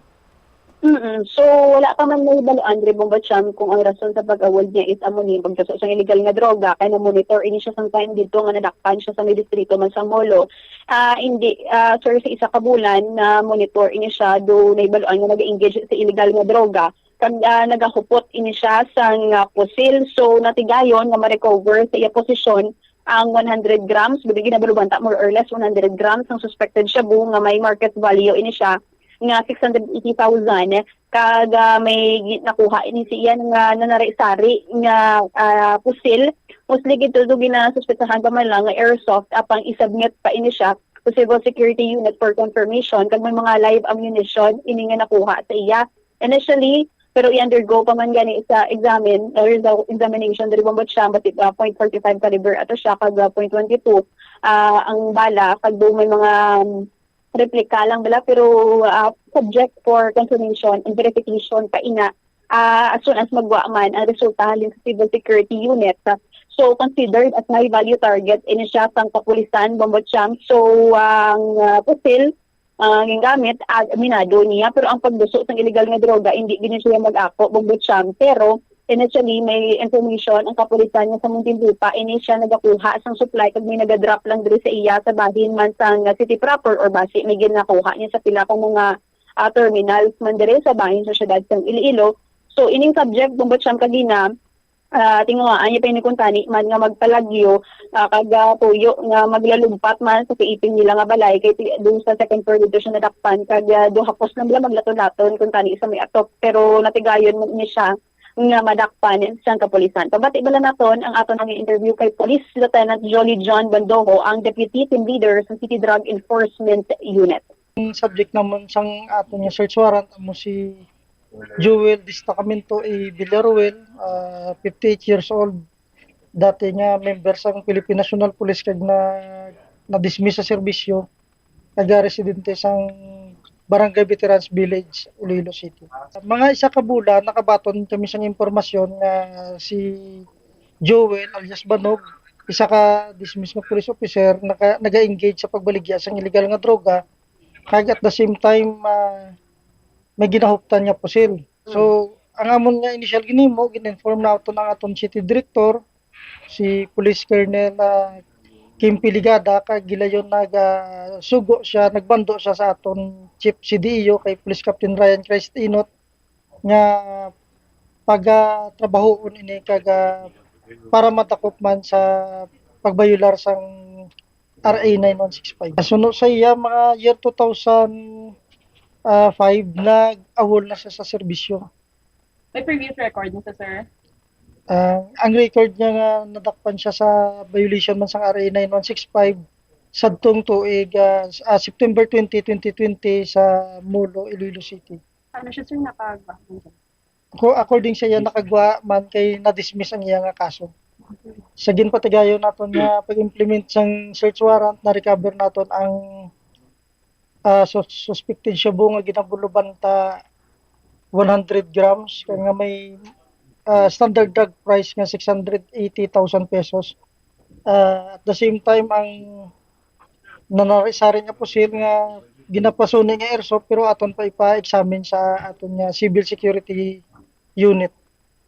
Mm-mm. So, wala pa man nahibalo, Andre Bombacham, kung ang rason sa pag-awol niya is amo ni pagtuso sang illegal nga droga, kay na-monitor ini siya sang time dito nga nadakpan siya sa may distrito man sa Molo. Ah, hindi, ah, sir, sa isa ka bulan na monitor ini siya, do nahibaluan nga nag-engage sa illegal nga droga. Kag, ah, nagahupot ini siya sang, ah, pusil. So, natigayon nga ma-recover sa iya posisyon ang one hundred grams, bitaw ginabalubanta, more or less one hundred grams ang suspected shabu nga may market value ini siya nga six hundred eighty thousand, kag, ah, may gi-, nakuha ini siya nga nanari-sari nga, ah, pusil. Mostly gid to ginasuspetsahan pa man lang nga airsoft, apang i-submit pa ini siya sa Civil Security Unit for confirmation, kag may mga live ammunition ini nga nakuha sa iya initially, pero i-undergo pa man gani sa examine, uh, result examination diri, Bombo Cham, but, uh, point forty-five caliber ato siya, kag, uh, point twenty-two, ah, ang bala, kag do may mga, um, replika lang bala, pero, ah, subject for confirmation and verification pa ina, ah, as soon as magwa man ang resulta halin sa Civil Security Unit. So, considered as high value target ini siya sang kapulisan, Bombo Cham. So, ang, ah, pusil, ah, gingamit, ah, aminado niya, pero ang pagduso sang illegal nga droga, hindi gid siya mag-ako, Bombo Cham. Pero, initially, may information ang kapulisan nga sa Muntinlupa, ini siya nagakuha sang supply kag may nagadrop lang diri sa iya sa bahin man sang, ah, city proper or basi may ginakuha niya sa pila ka mga, ah, terminals man diri sa bahin sa siyudad sang Iloilo. So, ining subject, Bombo Cham, kagina, ah, tinguhaan niya pa ini kung tani man nga magpalagyo, ah, kag, ah, tuyo nga maglalugpat man sa kaipin nila nga balay, kay ti-, doon sa second floor dito siya nadakpan, kag, ah, duha pos lang bala maglaton-laton kung tani sa may atop, pero natigayon man ini siya nga madakpan sang kapulisan. Pabati bala naton ang aton nga interview kay Police Lieutenant Jolly John Bandoho, ang Deputy Team Leader sa City Drug Enforcement Unit. Ang subject naman sang aton nga search warrant amo si Joel Destacamento A. Villaruel, ah, fifty-eight years old, dati nga member sang Philippine National Police kag na, na-dismiss sa serbisyo, nagaresidente sang Barangay Veterans Village, Iloilo City. Mga isa ka bulan, nakabaton kami sang impormasyon nga si Joel alias Banog, isa ka dismiss nga police officer, naka, naga-engage sa pagbaligya sang illegal nga droga Kag at the same time, ah, may ginahuptan nga pusil. So, ang amon nga initial ginhimo, gin-inform naton ang aton city director, si Police Colonel, ah, Kim Piligada, kag gilayon nagasugo siya, nagbando siya sa aton Chief C D E O kay Police Captain Ryan Christ Inot nga pagatrabahoon ini kag, ah, para madakop man sa pagbayular sang R A nine one six five. Suno sa iya, mga year two thousand five, nag-awol na siya sa serbisyo. May previous record na sa, sir? Ah, ang record niya nga nadakpan siya sa violation man sang R A nine one six five sadtong tuig, ah, s-, ah, September twenty, twenty twenty sa Molo, Iloilo City. Ano siya, sir, nakagwa? Ko, according sa iya, nakagwa man kay na-dismiss ang iya nga kaso. Sa ginpatigayon naton nga pag-implement sang search warrant, na-recover naton ang, ah, sus-, suspected shabu nga ginabuluban ta one hundred grams, kag nga may, ah, standard drug price nga six hundred eighty thousand pesos. Ah, at the same time, ang nanari-sari nga pusil nga ginapasuni nga airsoft, pero aton pa ipa-examine sa aton nga civil security unit.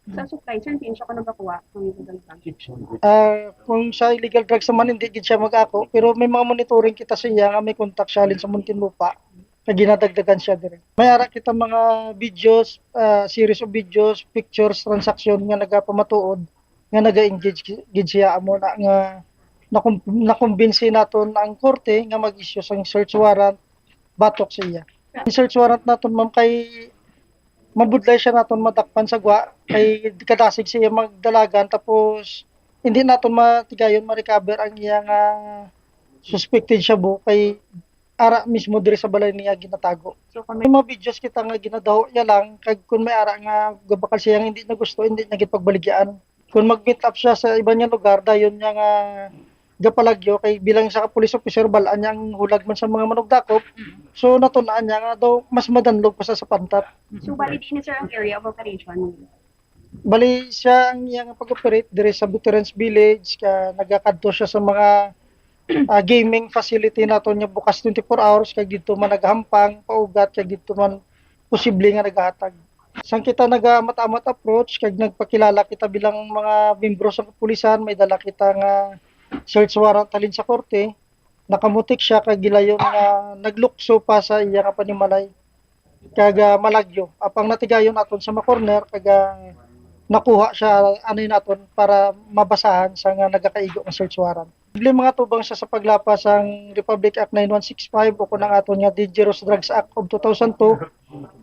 Sa supply, sir, hindi siya ko nagakuha ng illegal drugs? Ah, kung sa illegal drugs naman, hindi gid siya mag-ako, pero may mga monitoring kita sa iya nga may contact siya halin sa Muntinlupa, kag ginadagdagan siya diri. May ara kita mga videos, ah, series of videos, pictures, transaction nga nagapamatuod nga naga-engage gi-, gid siya amo na nga nakum-, nakumbinsi naton ang korte nga mag-issue sang search warrant batok sa iya. Ang search warrant naton, ma'am, kay mabudlay siya naton madakpan sa gwa, kay kadasig siya magdalagan, tapos hindi naton matigayon ma-recover ang iya nga suspected shabu kay ara mismo diri sa balay niya ginatago. So, kung may mga videos kita nga ginadaho niya lang, kag kung may ara nga gabakal siya nga hindi niya gusto, hindi niya gid pagbaligyan. Kung mag-meet up siya sa iban nga lugar, dayon niya nga gapalagyo, kay bilang isa ka police officer, bal-an niya ang hulag man sa mga manugdakop. So, natun-an niya nga daw mas madanlog pa sa, sa pantat. So, bali din, sir, ang area of operation? Bali, siya ang iya nga pag-operate diri sa Veterans Village, ka nagakadto siya sa mga, ah, gaming facility naton nga bukas twenty-four hours, kag didto man nagahampang, paugat, kag didto man posible nga nagahatag. Sang kita nagaamat-amat approach, kag nagpakilala kita bilang mga miyembro sa kapulisan, may dala kita nga search warrant halin sa korte, nakamutik siya, kag gilayon nga naglukso pa sa iya nga panimalay, kag, ah, malagyo. Apang natigayon aton sa ma-corner, kag, ah, nakuha siya, anay naton para mabasahan sa nga nagakaigo nga search warrant. Posible mga tubang siya sa paglapas sang Republic Act nine one six five o kung ang aton nga Dangerous Drugs Act of two thousand two,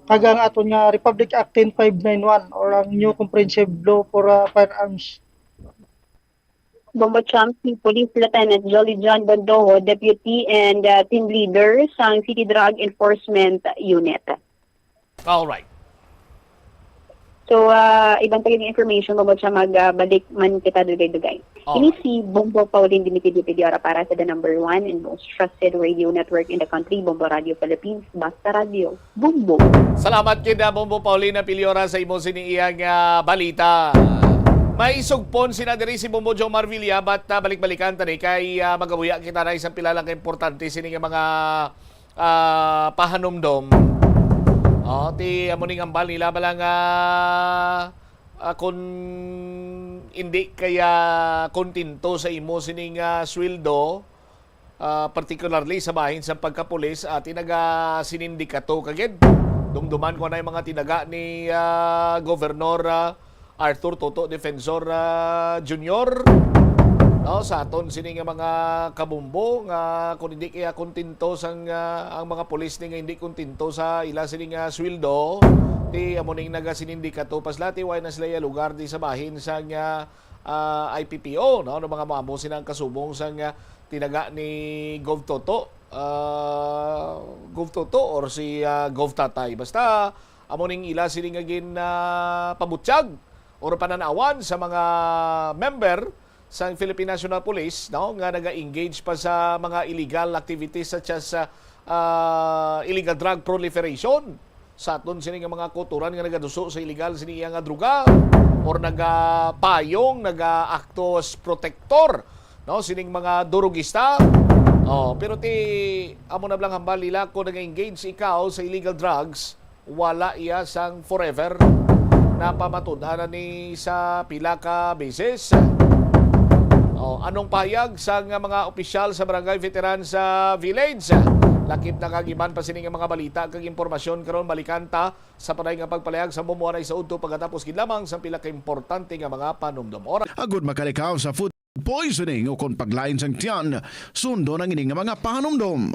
kag ang aton nga Republic Act ten five nine one or ang New Comprehensive Law for, ah, Firearms. Bombo Champ, si Police Lieutenant Jolly John Bondoho, Deputy and, uh, Team Leader sang City Drug Enforcement Unit. All right. So, uh, iban pa yung information, Bombo Champ, magbalik man kita dugay-dugay. All right. Ini si Bombo Pauline Dimitidio Pidiora para sa the number one and most trusted radio network in the country, Bombo Radio Philippines, Basta Radio. Bombo. Salamat kid, ah, Bombo Paulina Piliora sa imo sini iyang, ah, balita. May sugpon sina diri si Bombo Jomar Villa, but, ah, balik-balikan ta ni kay, ah, magabuya kita na isang pila lang ka importante sini nga mga, ah, pahanumdom. Oh, ti amo ning ambal nila bala nga, ah, kung hindi kaya kontento sa imo sining, ah, sweldo, ah, particularly sa bahin sa pagkapulis, ati naga sinindikato kagid. Dumduman ko na yung mga tinaga ni, ah, Governor, ah, Arthur Toto Defensor, ah, Junior. No, sa aton sini nga mga kabumbo nga kung hindi kaya kontento sang, ah, ang mga pulis ni nga hindi kontento sa ila sini nga sweldo, ti amo ning nagasinindikato pa sila, ti way na sila iya lugar di sa bahin sang, ah, ah, I P P O, no? Ano mga mamo sina ang kasubong sang, ah, tinaga ni Gov Toto, ah, Gov Toto or si, ah, Gov Tatay. Basta, amo ning ila sini nga gin, ah, pabutyag or pananawan sa mga member sang Philippine National Police, no, nga naga-engage pa sa mga illegal activities such as, ah, ah, illegal drug proliferation. Sa aton sini nga mga kauturan nga nagaduso sa illegal sini iya nga droga or nagapayong, nagaakto as protektor, no, sining mga durugista. Oh, pero ti amo na lang hambal nila, kung nag-engage ikaw sa illegal drugs, wala iya sang forever. Napamatud-an na ni sa pila ka beses. Oh, anong pahayag sang mga opisyal sa Barangay Veteran sa Village? Lakip na kag iban pa sini nga mga balita kag impormasyon karon, balikan ta sa panay nga pagpalihag sa Bombo Anay sa udto pagkatapos gid lamang sa pila ka importante nga mga panumdom. Oras. Agud makalikaw sa food poisoning o kon paglain sang tiyan, sundon ang ini nga mga panumdom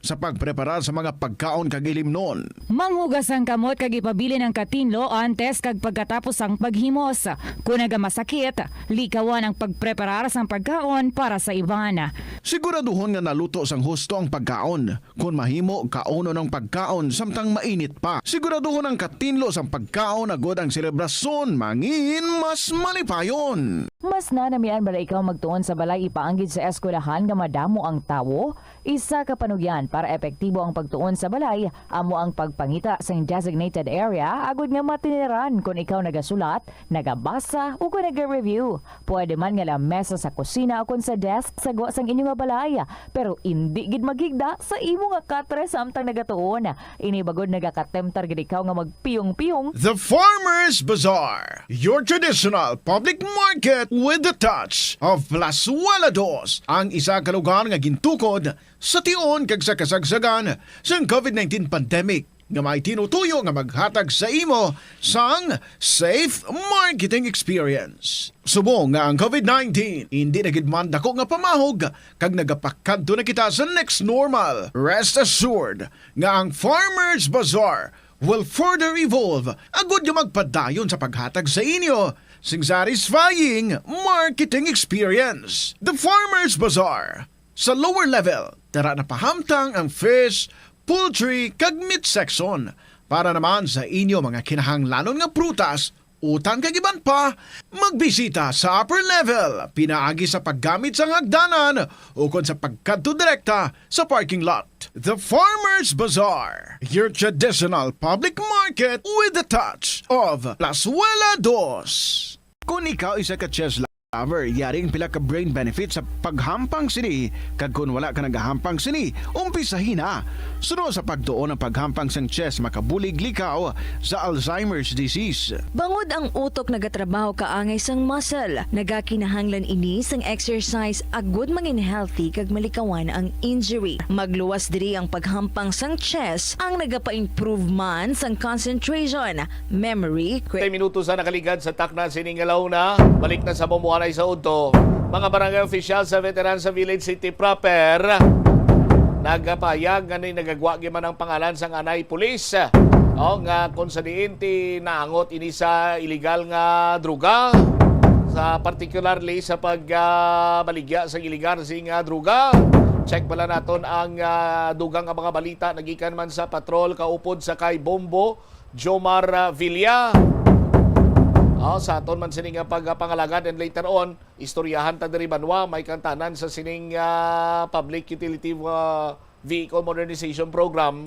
sa pagpreparar sa mga pagkaon kag ilimnon. Manghugas ang kamot kag ipabilin ang katinlo antes kag pagkatapos sang paghimos. Kon nagamasakit, likawan ang pagpreparar sang pagkaon para sa iban. Siguraduhon nga naluto sang husto ang pagkaon. Kon mahimo, kaunon ang pagkaon samtang mainit pa. Siguraduhon ang katinlo sang pagkaon agud ang selebrasyon mangin mas malipayon. Mas nanamian bala ikaw magtuon sa balay ipaanggid sa eskwelahan nga madamo ang tawo? Isa ka panugyan para epektibo ang pagtuon sa balay amo ang pagpangita sang designated area agud nga matiniran kon ikaw nagasulat, nagabasa, ug naga-review. Pwede man nga lamesa sa kusina ukon sa desk sa gwa sang inyo nga balay, pero indi gid maghigda sa imo nga katre samtang nagatuon. Ini bagod nagakatemptar gid ikaw nga magpiyong-piyong. The Farmers Bazaar, your traditional public market with the touch of Plazuela Dos, ang isa ka lugar nga gintukod sa tion kag sa kasagsagan sang covid nineteen pandemic, nga may tinutuyo nga maghatag sa imo sang safe marketing experience. Subong nga ang covid nineteen indi na gid man dako nga pamahog kag nagapakadto na kita sa next normal, rest assured nga ang Farmers Bazaar will further evolve agud nga magpadayon sa paghatag sa inyo sing satisfying marketing experience. The Farmers Bazaar, sa lower level, tara na pahamtang ang fish, poultry, kag meat section. Para naman sa inyo mga kinahanglanon nga prutas, utang kag iban pa, magbisita sa upper level pinaagi sa paggamit sang hagdanan ukon sa pagkadto direkta sa parking lot. The Farmers Bazaar, your traditional public market with the touch of Plazuela Dos. Kung ikaw isa ka chess lover, yari ang pila ka brain benefits sa paghampang sini, kag kung wala ka nagahampang sini, umpisahi na. Suno sa pagtuon ang paghampang sang chess makabulig likaw sa Alzheimer's disease. Bangod ang utok nagatrabaho kaangay sang muscle, nagakinahanglan ini sang exercise agud mangin healthy kag malikawan ang injury. Magluwas diri ang paghampang sang chess, ang nagapa-improve man sang concentration, memory, cre- Tay minuto sa nakaligad sa takna sining alawna. Balik na sa Bombo Anay sa udto. Mga barangay official sa Veteran sa Village City Proper nagapahayag nga ni nagagwa gyud man ang pangalan sang anay pulis, o, nga kung sa diin ti naangot ini sa illegal nga droga, sa particularly sa pag, ah, baligya sa illegal sing, ah, droga. Check pala naton ang, ah, dugang nga mga balita nagikan man sa patrol kaupod sa kay Bombo Jomar, ah, Villa. Ah, sa aton man sini nga pagpangalagad, and later on, istoryahan ta diri banwa, may kantanan sa sining, ah, public utility, ah, vehicle modernization program.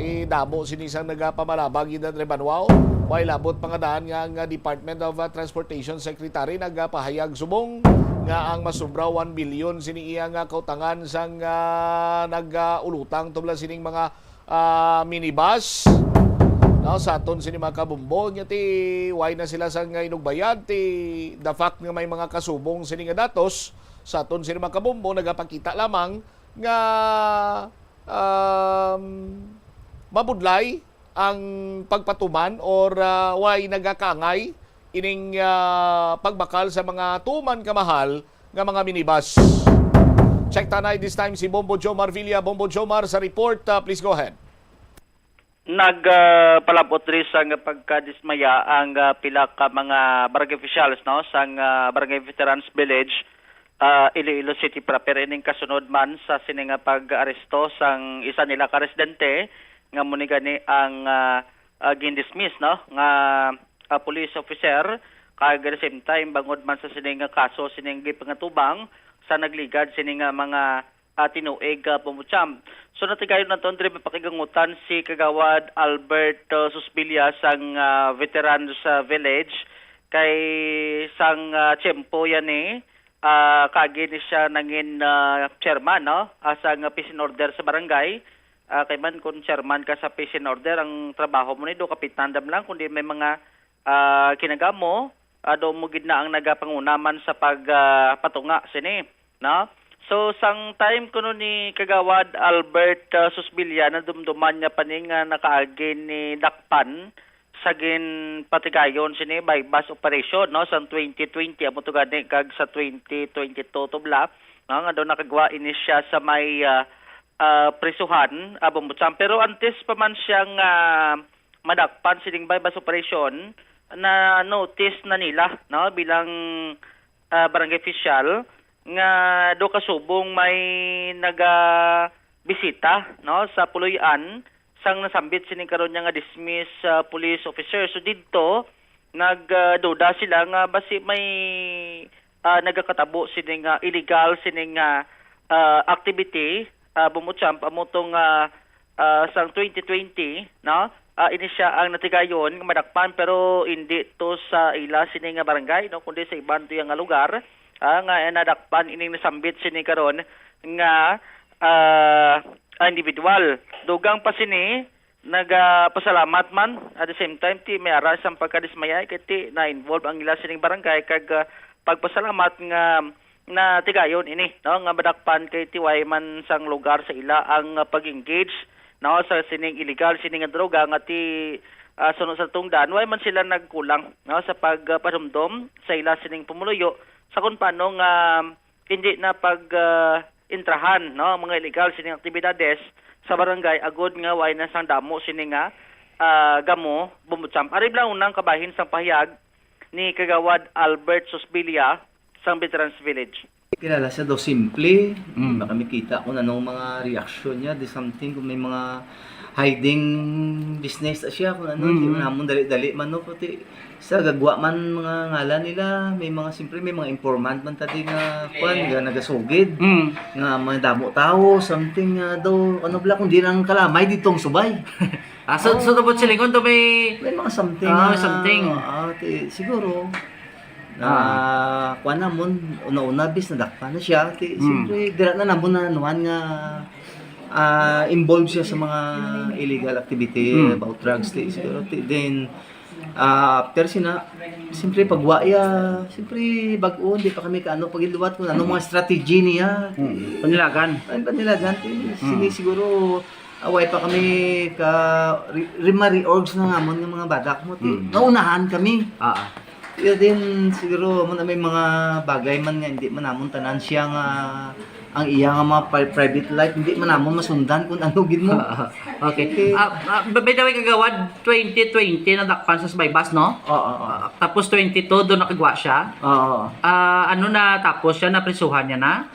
Eh, damo sini sang nagapamalabag gid diri banwa. May labot pa nga daan nga ang, ah, Department of, ah, Transportation Secretary nagapahayag subong nga ang masobra one billion sini iya nga kautangan sang, ah, nag, ah, ulutang tubla sining mga ah, minibus. No, sa aton sini mga kabombo, nya ti why na sila sang inugbayad, ti the fact nga may mga kasubong sini nga datos, sa aton sini mga kabombo, nagapakita lamang nga, um, mabudlay ang pagpatuman or, ah, why nagakangay ining, ah, pagbakal sa mga tuman kamahal nga mga minibus. Check tanay this time si Bombo Jomar Villa. Bombo Jomar sa report. Ah, please go ahead. Nag, ah, palabot diri sang pagkadismaya ang, ah, pila ka mga barangay officials, no, sang, ah, Barangay Veterans Village, ah, Iloilo City proper, ining kasunod man sa sini nga pag-aresto sang isa nila ka residente nga amo ni gani ang, ah, ah, gindismiss, no, nga, ah, police officer, kag at the same time, bangod man sa sini nga kaso, sini nga gipangatubang sa nagligad sini nga mga, ah, tinuig, ah, pumutyam. So, natigayon naton diri mapakigangutan si Kagawad Albert, ah, Susbilia sang, ah, Veterans, ah, Village, kay sang, ah, tiyempo yan ni ah, kaagi ni siya nangin, ah, chairman, no? Asa nga peace and order sa barangay. Ah, kay man kung chairman ka sa peace and order, ang trabaho mo ni do kapitan dam lang, kundi may mga, ah, kinagamo, ah, do mo gid na ang nagapanguna man sa pag, ah, patunga sini, no? So, sang time kuno ni Kagawad Albert, ah, Susbilia, nadumduman niya pa ni nga nakaagi ni dakpan sa ginpatigayon sini buy-bust operation, no, sang twenty twenty, amo to gani kag sa twenty twenty-two tubla, no, nga daw nakagwa ini siya sa may, ah, ah, prisuhan, ah, Bumbocham. Pero antes pa man siya nga madakpan sining buy-bust operation, na-notice na nila, no, bilang, ah, barangay official nga do kasubong may nagabisita, no, sa Puloy-an sang nasambit sini karon niya nga dismiss, ah, police officer. So didto nagduda sila nga basi may, ah, nagakatabo sini nga illegal sini nga, ah, activity, ah, Bumbocham, amo to nga, ah, sang twenty twenty, no? Ah, ini siya ang natigayon nga madakpan, pero hindi to sa ila sini nga barangay, no, kundi sa iban to nga lugar, ah, nga nadakpan ining nasambit sini karon nga, ah, individual. Dugang pa sini, nagapasalamat man, at the same time, ti may ara sang pagkadismayay kay ti na-involve ang ila sining barangay kag, ah, pagpasalamat nga natigayon ini, no, nga madakpan kay ti way man sang lugar sa ila ang, ah, pag-engage, no, sa sining illegal sini nga droga nga ti, ah, suno sa tungdan, way man sila nagkulang, no, sa pagpadumdom sa ila sining pumuluyo sa kung paano nga hindi na pag, ah, intrahan, no, ang mga illegal sining aktibidades sa barangay agod nga way na sang damo sini nga, ah, gamo, Bumbocham. Ari lang unang kabahin sang pahayag ni Kagawad Albert Susbilia sang Veterans Village. Kilala siya daw simple. Mm. Di ba kami kita kung anong mga reaksyon niya, di something kung may mga hiding business siya, kung ano, di Mm. man namon dali-dali man, no, pati sa gagwa man mga ngalan nila, may mga, siyempre, may mga informant man tadi nga, kwan, nga nagasugid, Mm. nga mga damo tao, something nga daw, ano bala, kung di lang kalamay, dito ang subay. Ah, so, Oh. so, tubod silingon to may May mga something Ah, nga, something. ah, ti-, siguro, na, Ah. kwan namon, una-una, bis nadakpan na siya, ti, Mm. siyempre, dira na namon na, anuhan nga, ah, involved siya sa mga illegal activity Mm. about drugs, ti, siguro, ti, then, ah, after sina, siyempre, pagwa iya, siyempre, bag-o, di pa kami kaano paghiluwat kung ano mga strategy niya. Mm. Panilagan. Ay, panilagan, ti, Mm. sige, siguro, away pa kami ka, re-, re-, ma-reorgs na namon nga mga badak mo, ti, Mm. naunahan kami. Ah, ah. Kaya din, siguro, mo na may mga bagay man nga, hindi man namon tanan siya nga, ang iya nga mga pri-, private life, hindi man namon masundan kung ano gid mo. Okay. Okay. Ah, ah, by the way, Kagawad, twenty twenty nadakpan sa buy-bust, no? Oo, oo. Ah, tapos twenty-two, doon nakagwa siya. Oo. Ah, ano na tapos siya? Naprisuhan niya na?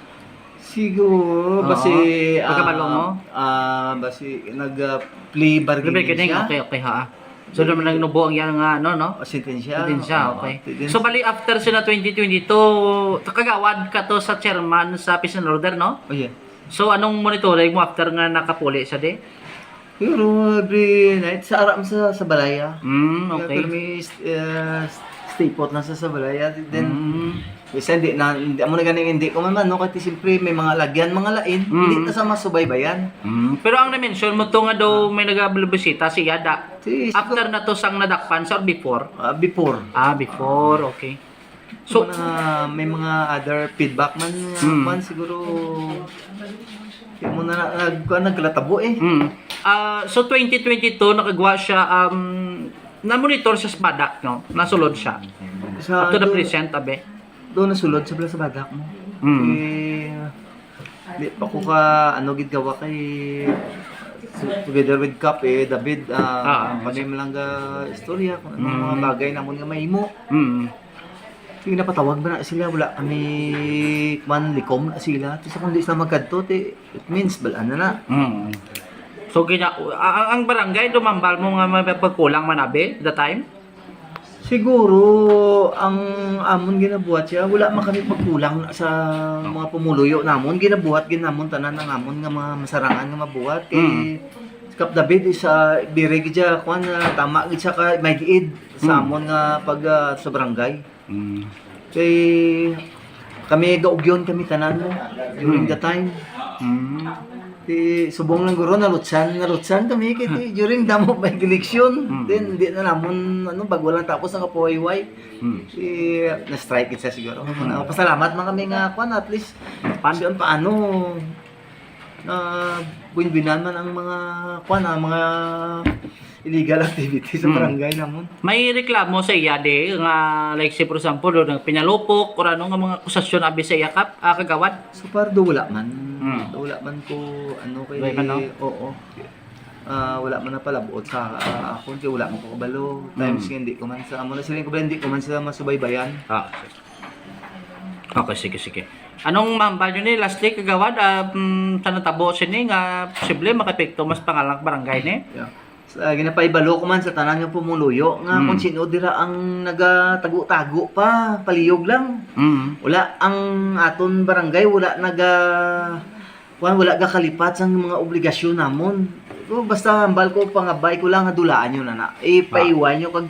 Siguro, Oo. basi, Pagkabalo ah, mo? ah, basi nag, ah, plea bargaining Plea bargaining, siya. okay, okay, ha. So, naman nagnubo ang iyang, ah, ano, no? Ah, sentensya. Sentensya, Oo, okay. ti-, din- So, bali, after sila twenty twenty-two, kagawad ka to sa chairman sa Peace and Order, no? Oh, yeah. So, anong monitoring mo after nga nakapuli siya, di? Pero every night, sa aram sa, sa balaya. Mm, Kaya okay. pero may, eh, stay put lang sa, sa balaya. Then, Mm. Bisan di na, hindi, amo na ganing hindi ko man, no, kasi siyempre may mga lagyan, mga lain, Mm. hindi na sa masubaybayan. Mm. Pero ang na-mention mo to nga daw Ah. may nagabisita si Yada. Si, After siguro na to sang nadakpan sa before? Ah, before. Ah, before, okay. So, So, mga, may mga other feedback man, Mm. man siguro, yung muna na, nag-, kuwan, naglatabo eh. Mm. Ah, so, twenty twenty-two, nakagwa siya, um, na-monitor siya sa badak, no? Nasulod siya. Sa Up to the do-, present, abi. Doon nasulod sa Plaza Badak mo. Mm. Eh, di pa ko ka, ano, gid gawa kay together with Kap, eh, David, ah, Ah, ah, kami malangga istorya, kung ano Mm. mga bagay namon nga mahimo. Mm. Sige, napatawag ba na sila? Wala kami, man, likom na sila. Tapos kung di sila magkadto, ti, it means, balaan na na. Mm. So, gina-, a-, ang, ang barangay, dumambal mo nga may pagkulang man, abi, the time? Siguro, ang amon ginabuhat siya, wala man kami pagkulang sa mga pumuluyo namon. Ginabuhat gid namon tanan ang amon nga mga masarangan nga mabuhat. Kay Mm. si Kap David is, ah, very gid siya, kuwan, ah, tama gid siya ka, may giid sa Mm. amon nga pag, ah, sa barangay. Mm. Kay, Kami gaugyon kami tanan mo during Hmm. the time. Mm. Ti subong lang guro nalutsan, nalutsan kami kay ti during damo may eleksyon. Mm. Then di na namon ano, bag-o lang tapos ang kapuwayway. Mm. Ti na-strike gid siya siguro. Mm. Pasalamat man kami nga kwan, at least Pan- siya paano na buwinbinan man ang mga kwan, ang mga illegal activity sa Mm. barangay namon. May reklamo sa iya di nga, like, say for example, o nagpinalupok or ano nga mga akusasyon abi sa iya, Kap, ah, kagawad? So far do wala man. Mm. Wala man ko ano kay Wala man, no? Oo. Ah, wala man napalabot sa ah, akon kay wala man ko kabalo. Times Mm. nga hindi ko man sa amo na sila ko ba hindi ko man sila masubaybayan. Ah. Okay, sige, sige. Anong mahambal nyo ni lastly, kagawad? Ah, mm, sa natabo sini nga posible makaepekto mas pangalang barangay ni? Yeah. Sa ginapaibalo ko man sa tanan nga pumuluyo nga Mm. kung sino dira ang nagatago-tago pa, palihog lang. Mm. Wala ang aton barangay, wala naga kuan, wala gakalipat sang mga obligasyon namon. So, basta hambal ko, pangabay ko lang nga dulaan nyo na na. Ipaiwan nyo kag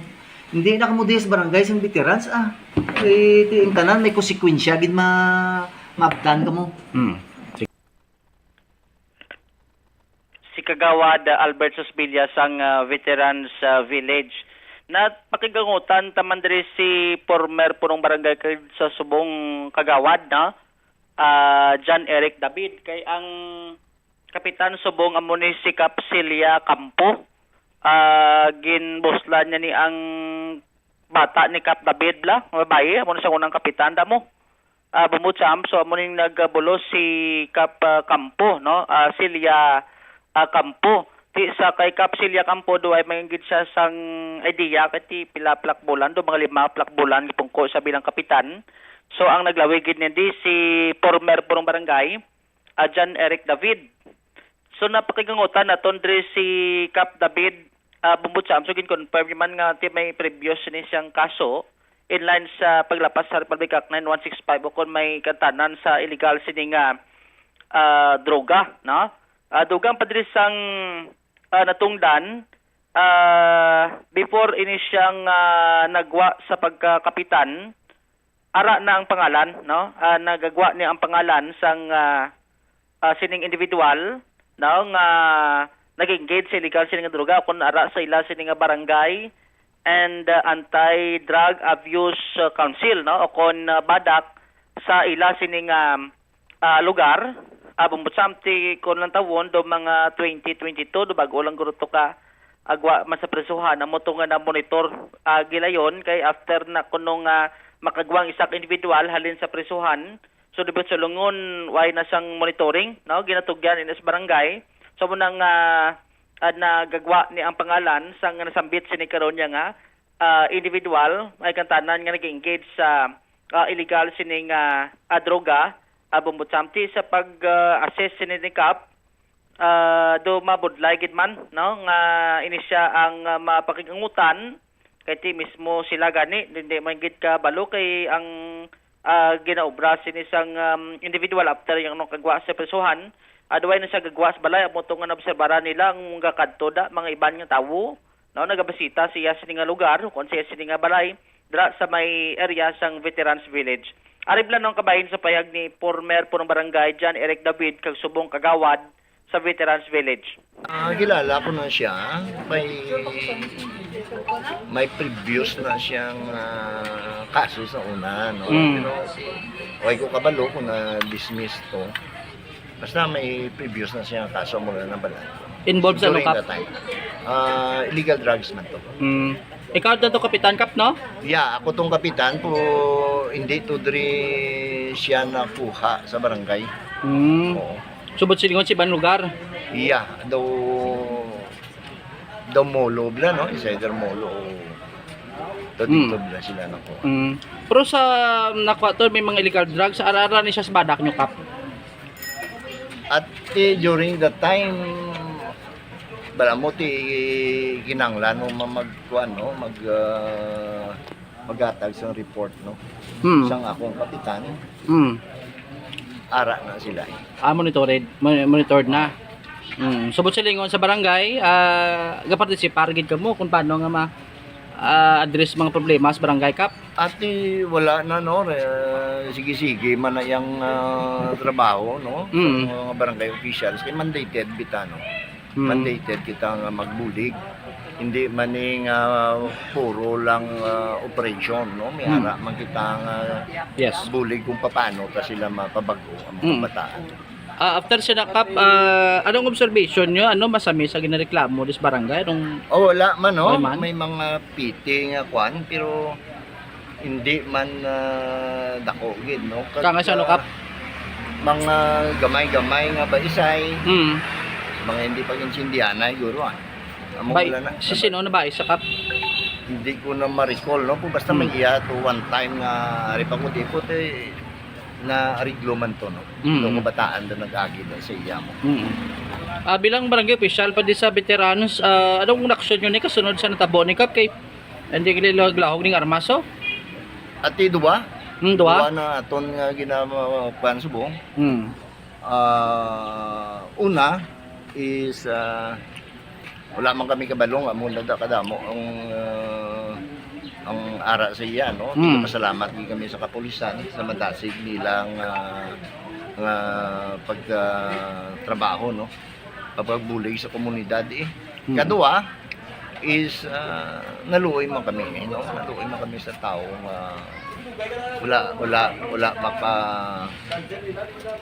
hindi na kamo diya sa barangay sang veterans ah. Kay ti ang tanan may konsekwensya gid ma maabtan kamo. Mm. Si Kagawad, ah, Albert Susbilia sang, ah, Veterans, ah, Village. Napakigangutan ta man diri si former punong barangay kay sa subong Kagawad, no? Ah, John Eric David. Kay ang kapitan subong amo ni si Kap Celia Campo. Ah, ginbuslan niya ni ang bata ni Kap David la, nga babayi, amo ni sa unang kapitan damo. Ah, Bumbo Champ, so amo ning nagbulos si Kap, ah, Campo, no? Ah, Celia, ah, Campo. Ti sa kay Kap Celia Campo, duay man gid siya sang idea kay ti pila plakbulan, do mga lima plakbulan gipungko sa bilang kapitan. So ang naglawig gid ni di si former punong barangay, ah, John Eric David. So napakigangutan naton diri si Kap David, ah, Bumbo Champ. So gin-confirm man nga ti may previous ni siyang kaso in line sa paglapas sa Republic Act nine one six five o kon may kantanan sa illegal sini nga, ah, droga, no? Ah, dugang pa diri sang, ah, natungdan, ah, before ini siyang, ah, nagwa sa pagkakapitan, ara na ang pangalan, no? Ah, nagagwa niya ang pangalan sang, ah, ah, sining individual, no, nga nag-engage sa illegal sini nga droga, kun ara sa ila sini nga barangay and, ah, Anti-Drug Abuse, ah, Council, no, o kon, ah, BADAC sa ila sini nga, ah, lugar. Ah, Bumbo Champ, ti kun lang tawon do mga twenty twenty-two, do bag-o lang guro to ka agwa man sa prisuhan, amo to nga na-monitor, ah, gilayon kay after na kuno nga makagwa ang isa ka individual halin sa prisuhan, so diretso lungon way na sang monitoring, no, ginatugyan ini sa barangay. So mo na nga, ah, nagagwa ni ang pangalan sang nasambit sini karon niya nga, ah, individual may kantanan nga nag-engage sa, ah, illegal sini nga, ah, droga, ah, Bumbo Champ, ti sa pag, ah, assess sini ni Kap, ah, do mabudlay gid man, no, nga ini siya ang, ah, mapakigangutan kay ti mismo sila gani hindi man gid kabalo kay ang, ah, ginaobra sini sang, um, individual after yang nung kagwa sa prisuhan, ah, duway na siya gagwa sa balay, amo to nga naobserbaran nila ang gakadto da mga iban nga tawo, no, nagabisita siya sini nga lugar, kung siya sini nga balay, dira sa may area sang Veterans Village. Ari bala nung kabahin sa payag ni former punong barangay John Eric David kag subong kagawad sa Veterans Village. Ah, kilala ko na siya. May, may previous na siyang, ah, kaso sa una, no? Mm. Pero okay ko kabalo kung na-dismiss to. Basta may previous na siya kaso mo na nabalaan. Involved sa During ano, Kap? That time. Ah, illegal drugs man to. Mm. Ikaw na to, Kapitan Kap, no? Yeah, ako tong kapitan po, hindi to diri siya nakuha sa barangay. Mm. Oo. Subot silingon sa ibang lugar? Yeah, daw, daw Molo bla, no? Is either Molo o daw Mm. dito bla sila nakuha. Mm. Pero sa nakuha to, may mga illegal drugs, arara ni siya sa badak nyo, Kap? At, eh, during the time, bala mo, ti, kinanglan mo ma-, mag-, kuwan, no? Mag, ah, maghatag sa report, no? Hmm. Sang akong kapitan, Hmm. ara na sila, eh. Ah, monitored. Mon-, monitored na. Hmm. Subot silingon sa barangay, ah, gapartisipar gid kamo kung paano nga ma-, ah, address mga problema sa barangay, Kap? Ati, wala na, no? Re-, sige-sige man na yang, ah, trabaho, no? Sa Mm. mga barangay officials, kay mandated bita, no? Mm. Mandated kita nga magbulig. Hindi man ni nga puro lang, ah, operasyon, no? May Mm. ara man kita nga Yes. bulig kung paano ta sila mapabag-o ang mga Mm. kabataan. Ah, after sina, Kap, ah, anong observation nyo? Ano masami sa ginareklamo dis barangay? Anong Oh, wala man, no? Wala man? May mga piti nga kwan, pero hindi man, ah, dako gid, no? Kag, Kanga sa ano, ah, Kap? mga gamay-gamay nga baisay, Mm. mga hindi pag-intindihanay, guro, ah. Amo Bay, wala na. Si sino na ba isa, Kap? Hindi ko na ma-recall, no? Kung basta Mm. may iya to one time nga ari pa ko dito, eh, na ariglo man to, no? Mm. Itong kabataan na nag-agi na sa iya mo. Mm. Ah, bilang barangay official pa di sa veterans, ah, anong aksyon nyo ni kasunod sa natabo ni, Kap? Kay hindi nila lahog ning armas, oh. Ati duwa? Hmm, duwa? Duwa na aton nga ginakuan subong. Hmm. Ah, una is, ah, wala man kami kabalo nga amo na kadamo ang, ah, ang ara sa iya, no? Hmm. Nagpasalamat gid kami sa kapulisan sa madasig nilang, ah, nga pagtrabaho, no? Pagbulig sa komunidad, eh. Hmm. Kadua is, ah, naluoy man kami, eh, no? Naluoy man kami sa tawo nga wala, wala, wala maka-,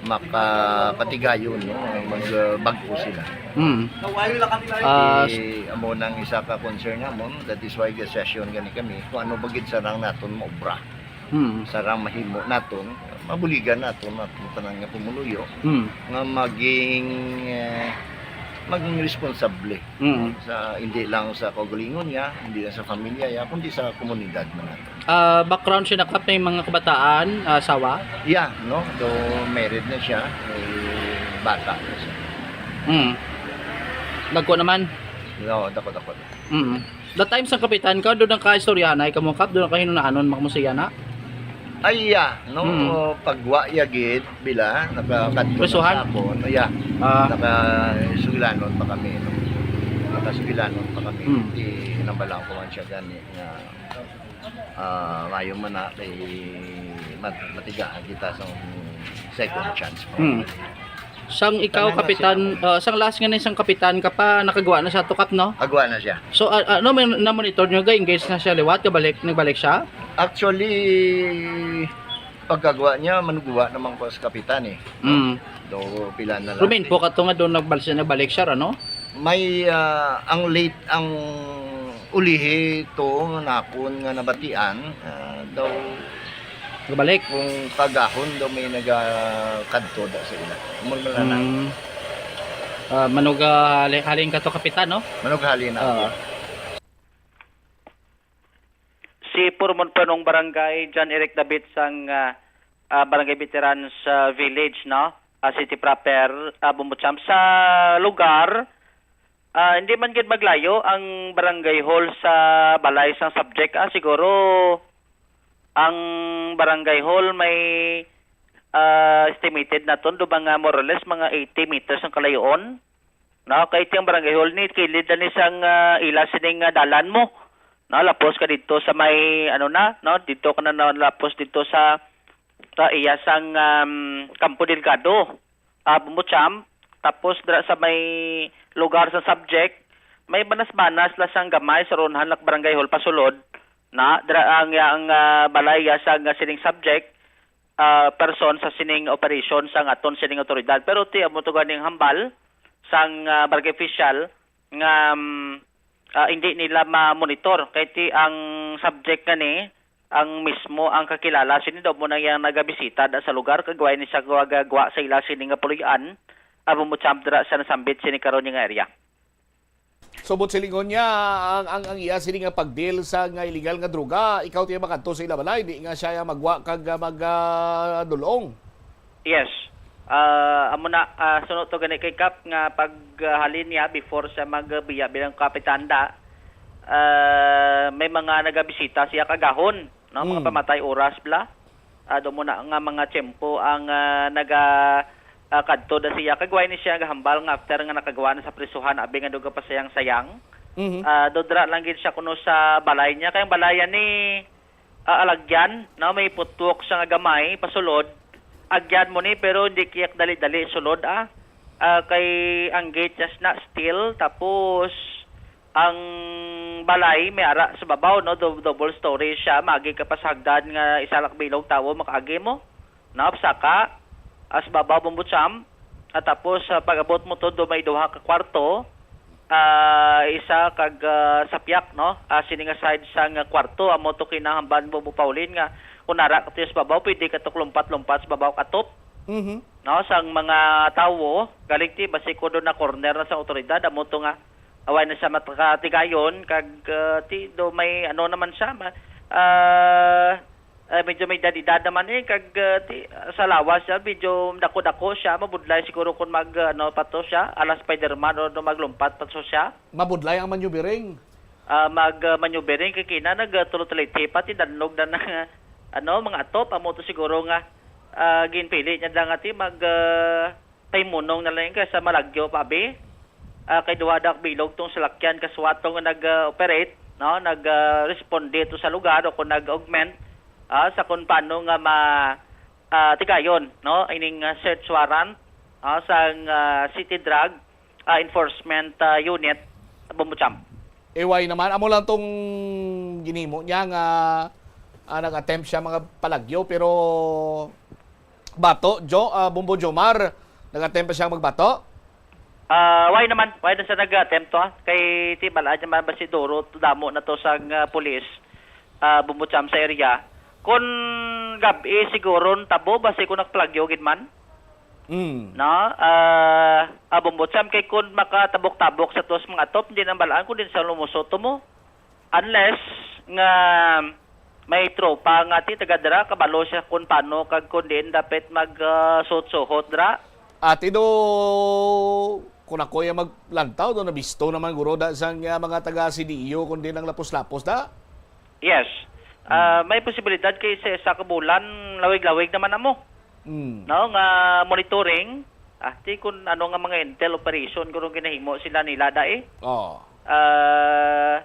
makapatigayon, no? Mag, ah, bag-o sila. Hmm. Ah, Eh, amo nang isa ka concern namon, that is why ga-session gani kami, kung ano ba gid sarang naton maobra. Hmm. Sarang mahimo naton, mabuligan naton, naton tanan nga pumuluyo, Hmm. nga maging, eh, maging responsable Hmm. sa, hindi lang sa kaugalingon niya, hindi lang sa pamilya niya, kundi sa komunidad man naton. Ah, background siya, Kap, may mga kabataan, ah, asawa? Yeah, no? Do married na siya, may bata na siya. Hmm. Dagko naman? No, dako-dako. Mm. That time sa kapitan ka, doon ang kaistoryahanay ka mo, Kap? Doon ang kahinunaanon mo siya na? Ay, yeah, no? Mm. Pagwa ya gid, bila, nakakadto na Prisuhan? sa ako, no, yeah. Ah. Nakasugilanon pa kami, no? Nakasugilanon pa kami. Mm. Di, nambalaw ko man siya gani nga, ah, mayo man na kay mat-, matigahan kita sa second chance pa. Mm. Sang ikaw, Tanan nga kapitan, sila mo. Ah, sang last nga ni sang kapitan ka pa, nakagwa na siya to, Kap, no? Agwa na siya. So, ah, ano, may na-monitor nyo, ga-engage na siya liwat, kabalik, nagbalik siya? Actually, pagkagwa niya, manugwa naman ko sa kapitan, eh. Mm. Do, pila na lang. Rumin po ka to nga doon nagbal-, nagbalik siya, ano? May, ah, ang late, ang ulihi to nga nakon nga nabatian, ah, daw Gabalik? Kung kagahon daw may nagakadto da sa ila. Amo man lang na. Mm. Ah, manuga hali-, halin ka to, kapitan, no? Manuga halin na. Oo. Si Purmon Panong Barangay, John Eric David sang, ah, ah, Barangay Veterans, ah, Village, no? Ah, City Proper, ah, Bumbocham. Sa lugar, ah, hindi man gid maglayo ang barangay hall sa balay sang subject, ah. Siguro ang barangay hall may, ah, estimated naton do mga more or less mga eighty meters ang kalayoon. No, kay ti ang barangay hall ni kilid na ni sang, ah, ila sining, ah, dalan mo. No, lapos ka didto sa may, ano na, no, didto ka na, no, lapos didto sa, sa iya sang, um, Campo Delgado, ah, Bumbocham. Tapos dira sa may lugar sa subject, may banas-banas la sang gamay sa Ronhan Lak Barangay Hall pasulod. Na, dira ang, ang, ah, balay ya sang, ah, sining subject, ah, person sa sining operation sang aton sining awtoridad. Pero ti amo to ganing hambal sang, ah, barangay official nga, mm, ah, hindi nila ma-monitor kay ti ang subject gani ang mismo ang kakilala sini daw mo nang yang nagabisita da sa lugar kag way ni siya gwa-, gwa sa ila sini nga puloy-an amo mo champ dira sa nasambit sini karon nga area. Subot silingon niya ang, ang, ang iya sini nga pagdeal sa nga illegal nga droga, ikaw tiya makadto sa ila balay, di nga siya magwa kag, ah, mag, ah, dulong. Yes. Ah, amo na, ah, suno to gani kay Kap nga pag, ah, halin niya before siya magbiya bilang kapitanda, ah, may mga nagabisita siya kagahon, no? Mga Mm. pamatay oras bla. Ah, do mo na nga mga tiyempo ang, ah, naga, ah, kadto da siya. Kag way ni siya gahambal nga after nga nakagawa na sa prisuhan, abi nga duga pa sayang-sayang. Mhm. Ah, dodra lang gid siya kuno sa balay niya. Kay ang balay niya ni, ah, alagyan, no? May footwalk siya nga gamay, pasulod. Agyan mo ni, pero hindi kiyak dali-dali sulod, ah. Ah, kay ang gate just na steel, tapos ang balay may ara sa babaw, no? Dou-, double story siya, magi ka pa sa hagdan nga isa lang bilog tawo makaagi mo. Naap saka, as babaw, Bombo Cham, at tapos, ah, pag-abot mo to, do may duha ka kwarto, ah, isa kag, ah, sapyak, no? Ah, sini nga side sang kwarto, amo to kinahamban, Bombo Paulin, nga kung nara ka to sa babaw, pwede ka to lumpat-lumpat sa babaw katop, Mhm. no? Sang mga tawo, galing ti, basi ko do na corner na sa otoridad, amo to nga, away na siya matakatigayon, kag, ah, ti, do may, ano naman siya, ma-, ah, eh, medyo may edad-edad naman eh, kag, ah, ti, sa lawas siya, medyo dako-dako siya, mabudlay siguro kung mag, ah, ano pa to siya, ala Spider-Man o no, maglumpat pa to siya. Mabudlay ang maneuvering. Ah, mag, ah, maneuvering, kay kina nag, ah, tulo-tulo pa, ti danlog na nga, ano, mga atop, amo to siguro nga, ah, ginpili niya da nga ti mag, ah, pay munong na lang ka sa malagyo pa, abi. Ah, kay duha da bilog tong salakyan kaswat tong nag, ah, operate, no? Nag, ah, responde to sa lugar o kung nag-augment, ah, sa kung paano nga ma, ah, tigayon, no? Ining, ah, search warrant, ah, sang, ah, City Drug, ah, Enforcement, ah, Unit, Bombo Cham. Iway naman, amo lang tong ginhimo niya nga, ah, nag-attempt siya mga palagyo, pero bato, Jo, ah, Bombo Jomar, nag-attempt pa siya magbato? Ah, why naman? Why na siya nag-attempt to, ha? Kay ti bal-an niya man ba si Doro, damo na to sang, ah, pulis, ah, Bombo Cham sa area. Kun gab-i siguro tabo, basi ko nagplagyo gid man. Mm. No? Ah, ah, Bombo Cham, kay kun makatabok-tabok sa tos mga atop, hindi nang balaan, kundi sa lumusot to mo. Unless nga may tropa nga ti taga dira, kabalo siya kung paano kag kung diin dapat mag, ah, suhot-suhot dira. Ati do, kung ako yung maglantaw do, nabisto naman guro da sang, ah, mga taga C D U, kung diin ang lapos-lapos da. Yes. Ah, may posibilidad kay sa isa ka bulan, lawig-lawig naman amo. Mm. No, nga monitoring, ah, ti kung ano nga mga intel operation kung ginahimo sila nila dai. Oh. Ah,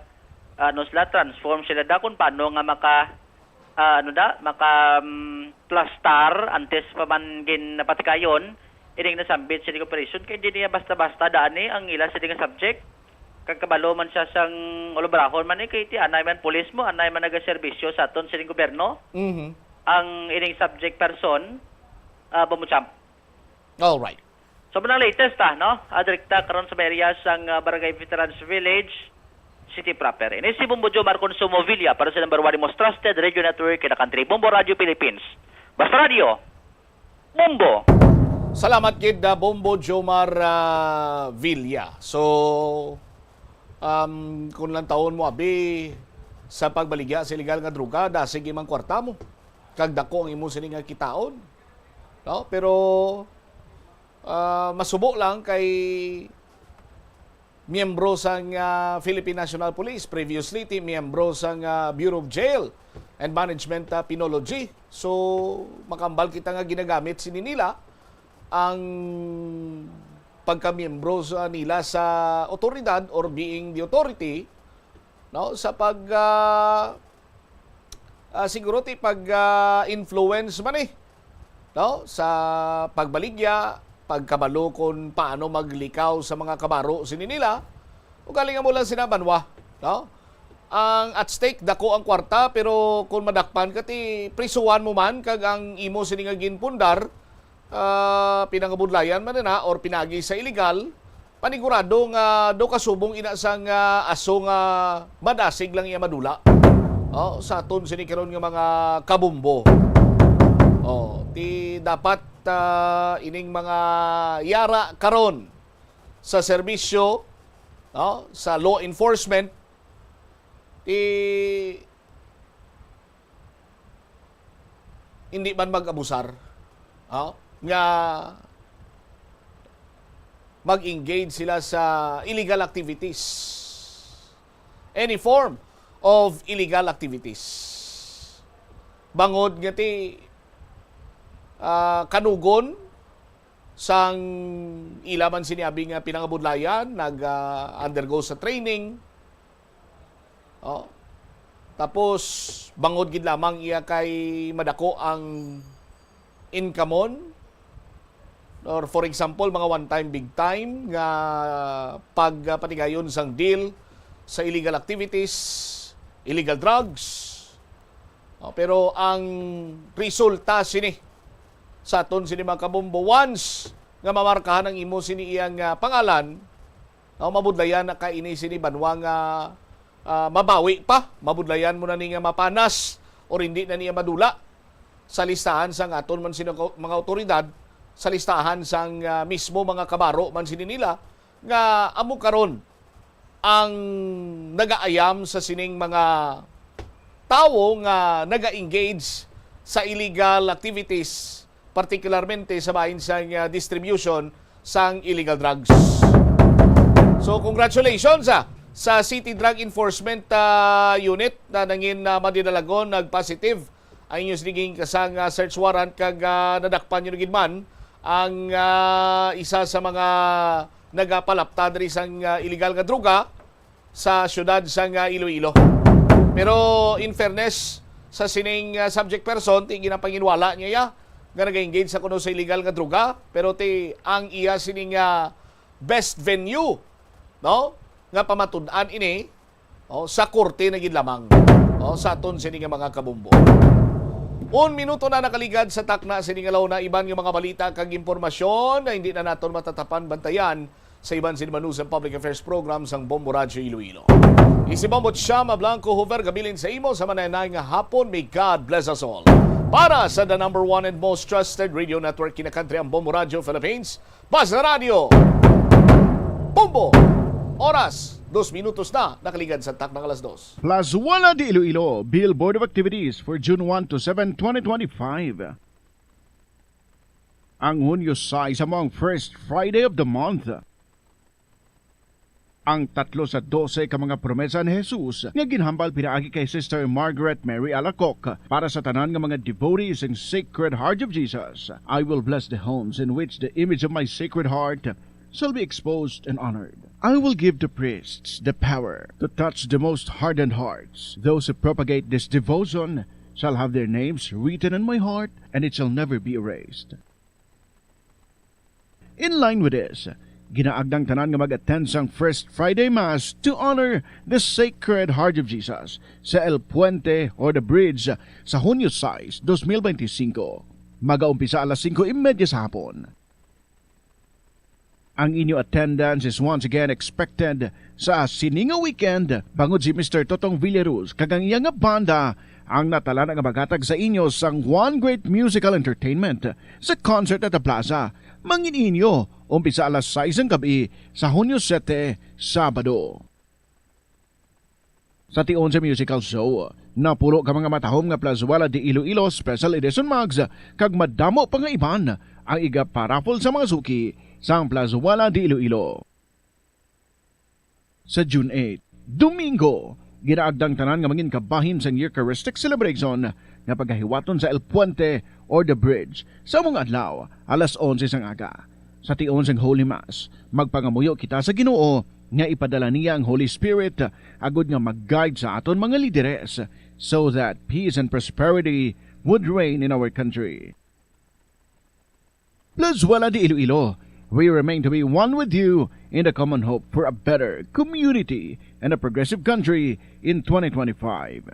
ano sila, transform sila da kung paano nga maka, ah, ano da, maka, mm, plastar antes pa man gin napatikayon, ining nasambit sila operation, kay di niya basta-basta daan ni ang ila sila nga subject. Kag kabalo man siya sang ulabrahon man ni, kay ti anay man pulis mo, anay man nagaserbisyo sa aton sining gobyerno. Mhm. Ang ining subject person, ah, Bombo Cham. All right. So, mao nang latest, ah, no? Ah, direkta karon sa may area sang, ah, Barangay Veterans Village, City Proper. Ini si Bombo Jomar Consumo Villa para sa number one, most trusted radio network in the country, Bombo Radio Philippines. Basta Radio, Bombo. Salamat gid, ah, Bombo Jomar, ah, Villa. So, um, kung lang taon mo, abi, sa pagbaligya sa illegal nga droga, dasig imang kwarta mo. Kag dako ang imo sini nga kitaon. No? Pero, ah, masubo lang kay miyembro sang, ah, Philippine National Police, previously ti miyembro sang, ah, Bureau of Jail and Management, ah, Penology. So, makambal kita nga ginagamit sini nila ang pagkamiyembro sa nila sa otoridad or being the authority, no, sa pag, ah, ah, siguro ti pag, ah, influence man eh, no, sa pagbaligya, pagkabalo kung paano maglikaw sa mga kabaro sini nila. Ugaling amo lang sina banwa, no? Ang at stake, dako ang kwarta, pero kung madakpan ka, ti prisuhan mo man, kag ang imo sini nga ginpundar, ah, pinangabudlayan man na or pinagi sa illegal, panigurado nga do kasubong ina sang, ah, aso nga madasig lang iya madula. Oh, sa aton sini karon nga mga kabombo. Oh, ti dapat, ah, ining mga yara karon sa serbisyo, no, sa law enforcement, ti hindi man mag-abusar, oh, nga mag-engage sila sa illegal activities. Any form of illegal activities. Bangod nga ti, ah, kanugon sang ila man sini abi nga pinangabudlayan, nag, ah, undergo sa training, Oh. Tapos, bangod gid lamang iya kay madako ang income-on, or for example, mga one time, big time nga pagpatigayon sang deal sa illegal activities, illegal drugs. Oh, pero ang resulta sini sa aton sini, mga kabombo, once nga mamarkahan ang imo sini iyang, ah, pangalan, no, mabudlayan na ka ini sini banwa nga, ah, mabawi pa, mabudlayan mo na ni nga mapanas or hindi na niya madula sa listahan sang aton man sini mga autoridad, sa listahan sang, ah, mismo mga kabaro man sini nila nga amo karon ang nagaayam sa sining mga tawo nga naga-engage sa illegal activities, partikularmente sa bahin sang, ah, distribution sang illegal drugs. So, congratulations, ah, sa City Drug Enforcement, ah, Unit na nangin, ah, Madidalagon nag-positive ang inyo siniging kasang, ah, search warrant kag, ah, nadakpan nyo na gid man ang, ah, isa sa mga nagapalapta diri sang, ah, illegal nga droga sa siyudad sang, ah, Iloilo. Pero in fairness sa sining, ah, subject person, ti ginapanginwala niya ya nga nag-engage sa kuno sa illegal nga droga, pero ti ang iya sining, ah, best venue, no, nga pamatud-an ini, oh, sa korte na gid lamang, oh, sa aton sini nga mga kabombo. Un minuto na nakaligad sa takna sini nga launa, iban nga mga balita kag impormasyon na hindi na naton matatapan bantayan sa iban sini Manusa Public Affairs Program sang Bombo Radyo Iloilo. Isi Bombo Chama Blanco Hoover gabilin sa imo sa mananay nga hapon. May God bless us all. Para sa the number one and most trusted radio network in the country, ang Bombo Radyo Philippines, Basta Radyo, Bombo. Oras, dos minutos na nakaligad sa takna nga alas dos. Plazuela de Iloilo, Bill Board of Activities for June one to seven, twenty twenty-five. Ang Hunyo sais amo ang first Friday of the month. Ang tatlo sa dose ka mga promesa ni Jesus nga ginhambal pinaagi kay Sister Margaret Mary Alacoque para sa tanan nga mga devotees sang Sacred Heart of Jesus. "I will bless the homes in which the image of my Sacred Heart shall be exposed and honored. I will give the priests the power to touch the most hardened hearts. Those who propagate this devotion shall have their names written in my heart, and it shall never be erased." In line with this, ginaagdang tanan nga mag-attend sang First Friday Mass to honor the Sacred Heart of Jesus sa El Puente or the Bridge sa Hunyo sais, dos mil bente singko. Magaumpisa alas singko y media sa hapon. Ang inyo attendance is once again expected sa sini nga weekend, bangod si Mister Totong Villaruz kag ang iya nga banda ang natalana nga maghatag sa inyo sang one great musical entertainment sa concert at the plaza. Mangin inyo, umpisa alas sais sang gab-i sa Hunyo sete, Sabado. Sa tion sa musical show, napulo ka mga matahom nga Plazuela de Iloilo Special Edition mugs kag madamo pa nga iban ang iga-paraffle sa mga suki sang Plazuela de Iloilo. Sa June eight, Domingo, ginaagdang tanan nga mangin kabahin sang Eucharistic celebration nga pagahiwaton sa El Puente or the Bridge sa among adlaw, alas onse sang aga. Sa tion sang Holy Mass, magpangamuyo kita sa Ginoo nga ipadala niya ang Holy Spirit agud nga mag-guide sa aton mga lideres, so that peace and prosperity would reign in our country. Plazuela de Iloilo, we remain to be one with you in the common hope for a better community and a progressive country in twenty twenty-five.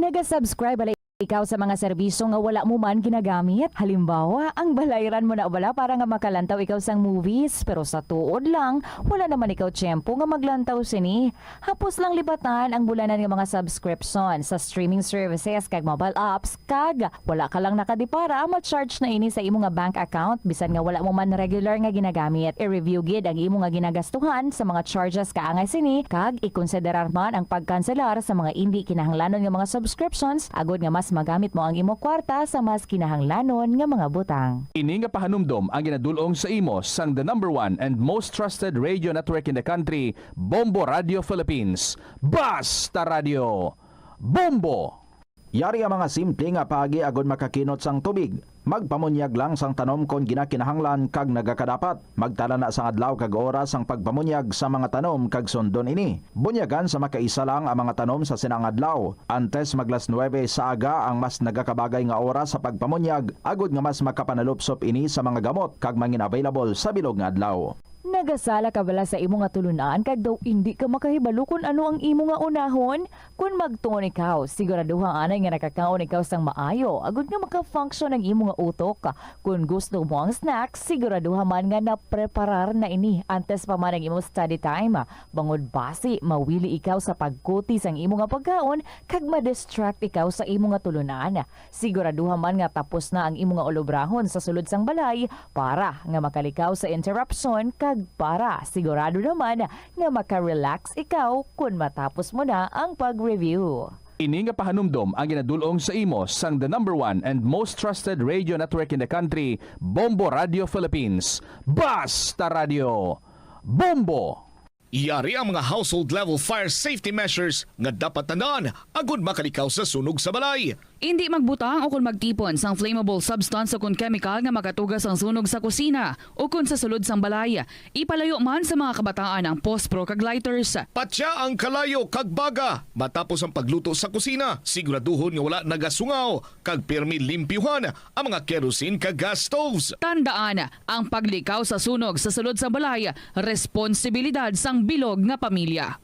Naga-subscribe bala ikaw sa mga serbisyo nga wala mo man ginagamit? Halimbawa, ang balayran mo na bala para nga makalantaw ikaw sang movies, pero sa tuod lang, wala naman ikaw tiyempo nga maglantaw sini. Hapos lang libatan ang bulanan nga mga subscription sa streaming services kag mobile apps, kag wala ka lang nakadipara, ma-charge na ini sa imo nga bank account bisan nga wala mo man regular nga ginagamit. I-review gid ang imo nga ginagastuhan sa mga charges kaangay sini, kag ikonsiderar man ang pagkanselar sa mga indi kinahanglanon nga mga subscriptions, agud nga mas magamit mo ang imo kwarta sa mas kinahanglanon nga mga butang. Ini nga pahanumdom ang ginadul-ong sa imo sang the number one and most trusted radio network in the country, Bombo Radio Philippines. Basta Radio, Bombo! Yari ang mga simple nga paagi agud makakinot sang tubig. Magpamunyag lang sang tanom kon ginakinahanglan kag nagakadapat. Magtala na sang adlaw kag oras sang pagpamunyag sa mga tanom kag sundon ini. Bunyagan sa makaisa lang ang mga tanom sa sina nga adlaw. Antes mag las nuebe sa aga ang mas nagakabagay nga oras sa pagpamunyag, agod nga mas makapanalupsop ini sa mga gamot kag mangin-available sa bilog nga adlaw. Nagasala ka bala sa imo nga tulunan kag daw indi ka makahibalo kon ano ang imo nga unahon? Kon magtuon ikaw, siguraduha anay nga nakakaon ikaw sang maayo, agud nga maka-function ang imo nga utok. Kon gusto mo ang snack, siguraduha man nga napreparar na ini antes pa man ang imo study time. Bangod basi, mawili ikaw sa pagkuti sang imo nga pagkaon kag ma-distract ikaw sa imo nga tulunan. Siguraduha man nga tapos na ang imo nga ulobrahon sa sulod sang balay para nga makalikaw sa interruption kag para sigurado naman nga maka-relax ikaw kon matapos mo na ang pag-review. Ini nga pahanumdom ang ginadul-ong sa imo sang the number one and most trusted radio network in the country, Bombo Radio Philippines. Basta Radio, Bombo! Yari ang mga household level fire safety measures nga dapat tandaan agud makalikaw sa sunog sa balay. Indi magbutang o kon magtipon sang flammable substance o kon chemical nga makatuga sang sunog sa kusina o kon sa sulod sang balay. Ipalayo man sa mga kabataan ang pospro kag lighters. Patya ang kalayo kag baga matapos ang pagluto sa kusina. Siguraduhon nga wala nagasungaw kag pirmi limpyuhan ang mga kerosene kag gas stoves. Tandaan, ang paglikaw sa sunog sa sulod sang balay, responsibilidad sang bilog nga pamilya.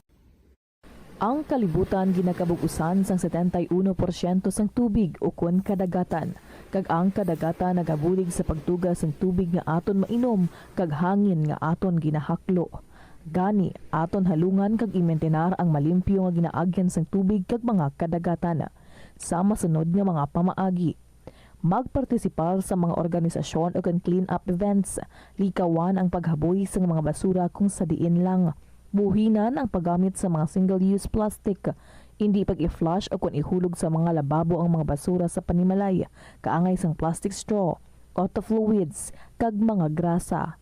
Ang kalibutan ginakabug-usan sang setenta y uno porsyento sang tubig ukon kadagatan, kag ang kadagatan nagabulig sa pagtuga sang tubig nga aton mainom kag hangin nga aton ginahaklo. Gani, aton halungan kag imintinar ang malimpyo nga ginaagyan sang tubig kag mga kadagatan. Sa masunod nga mga pamaagi, magpartisipar sa mga organisasyon ukon clean-up events. Likawan ang paghaboy sang mga basura kung sa diin lang. Buhinan ang paggamit sa mga single-use plastic. Indi pag-i-flush ukon ihulog sa mga lababo ang mga basura sa panimalay, kaangay sang plastic straw, auto fluids, kag mga grasa.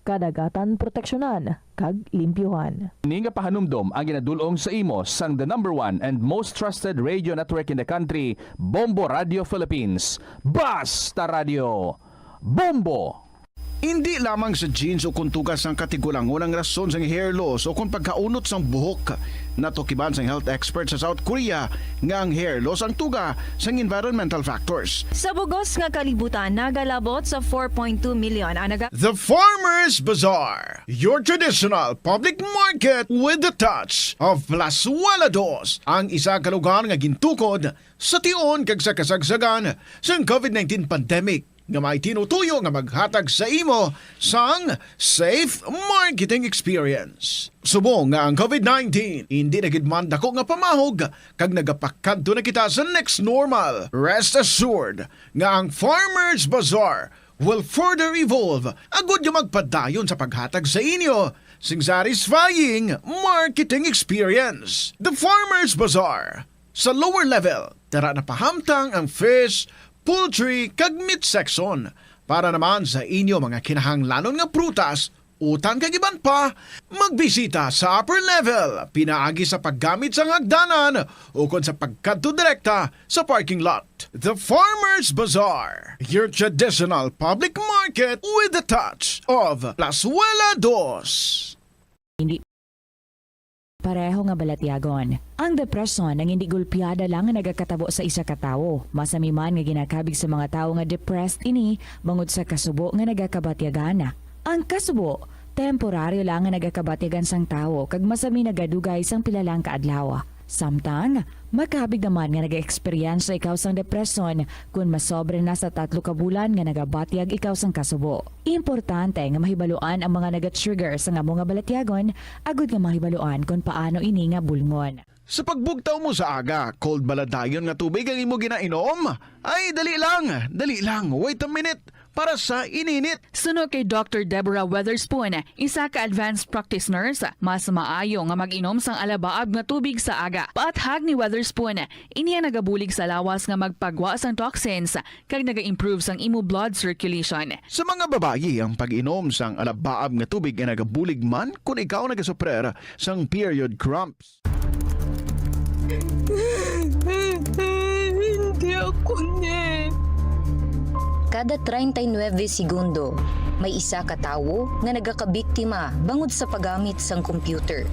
Kadagatan proteksyonan kag limpyuhan. Ini nga pahanumdom ang ginadul-ong sa imo sang the number one and most trusted radio network in the country, Bombo Radio Philippines. Basta Radio, Bombo! Indi lamang sa genes o kon tugas sang katigulangon ang rason sang hair loss o kon pagkaunot sang buhok. Natukiban sang health expert sa South Korea nga ang hair loss ang tuga sang environmental factors. Sa bugos nga kalibutan, nagalabot sa four point two million ang naga- The Farmers Bazaar, your traditional public market with the touch of Plazuela Dos, ang isa ka lugar nga gintukod sa tion kag sa kasagsagan sang covid nineteen pandemic, nga may tinutuyo nga maghatag sa imo sang safe marketing experience. Subong nga ang covid nineteen indi na gid man dako nga pamahog kag nagapakadto na kita sa next normal, rest assured nga ang Farmers Bazaar will further evolve agud nga magpadayon sa paghatag sa inyo sing satisfying marketing experience. The Farmers Bazaar, sa lower level, tara na pahamtang ang fish, poultry, kag meat section. Para naman sa inyo mga kinahanglanon nga prutas, utan kag iban pa, magbisita sa upper level pinaagi sa paggamit sang hagdanan ukon sa pagkadto direkta sa parking lot. The Farmers Bazaar, your traditional public market with the touch of Plazuela Dos. Hindi pareho nga balatyagon. Ang depresyon ang hindi gulpiada lang nga nagakatabo sa isa ka tawo. Masami man nga ginakabig sa mga tawo nga depressed ini bangod sa kasubo nga nagakabatyagan. Ang kasubo, temporaryo lang nga nagakabatyagan sang tawo kag masami nagadugay sang pila lang ka adlaw. Samtang, makabig naman nga nag-eksperyensya ikaw sang depresyon kon masobra na sa tatlo ka bulan nga nagabatyag ikaw sang kasubo. Importante nga mahibaluan ang mga naga-trigger sang amo nga balatyagon agud nga mahibaluan kon paano ini nga bulngon. Sa pagbugtaw mo sa aga, cold bala dayon nga tubig ang imo ginainom? Ay, dali lang, dali lang, wait a minute, para sa ininit. Suno kay Doctor Deborah Weatherspoon, isa ka advanced practice nurse, mas maayo nga mag-inom sang alabaab nga tubig sa aga. Paathag ni Weatherspoon, ini ang nagabulig sa lawas nga magpagwa sang toxins kag naga-improve sang imo blood circulation. Sa mga babayi, ang pag-inom sang alabaab nga tubig ay nagabulig man kon ikaw nagasuprer sang period cramps. Hindi ako ni. Kada treinta y nueve segundo, may isa ka tawo nga nagakabiktima bangod sa paggamit sang computer.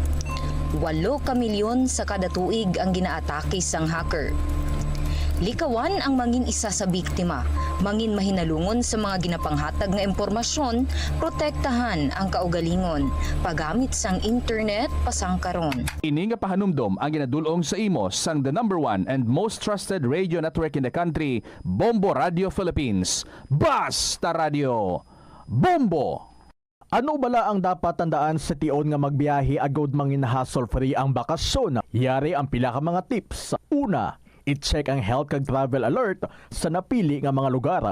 Walo ka milyon sa kada tuig ang ginaatake sang hacker. Likawan ang mangin isa sa biktima, mangin mahinalungon sa mga ginapanghatag nga impormasyon, protektahan ang kaugalingon, paggamit sang internet pasang karon. Ini nga pahanumdom ang ginadul-ong sa imo sang the number one and most trusted radio network in the country, Bombo Radio Philippines. Basta Radio, Bombo! Ano bala ang dapat tandaan sa tion nga magbiyahe agud mangin hassle-free ang bakasyon? Yari ang pila ka mga tips. Una, i-check ang health kag travel alert sa napili nga mga lugar.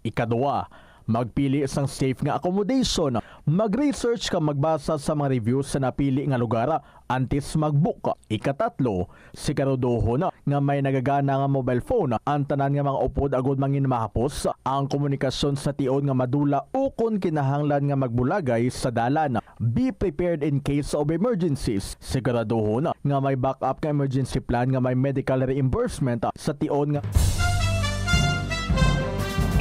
Ikaduha, magpili sang safe nga accommodation. Mag-research kag magbasa sa mga reviews sa napili nga lugar antes mag-book. Ikatatlo, siguraduhon nga may nagagana nga mobile phone ang tanan nga mga upod agud mangin mahapos ang komunikasyon sa tion nga madula ukon kinahanglan nga magbulagay sa dalan. Be prepared in case of emergencies. Siguraduhon nga may backup nga emergency plan nga may medical reimbursement sa tion nga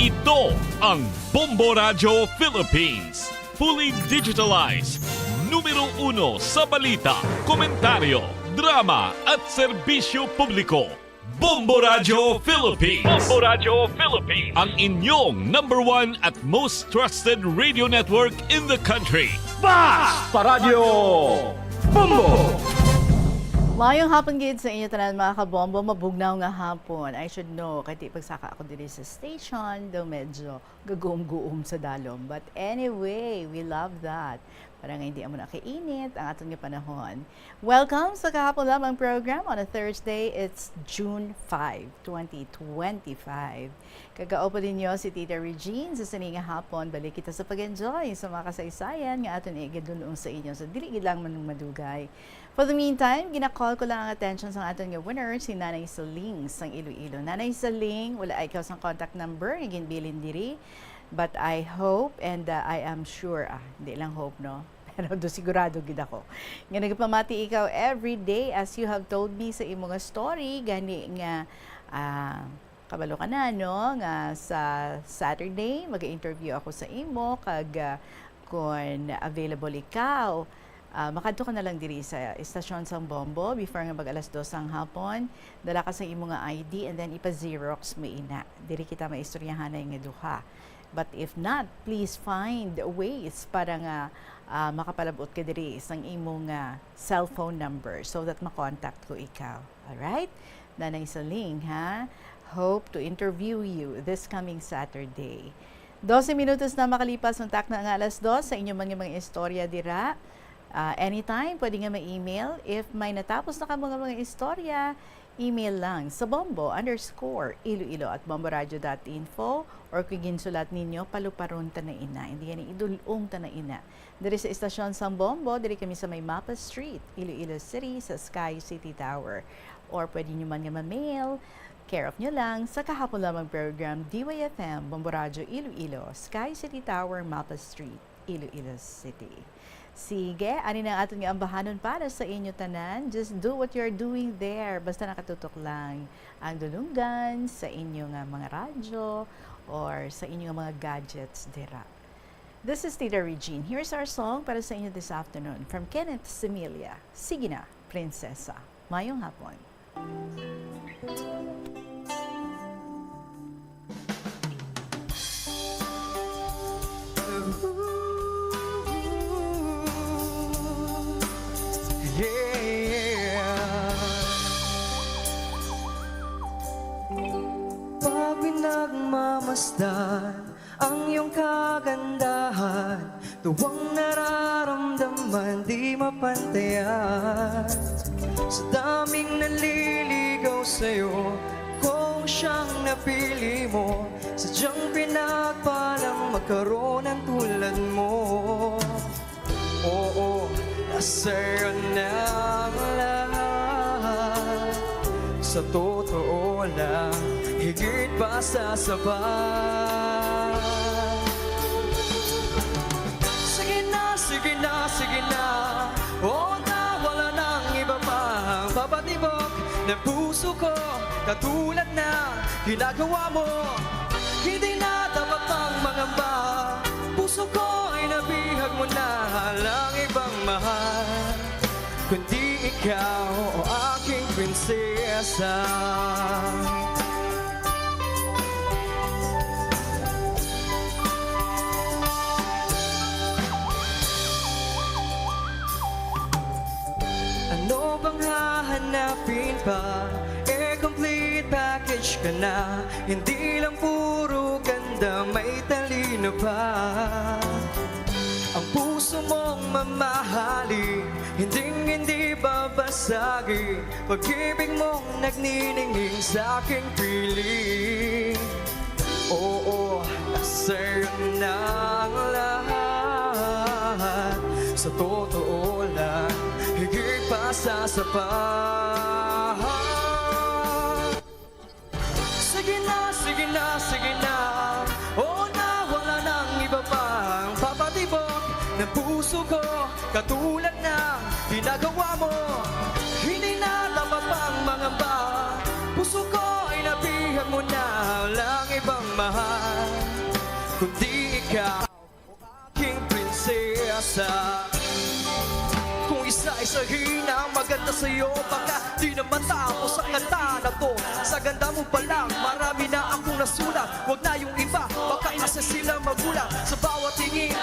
Ito ang Bombo Radyo Philippines. Fully digitalized. Numero uno sa balita, komentaryo, drama at serbisyo publiko. Bombo Radyo Philippines. Bombo Radyo Philippines. Ang inyong number one at most trusted radio network in the country. Basta Radyo Bombo! Mayong hapon gid sa inyo tanan, mga kabombo. Mabugnaw nga hapon. I should know, kay di pagsaka ako diri sa station, daw medyo gaguom-guom sa dalom. But anyway, we love that. Para nga hindi amo na kainit ang aton nga panahon. Welcome sa Kahapon Lamang program on a Thursday. It's June five, twenty twenty-five. Kag kaupo ninyo si Tita Regine sa sini nga hapon. Balik kita sa pag-enjoy sa mga kasaysayan nga aton igadul-ong sa inyo sa dili gid lang man madugay. For the meantime, gina-call ko lang ang attention sa aton nga winner, si Nanay Saling sang Iloilo. Nanay Saling, wala ay ikaw sang contact number nga ginbilin diri, but I hope and, uh, I am sure, ah, hindi lang hope, no? Pero do sigurado gid ako nga nagapamati ikaw every day, as you have told me sa imo nga story gani nga, ah, kabalo ka na, no, nga sa Saturday mag-interview ako sa imo kag, ah, kon available ikaw, ah, makadto ka na lang diri sa estasyon sang Bombo before nga mag alas dos sang hapon. Dala ka sa imo nga I D and then ipa-xerox mo ina. Diri kita maistoryahanay nga duha. But if not, please find ways para nga, ah, makapalab-ot ka diri sang imo nga cellphone number so that makontak ko ikaw. Alright? Nanay Saling, ha? Hope to interview you this coming Saturday. Dose minutos na makalipas ang takna nga alas dos sa inyo mga, mga istorya dira. Ah, anytime, pwede nga ma-email. If may natapos na kamo nga mga istorya, email lang sa bombo underscore iloilo at bomboradio dot info, or kung ginsulat ninyo, paluparon ta na ina. Hindi yan, idulong ta na ina. Diri sa estasyon sang Bombo, diri kami sa may Mapa Street, Iloilo City, sa Sky City Tower. Or pwede nyo man nga ma-mail, care of nyo lang sa Kahapon Lamang Program, D Y F M, Bombo Radyo, Iloilo, Sky City Tower, Mapa Street, Iloilo City. Sige, ani na ang aton nga ambahanon para sa inyo tanan. Just do what you're doing there. Basta nakatutok lang ang dulunggan sa inyo nga mga radyo or sa inyo nga mga gadgets dira. This is Tita Regine. Here's our song para sa inyo this afternoon from Kenneth Similia. Sige na, Prinsesa. Mayong hapon. Yeah. Pag pinagmamasdan ang iyong kagandahan, tuwang nararamdaman, di mapantayan. Sa daming nanliligaw sa'yo, kung siyang napili mo, sadyang pinagpalang magkaroon ng tulad mo. Oo, nasa'yo na ang lahat. Sa totoo lang, higit pa sa sapat. Sige na, sige na, sige na. Oo na, wala nang iba pa ang papatibok ng puso ko. Katulad na ginagawa mo, hindi na dapat Pangamba, puso ko'y nabihag mo na, walang ibang mahal kundi ikaw, o aking prinsesa. Ano bang hahanapin pa? Eh, complete package ka na. Hindi lang puro ganda, may talino pa. Ang puso mong mamahalin, hinding hindi babasagin. Pag-ibig mong nagniningning sa aking piling. Oo, sa'yo na ang lahat. Sa totoo lang, higit pa sa sapat. Sige na, sige na, sige na. Oo na, wala nang iba pang papatibok ng puso ko. Katulad na ginagawa mo, hindi na dapat pang mangamba. Puso ko ay nabihag mo na, walang ibang mahal kundi ikaw, aking prinsesa. Kung isa-isahin ang maganda sa'yo, baka di na matapos ang kanta na to. Sa ganda mo pa lang, marami na akong nasulat. Wag na yung iba, baka isa sila magulat. Sa bawat tingin,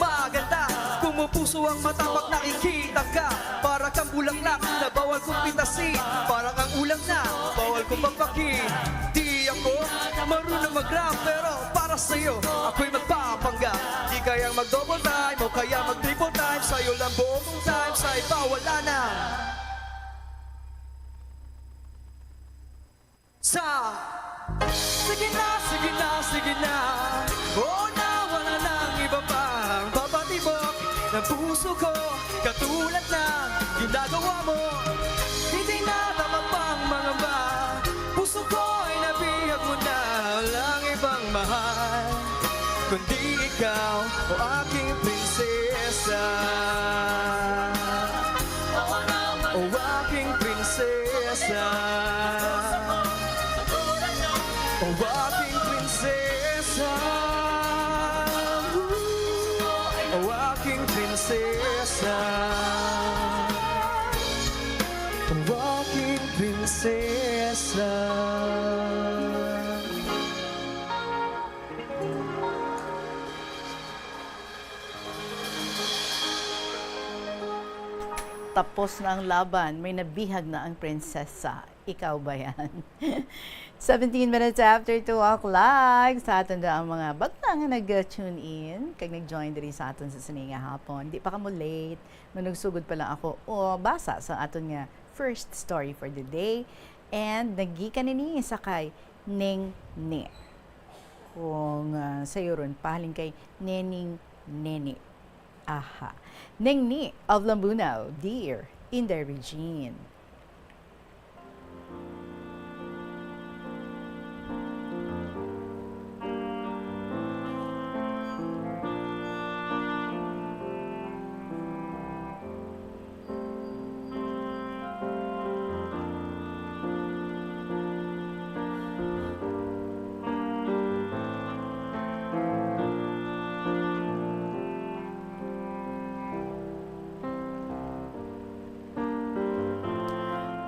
maganda. Pumupuso ang mata pag nakikita ka. Para kang bulaklak na bawal kong pitasin. Parang ang ulang na bawal kong papakin. Di ako marunong mag-rap, pero para sa'yo, ako'y magpapanggap. Di kayang mag-double time o kaya mag-triple time. Sa'yo lang buong time, sa iba wala na. Sa sige na, sige na, sige na. Oo na, wala nang iba pang papatibok ng puso ko. Katulad na ginagawa mo, hindi na dapat pang mangamba. Puso ko ay nabihag mo na, walang ibang mahal kundi ikaw, o aking prinsesa. O aking prinsesa. O aking prinsesa. O aking prinsesa. O aking prinsesa. Tapos na ang laban, may nabihag na ang prinsesa. Ikaw ba yan? Seventeen minutes after two o'clock. Sa aton na ang mga bagta nga nag-tune in, kag nag-join diri sa aton sa sini nga hapon. Di pa kamo late, manugsugod pa lang ako o basa sa aton nga first story for the day. And nagikan ini sa kay Neng Ni. Kung, ah, sayuron, pahalin kay Neneng Neni. Aha. Neng Ni of Lambunao, dear Inday Regine.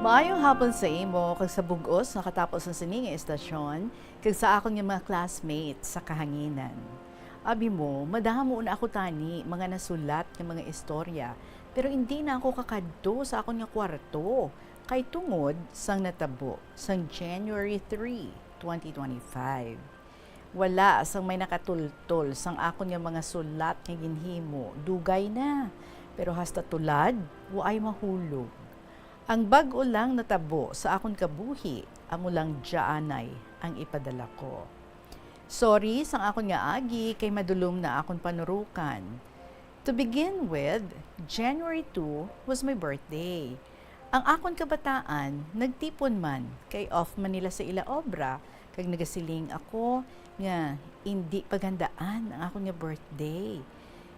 Maayong hapon sa imo, kag sa bug-os nga katapos sang sini nga estasyon, kag sa akon nga mga classmates sa kahanginan. Abi mo, madamo na ako tani mga nasulat nga mga istorya, pero indi na ako kakadto sa akon nga kwarto, kay tungod sang natabo sang January three, twenty twenty-five. Wala sang may nakatultol sang akon nga mga sulat nga ginhimo, dugay na, pero hasta tulad, waay mahulog. Ang bag-o lang natabo sa akon kabuhi, amo lang dyaanay ang ipadala ko. Sorry sang akon nga agi kay madulom na akon panurukan. To begin with, January two was my birthday. Ang akon kabataan nagtipon man kay off man nila sa ila obra, kag nagasiling ako nga indi paghandaan ang akon nga birthday.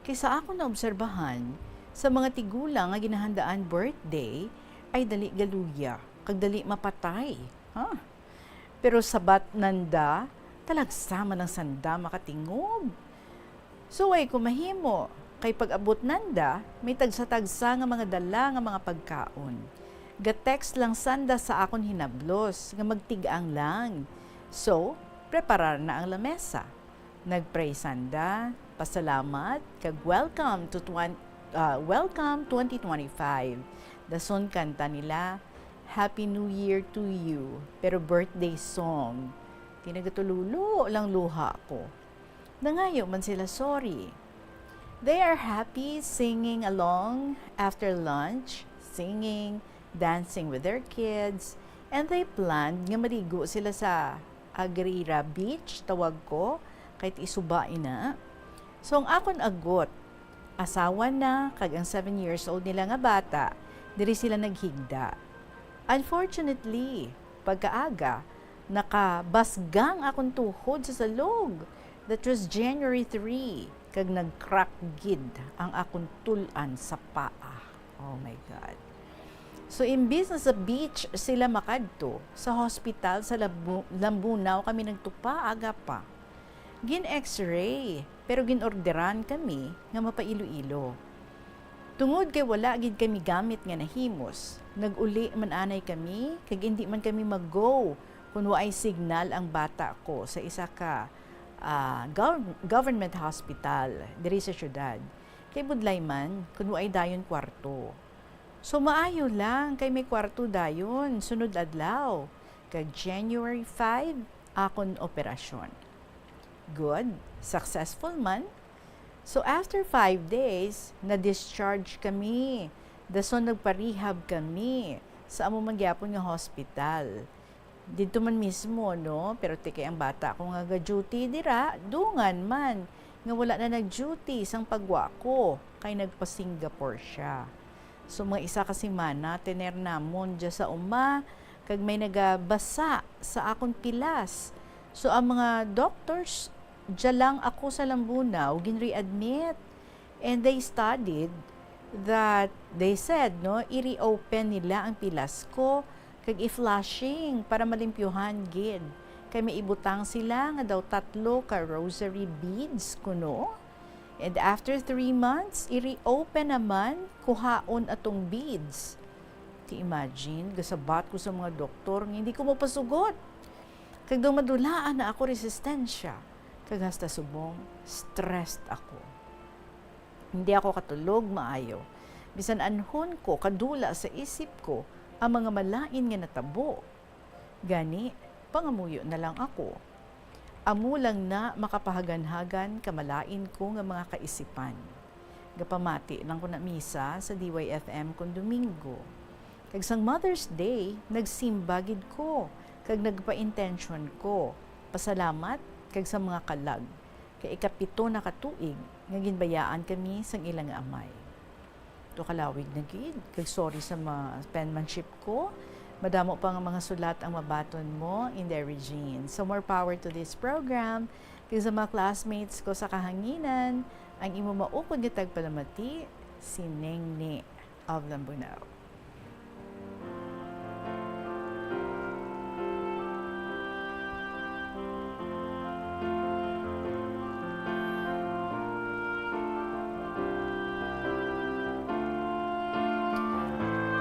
Kay sa akon naobserbahan, sa mga tigulang nga ginahandaan birthday ay dali galuya kag dali mapatay. Ha? Pero sabat nanda, Talagsa man ang sanda makatingob. So, way ko mahimo, kay pag-abot nanda, may tagsa-tagsa nga mga dala nga mga pagkaon. Ga-text lang sanda sa akon hinablos nga magtig-ang lang. So, preparar na ang lamesa. Nag-pray sanda, pasalamat, kag welcome to twen-, ah, welcome twenty twenty-five. Dason kanta nila, "Happy New Year to you," pero birthday song. Ti nagatulolo lang luha ko. Nangayo man sila sorry. They are happy singing along after lunch, singing, dancing with their kids, and they planned nga maligo sila sa Agrira Beach, tawag ko, kay ti suba ina. So, ang akon agot, asawa na, kag ang seven years old nila nga bata, diri sila naghigda. Unfortunately, pagkaaga, nakabasgang akon tuhod sa salog. That was January three, kag nag-crack gid ang akon tul-an sa paa. Oh my God. So, imbis na sa beach sila makadto, sa hospital sa Labu-, Lambunao kami nagtupa aga pa. Gin-X-ray, pero gin-orderan kami nga mapa-Iloilo. Tungod kay wala gid kami gamit nga nahimos, nag-uli man anay kami, kag indi man kami mag-go kon waay signal ang bata ko sa isa ka, ah, gov-, government hospital diri sa siyudad. Kay budlay man kon waay dayon kwarto. So, maayo lang kay may kwarto dayon sunod adlaw, kag January five akon operasyon. Good, successful man. So, after five days, na-discharge kami. Dason nagpa-rehab kami sa amo man gyapon nga hospital. Didto man mismo, no? Pero ti kay ang bata ko nga ga-duty dira, dungan man nga wala na nag-duty sang pagwa ko, kay nagpa-Singapore sia. So, mga isa ka semana, tener namon dya sa uma, kag may nagabasa sa akon pilas. So, ang mga doctors, dya lang ako sa Lambunao, gin-readmit. And they studied that, they said, no, i-reopen nila ang pilas ko, kag i-flushing para malimpyuhan gid. Kay may ibutang sila nga daw tatlo ka rosary beads kuno. And after three months, i-reopen naman, kuhaon atong beads. Ti imagine, gasabat ko sa mga doktor nga hindi ko mapasugot. Kag daw madulaan na ako resistensya, kag hasta subong stressed ako. Hindi ako katulog maayo. Bisan anhon ko kadula sa isip ko ang mga malain nga natabo. Gani, pangamuyo na lang ako. Amo lang na makapahaganhagan ka malain ko nga mga kaisipan. Gapamati lang ko na misa sa D Y F M kon Domingo. Kag sang Mother's Day, nagsimba gid ko, kag nagpa-intention ko, pasalamat, kag sa mga kalag, kay ikapito na ka tuig nga ginbayaan kami sang ila nga amay. To kalawig na gid, kag sorry sa ma-, penmanship ko. Madamo pa nga mga sulat ang mabaton mo, Inday Regine. So, more power to this program. Kag sa mga classmates ko sa kahanginan, ang imo maukod nga tagpalamati, si Nengni of Lambunao.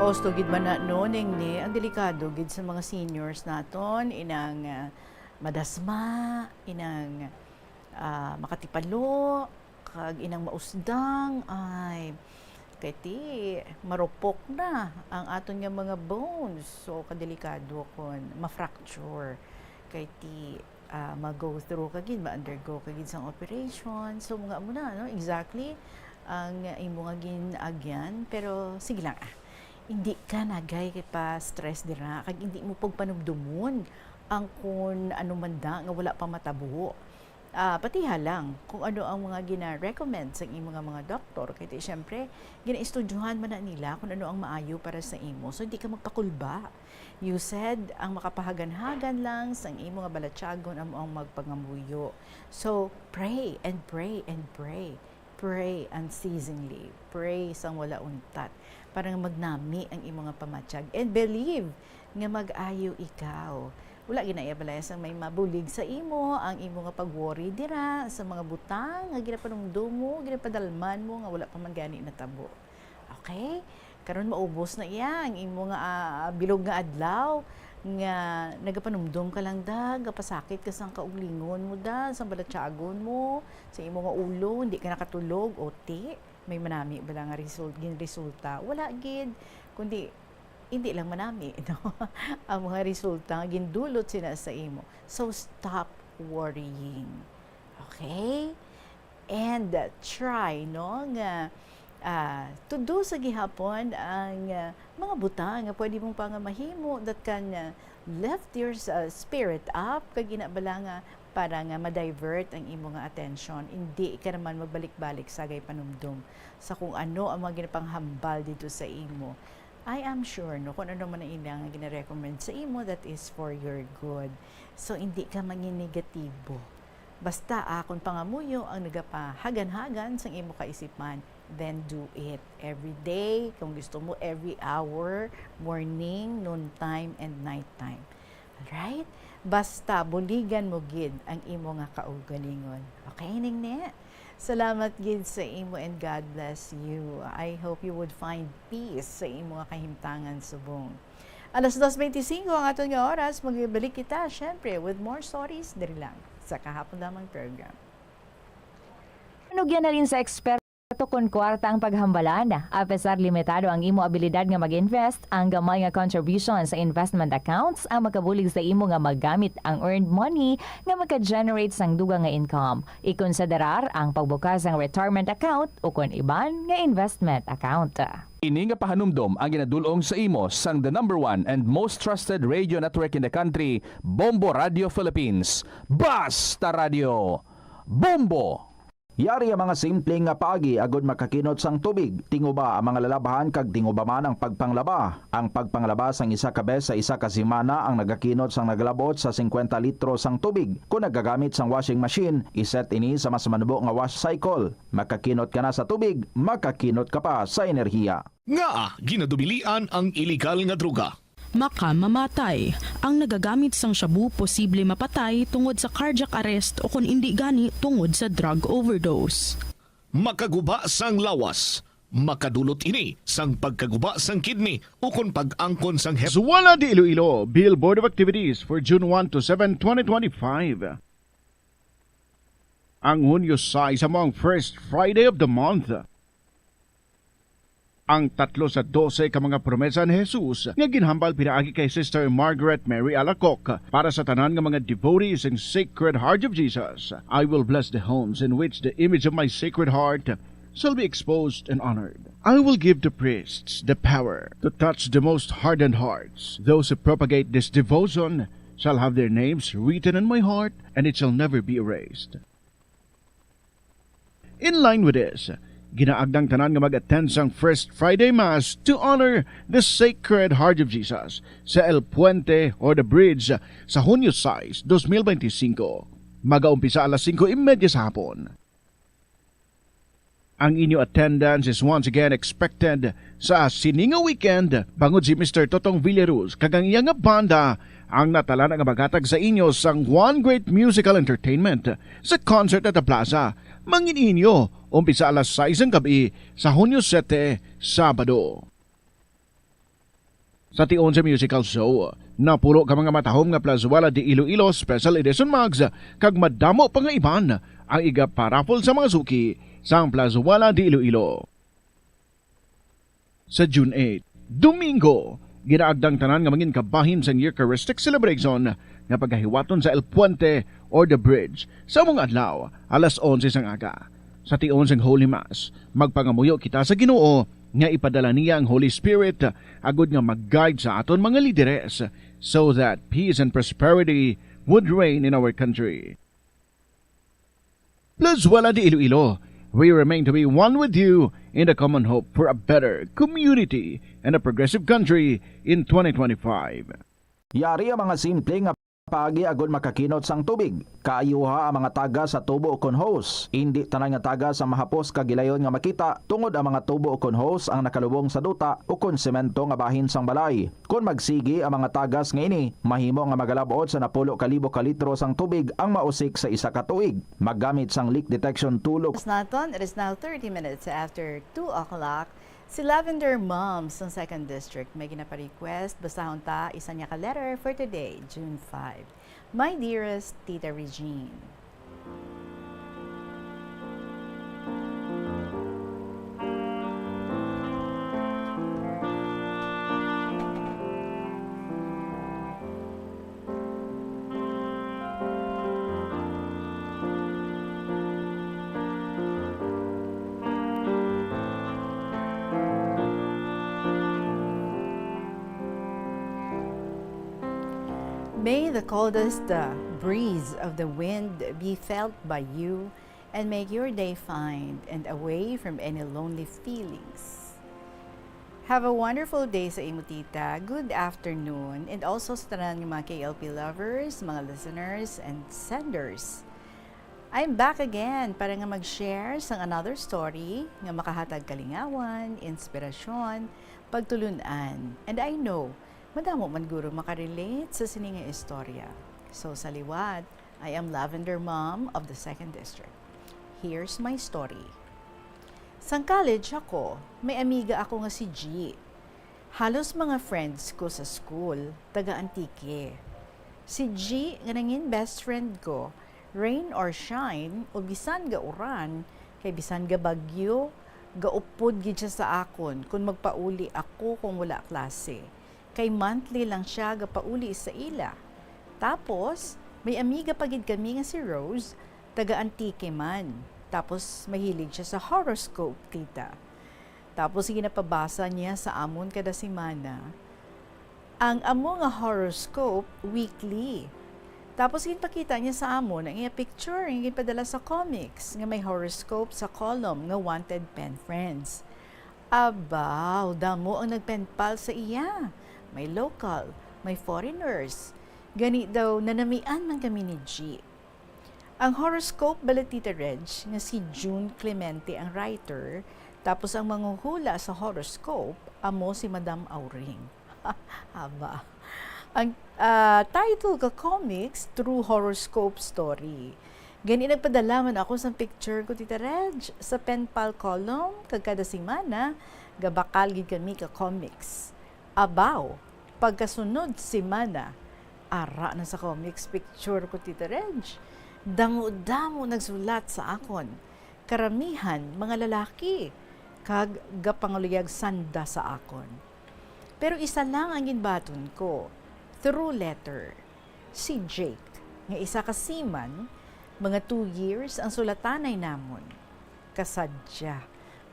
Husto gid man na, no, Nengni, ang delikado gid sa mga seniors naton, inang, ah, madasma, inang, ah, makatipalo, kag inang mausdang, ay, kay ti marupok na ang aton nga mga bones. So, kadelikado kon ma-fracture. Kay ti, ah, ma-go through ka gid, ma-undergo ka gid sang operation. So, mga amo na, no? Exactly ang imo nga gin-agyan. Pero, sige lang, ah. Hindi ka nagay kay pa-stress dira, kag hindi mo pagpanumdumon ang kun ano man da nga wala pa matabo. Ah, patiha lang kung ano ang mga gina-recommend sa imo nga mga doktor. Kay ti, syempre, ginaestudyohan man na nila kung ano ang maayo para sa imo. So, hindi ka magpakulba. You said, ang makapahaganhagan lang sa imo nga balatyagon amo ang magpangamuyo. So, pray and pray and pray. Pray unceasingly. Pray sang wala untat. Para nga magnami ang imo nga pamatyag. And believe nga mag-ayo ikaw. Wala gid na iya balay sang may mabulig sa imo ang imo nga pag-worry dira sa mga butang nga ginapanumdom mo, ginapadalman mo nga wala pa man gani natabo. Okay? Karon maubos na iya ang imo nga, ah, bilog nga adlaw nga nagapanumdom ka lang da, gapasakit ka sang kaugalingon mo da, sang balatyagon mo, sa imo nga ulo, hindi ka nakatulog, o ti, may manami bala nga result, ginresulta? Wala gid, kundi hindi lang manami, no? Ang mga resulta nga gindulot sina sa imo. So, stop worrying. Okay? And, uh, try, no, nga, ah, to do sa gihapon ang, ah, mga butang nga pwede mong panga mahimo that can, uh, lift your, uh, spirit up, kag ina bala nga para nga ma-divert ang imo nga atensyon, hindi ka naman magbalik-balik sa gay panumdom sa kung ano ang mga ginapanghambal dito sa imo. I am sure, no, kung ano man ang ila nga gina-recommend sa imo, that is for your good. So, hindi ka mangin negatibo. Basta akon pangamuyo ang nagapahagan-hagan sang imo kaisipan, then do it every day. Kung gusto mo, every hour, morning, noon time, and night time. Alright? Basta buligan mo gid ang imo nga kaugalingon. Okay, Ningni? Salamat gid sa imo and God bless you. I hope you would find peace sa imo nga kahimtangan subong. Alas dos beintisinko ang aton nga oras. Magbalik kita, syempre, with more stories diri lang sa Kahapon Lamang program. Panugyan na rin sa eksperto kon kwarta ang paghambalan. Apesar limitado ang imo abilidad nga mag-invest, ang gamay nga contribution sa investment accounts ang makabulig sa imo nga magamit ang earned money nga maka-generate sang dugang nga income. Ikonsiderar ang pagbukas sang retirement account ukon iban nga investment account. Ini nga pahanumdom ang ginadul-ong sa imo sang the number one and most trusted radio network in the country, Bombo Radio Philippines. Basta Radio, Bombo! Yari ang mga simple nga paagi agud makakinot sang tubig. Tinguba ang mga lalabahan kag tinguba man ang pagpanglaba. Ang pagpanglaba sang isa ka bes sa isa ka semana ang nagakinot sang nagalabot sa singkwenta litro sang tubig. Kon nagagamit sang washing machine, iset ini sa mas manubo nga wash cycle. Makakinot ka na sa tubig, makakinot ka pa sa enerhiya. Ngaa ginadubilian ang iligal nga droga? Makamamatay ang nagagamit sang shabu, posible mapatay tungod sa cardiac arrest o kon indi gani tungod sa drug overdose. Makaguba sang lawas. Makadulot ini sang pagkaguba sang kidney ukon pag-angkon sang hep- Zuwala de Iloilo, Bill Board of Activities for June one to seven, twenty twenty-five. Ang Hunyo sais amo ang first Friday of the month. Ang tatlo sa dose ka mga promesa ni Jesus nga ginhambal pinaagi kay Sister Margaret Mary Alacoque para sa tanan nga mga devotees in Sacred Heart of Jesus. "I will bless the homes in which the image of my Sacred Heart shall be exposed and honored. I will give the priests the power to touch the most hardened hearts. Those who propagate this devotion shall have their names written in my heart, and it shall never be erased." In line with this, ginaagdang tanan nga mag-attend sang First Friday Mass to honor the Sacred Heart of Jesus sa El Puente or the Bridge sa Hunyo sais, dos mil beintisinko. Magaumpisa alas singko y media sa hapon. Ang inyo attendance is once again expected sa sini nga weekend, bangod si Mister Totong Villaruz kag ang iya nga banda ang natalana nga maghatag sa inyo sang one great musical entertainment sa concert at the plaza. Mangin-inyo, umpisa alas sais sang gab-i sa Hunyo sete, Sabado. Sa tion sa musical show, napulo ka mga matahom nga Plazuela de Iloilo Special Edition mugs kag madamo pa nga iban ang iga-paraffle sa mga suki sang Plazuela de Iloilo. Sa June eight, Domingo, ginaagdang tanan nga mangin kabahin sang Eucharistic celebration nga pagahiwaton sa El Puente or the Bridge sa among adlaw, alas onse sang aga. Sa tion sang Holy Mass, magpangamuyo kita sa Ginoo nga ipadala niya ang Holy Spirit agud nga mag-guide sa aton mga lideres, so that peace and prosperity would reign in our country. Plazuela de Iloilo, we remain to be one with you in the common hope for a better community and a progressive country in twenty twenty-five. Yari ang mga simple nga paagi agod makakinot sang tubig. Kaayuha ang mga tagas sa tubo ukon hose. Indi tanan nga tagas ang mahapos kag gilayon nga makita, tungod ang mga tubo ukon hose ang nakalubong sa duta ukon semento nga bahin sang balay. Kon magsigi ang mga tagas nga ini, mahimo nga magalab-ot sa napulo ka libo ka litro sang tubig ang mausik sa isa ka tuig. Maggamit sang leak detection tool. Naton, it is now thirty minutes after two o'clock. Si Lavender Moms sa Second District may ginapa-request. Basahon ta isa niya ka letter for today, June five. My dearest Tita Regine. May the coldest, uh, breeze of the wind be felt by you and make your day fine and away from any lonely feelings. Have a wonderful day sa imo, tita. Good afternoon. And also sa tanan nga mga K L P lovers, mga listeners, and senders. I'm back again para nga mag-share sang another story nga makahatag kalingawan, inspirasyon, pagtulun-an. And I know, madamo man guro makarelate sa sini nga istorya. So, sa liwat, I am Lavender Mom of the Second District. Here's my story. Sang college ako, may amiga ako nga si G. Halos mga friends ko sa school, taga Antique. Si G nga nangin best friend ko, rain or shine, o bisan gauran, kay bisan gabagyo, gaupod gid siya sa akon kon magpauli ako kung wala klase. Kay monthly lang siya gapauli sa ila. Tapos, may amiga pa gid kami nga si Rose, taga Antique man. Tapos, mahilig siya sa horoscope, tita. Tapos, ginapabasa niya sa amon kada semana ang amo nga horoscope weekly. Tapos, ginpakita niya sa amon ang iya picture nga ginpadala sa comics nga may horoscope sa column nga wanted pen friends. Abaw, damo ang nag-pen pal sa iya. May local, may foreigners. Gani daw, nanamian man kami ni G. Ang horoscope bala, Tita Reg, nga si June Clemente ang writer, tapos ang manghuhula sa horoscope amo si Madam Auring. Aba. Ang, ah, title ka comics, True Horoscope Story. Gani nagpadala man ako sang picture ko, Tita Reg, sa pen pal column, kag kada semana, gabakal gid kami ka comics. Abaw, pagkasunod semana, ara na sa comics picture ko, Tita Reg. Damo-damo nagsulat sa akon. Karamihan, mga lalaki, kag gapangaluyag sanda sa akon. Pero isa lang ang ginbaton ko, through letter. Si Jake, nga isa ka seaman, mga two years ang sulatanay namon. Kasadya,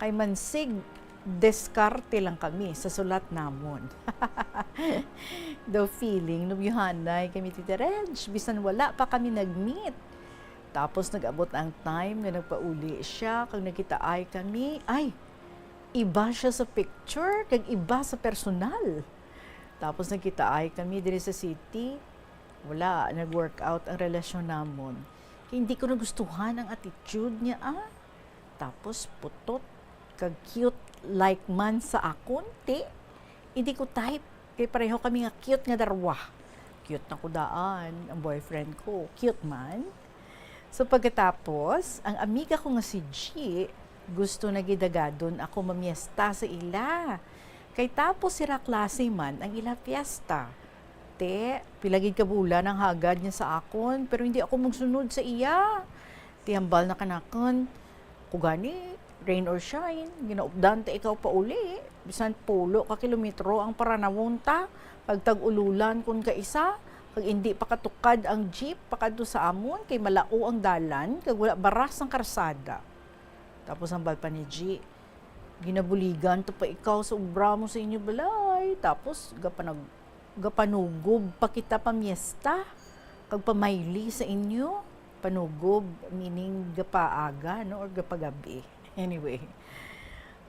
kay mansig diskarte lang kami sa sulat namon. Daw feeling, nobyohanay kami, Tita Reg, bisan wala pa kami nag-meet. Tapos nag-abot ang time nga nagpauli siya, kag nagkitaay kami. Ay, iba siya sa picture, kag iba sa personal. Tapos nagkitaay kami diri sa city. Wala, nag-work out ang relasyon namon. Kay hindi ko nagustuhan ang attitude niya, ah. Tapos putot, kag cute like man sa akon, ti. Hindi ko type, kay pareho kami nga cute nga darwa. Cute na ko daan, ang boyfriend ko, cute man. So pagkatapos, ang amiga ko nga si G, gusto na gid dagadon ako mamiesta sa ila. Kay tapos sira klase man ang ila fiesta. Te, pila gid ka bulan ang hagad niya sa akon, pero hindi ako magsunod sa iya. Ti hambal na kanakon, "Ko gani, rain or shine, ginaupdan ta ikaw pauli. Bisan pulo ka kilometro ang paranawon ta, pag tag-ululan kon kaisa, kag indi pa katukad ang jeep pakadto sa amon, kay malao ang dalan, kag wala baras ang karsada." Tapos hambal pa ni G, "Ginabuligan ta pa ikaw sa obra mo sa inyo balay, tapos gapanag-, gapanugob pa kita pamiesta, kag pamayli sa inyo." Panugob, meaning gapaaga, no, or gapagabi. Anyway.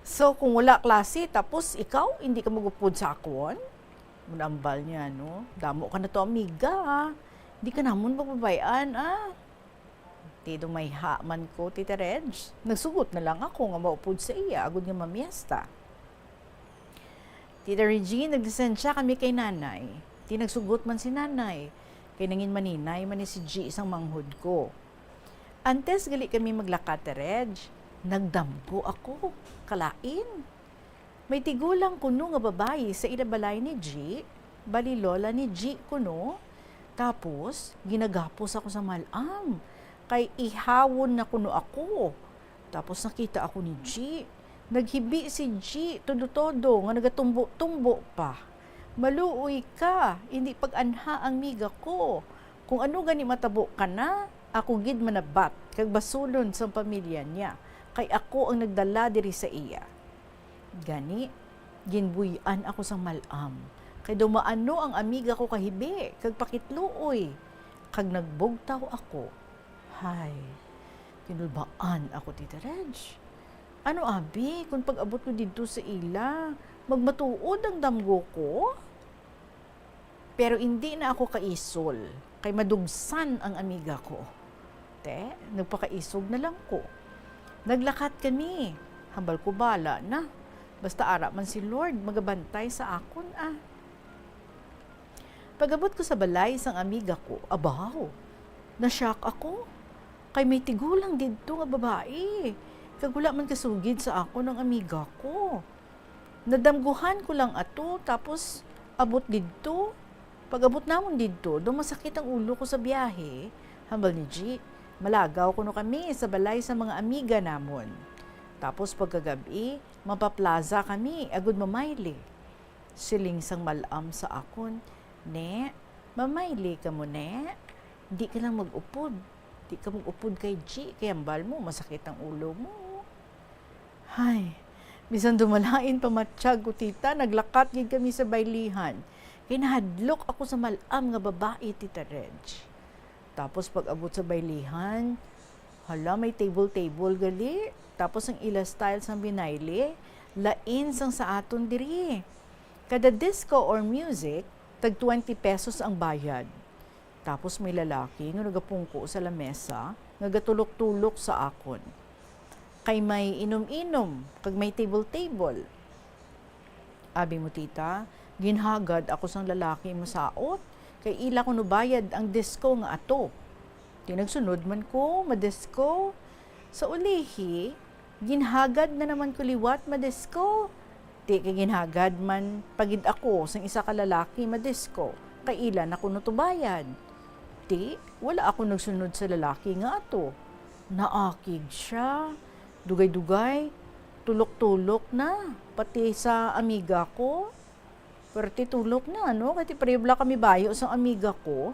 So, kung wala klase, tapos ikaw, hindi ka mag-upod sa akon? Munambal niya, no? Damo ka na to, amiga, ah. Di ka namon pagbabayan, ah. Ti dumayha man ko, Tita Reg. Nagsugot na lang ako nga maupod sa iya agod nga mamiesta. Tita Regine, naglisensya kami kay Nanay. Ti nagsugot man si Nanay, kay nangin maninay man ni si G sang manghod ko. Antes gali kami maglakat, Tita Reg, nagdamgo ako. Kalain. May tigulang kuno nga babayi sa ila balay ni G, bali lola ni G kuno. Tapos, ginagapos ako sa mal-am, kay ihawon na kuno ako. Tapos nakita ako ni G. Naghibi si G, todo-todo, nga nagatumbo-tumbo pa. "Maluoy ka, hindi pag-anha ang miga ko. Kung ano gani matabo ka na, ako gid manabat kag basulon sang pamilya niya, kay ako ang nagdala diri sa iya." Gani, ginbuy-an ako sang mal-am, kay daw maano ang amiga ko kahibi kag pakitluoy, kag nagbugtaw ako. Hay, kinulbaan ako, Tita Reg. Ano abi kon pag-abot ko didto sa ila, magmatuod ang damgo ko? Pero indi na ako kaisol, kay madugsan ang amiga ko. Te, nagpakaisog na lang ko. Naglakat kami. Hambal ko, bala na. Basta ara man si Lord magabantay sa akon, ah. Pag-abot ko sa balay sang amiga ko, abaw, na-shock ako. Kay may tigulang didto nga babayi, kag wala man kasugid sa akon ang amiga ko. Nadamguhan ko lang ato, tapos abot didto. Pag-abot namon didto, daw masakit ang ulo ko sa biyahe. Hambal ni G, malagaw kuno kami sa balay sa mga amiga namon. Tapos pagkagab-i, mapaplaza kami agud mamayli. Siling sang mal-am sa akon, "Ne, mamayli ka mo, ne? Di ka lang mag-upod. Di ka mag-upod kay G, kay hambal mo, masakit ang ulo mo." Hay, bisan dumalain pa matiyag ko, Tita, naglakat gid kami sa baylihan. Kay nahadlok ako sa mal-am nga babayi, Tita Reg. Tapos pag-abot sa baylihan, hala, may table-table gali. Tapos ang ila style sang binayli, lain sang sa aton diri. Kada disco or music, tag twenty pesos ang bayad. Tapos may lalaki nga nagapungko sa lamesa nga gatulok-tulok sa akon. Kay may inom-inom kag may table-table. Abi mo, Tita, ginhagad ako sang lalaki masaot, kay ila kuno bayad ang disco nga ato. Ti nagsunod man ko madisco. Sa ulihi, ginhagad na naman ko liwat madisco. Ti kay ginhagad man pa gid ako sang isa ka lalaki madisco, kay ila na kuno to bayad. Ti wala ako nagsunod sa lalaki nga ato. Naakig sia. Dugay-dugay, tulok-tulok na, pati sa amiga ko. Perti tulok na, no? Kay ti pareho bala kami bayo sang amiga ko.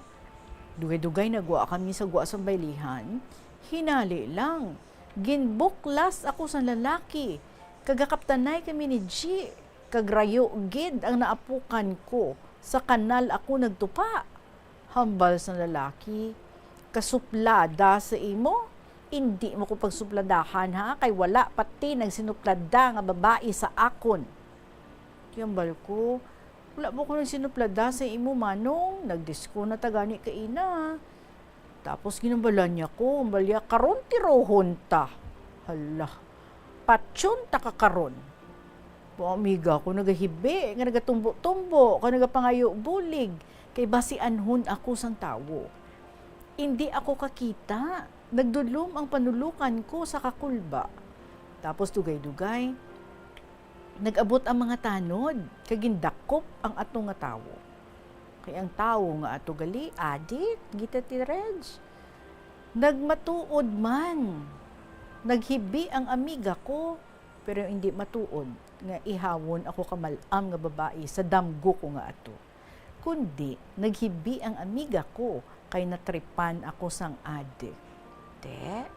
Dugay-dugay nagwa kami sa gwa sang baylihan. Hinali lang, ginbuklas ako sang lalaki, kag gakaptanay kami ni G, kag rayo gid ang naapukan ko sa kanal ako nagtupa. Hambal sang lalaki, "Kasuplada sa imo? Indi mo ko pagsupladahan, ha, kay wala pa ti nagsinuplada nga babayi sa akon." Ti hambal ko, "Wala mo ko nagsinuplada sa imo, manong. Nagdisko na ta gani kaina." Tapos ginhambalan niya ko, hambal niya, "Karon tirohon ta." Hala, patyon ta ka karon. Mga amiga ko nagahibi, nga nagatumbo-tumbo, kag nagapangayo bulig, kay basianhon ako sang tawo. Indi ako kakita, nagdulom ang panulokan ko sa kakulba. Tapos dugay-dugay, nag-abot ang mga tanod, kag gindakop ang ato nga tawo. Kay ang tawo nga ato gali, adik, gita ti Reg. Nagmatuod man. Naghibi ang amiga ko, pero indi matuod nga ihawon ako ka mal-am nga babayi sa damgo ko nga ato. Kundi naghibi ang amiga ko kay natripan ako sang adik. Te,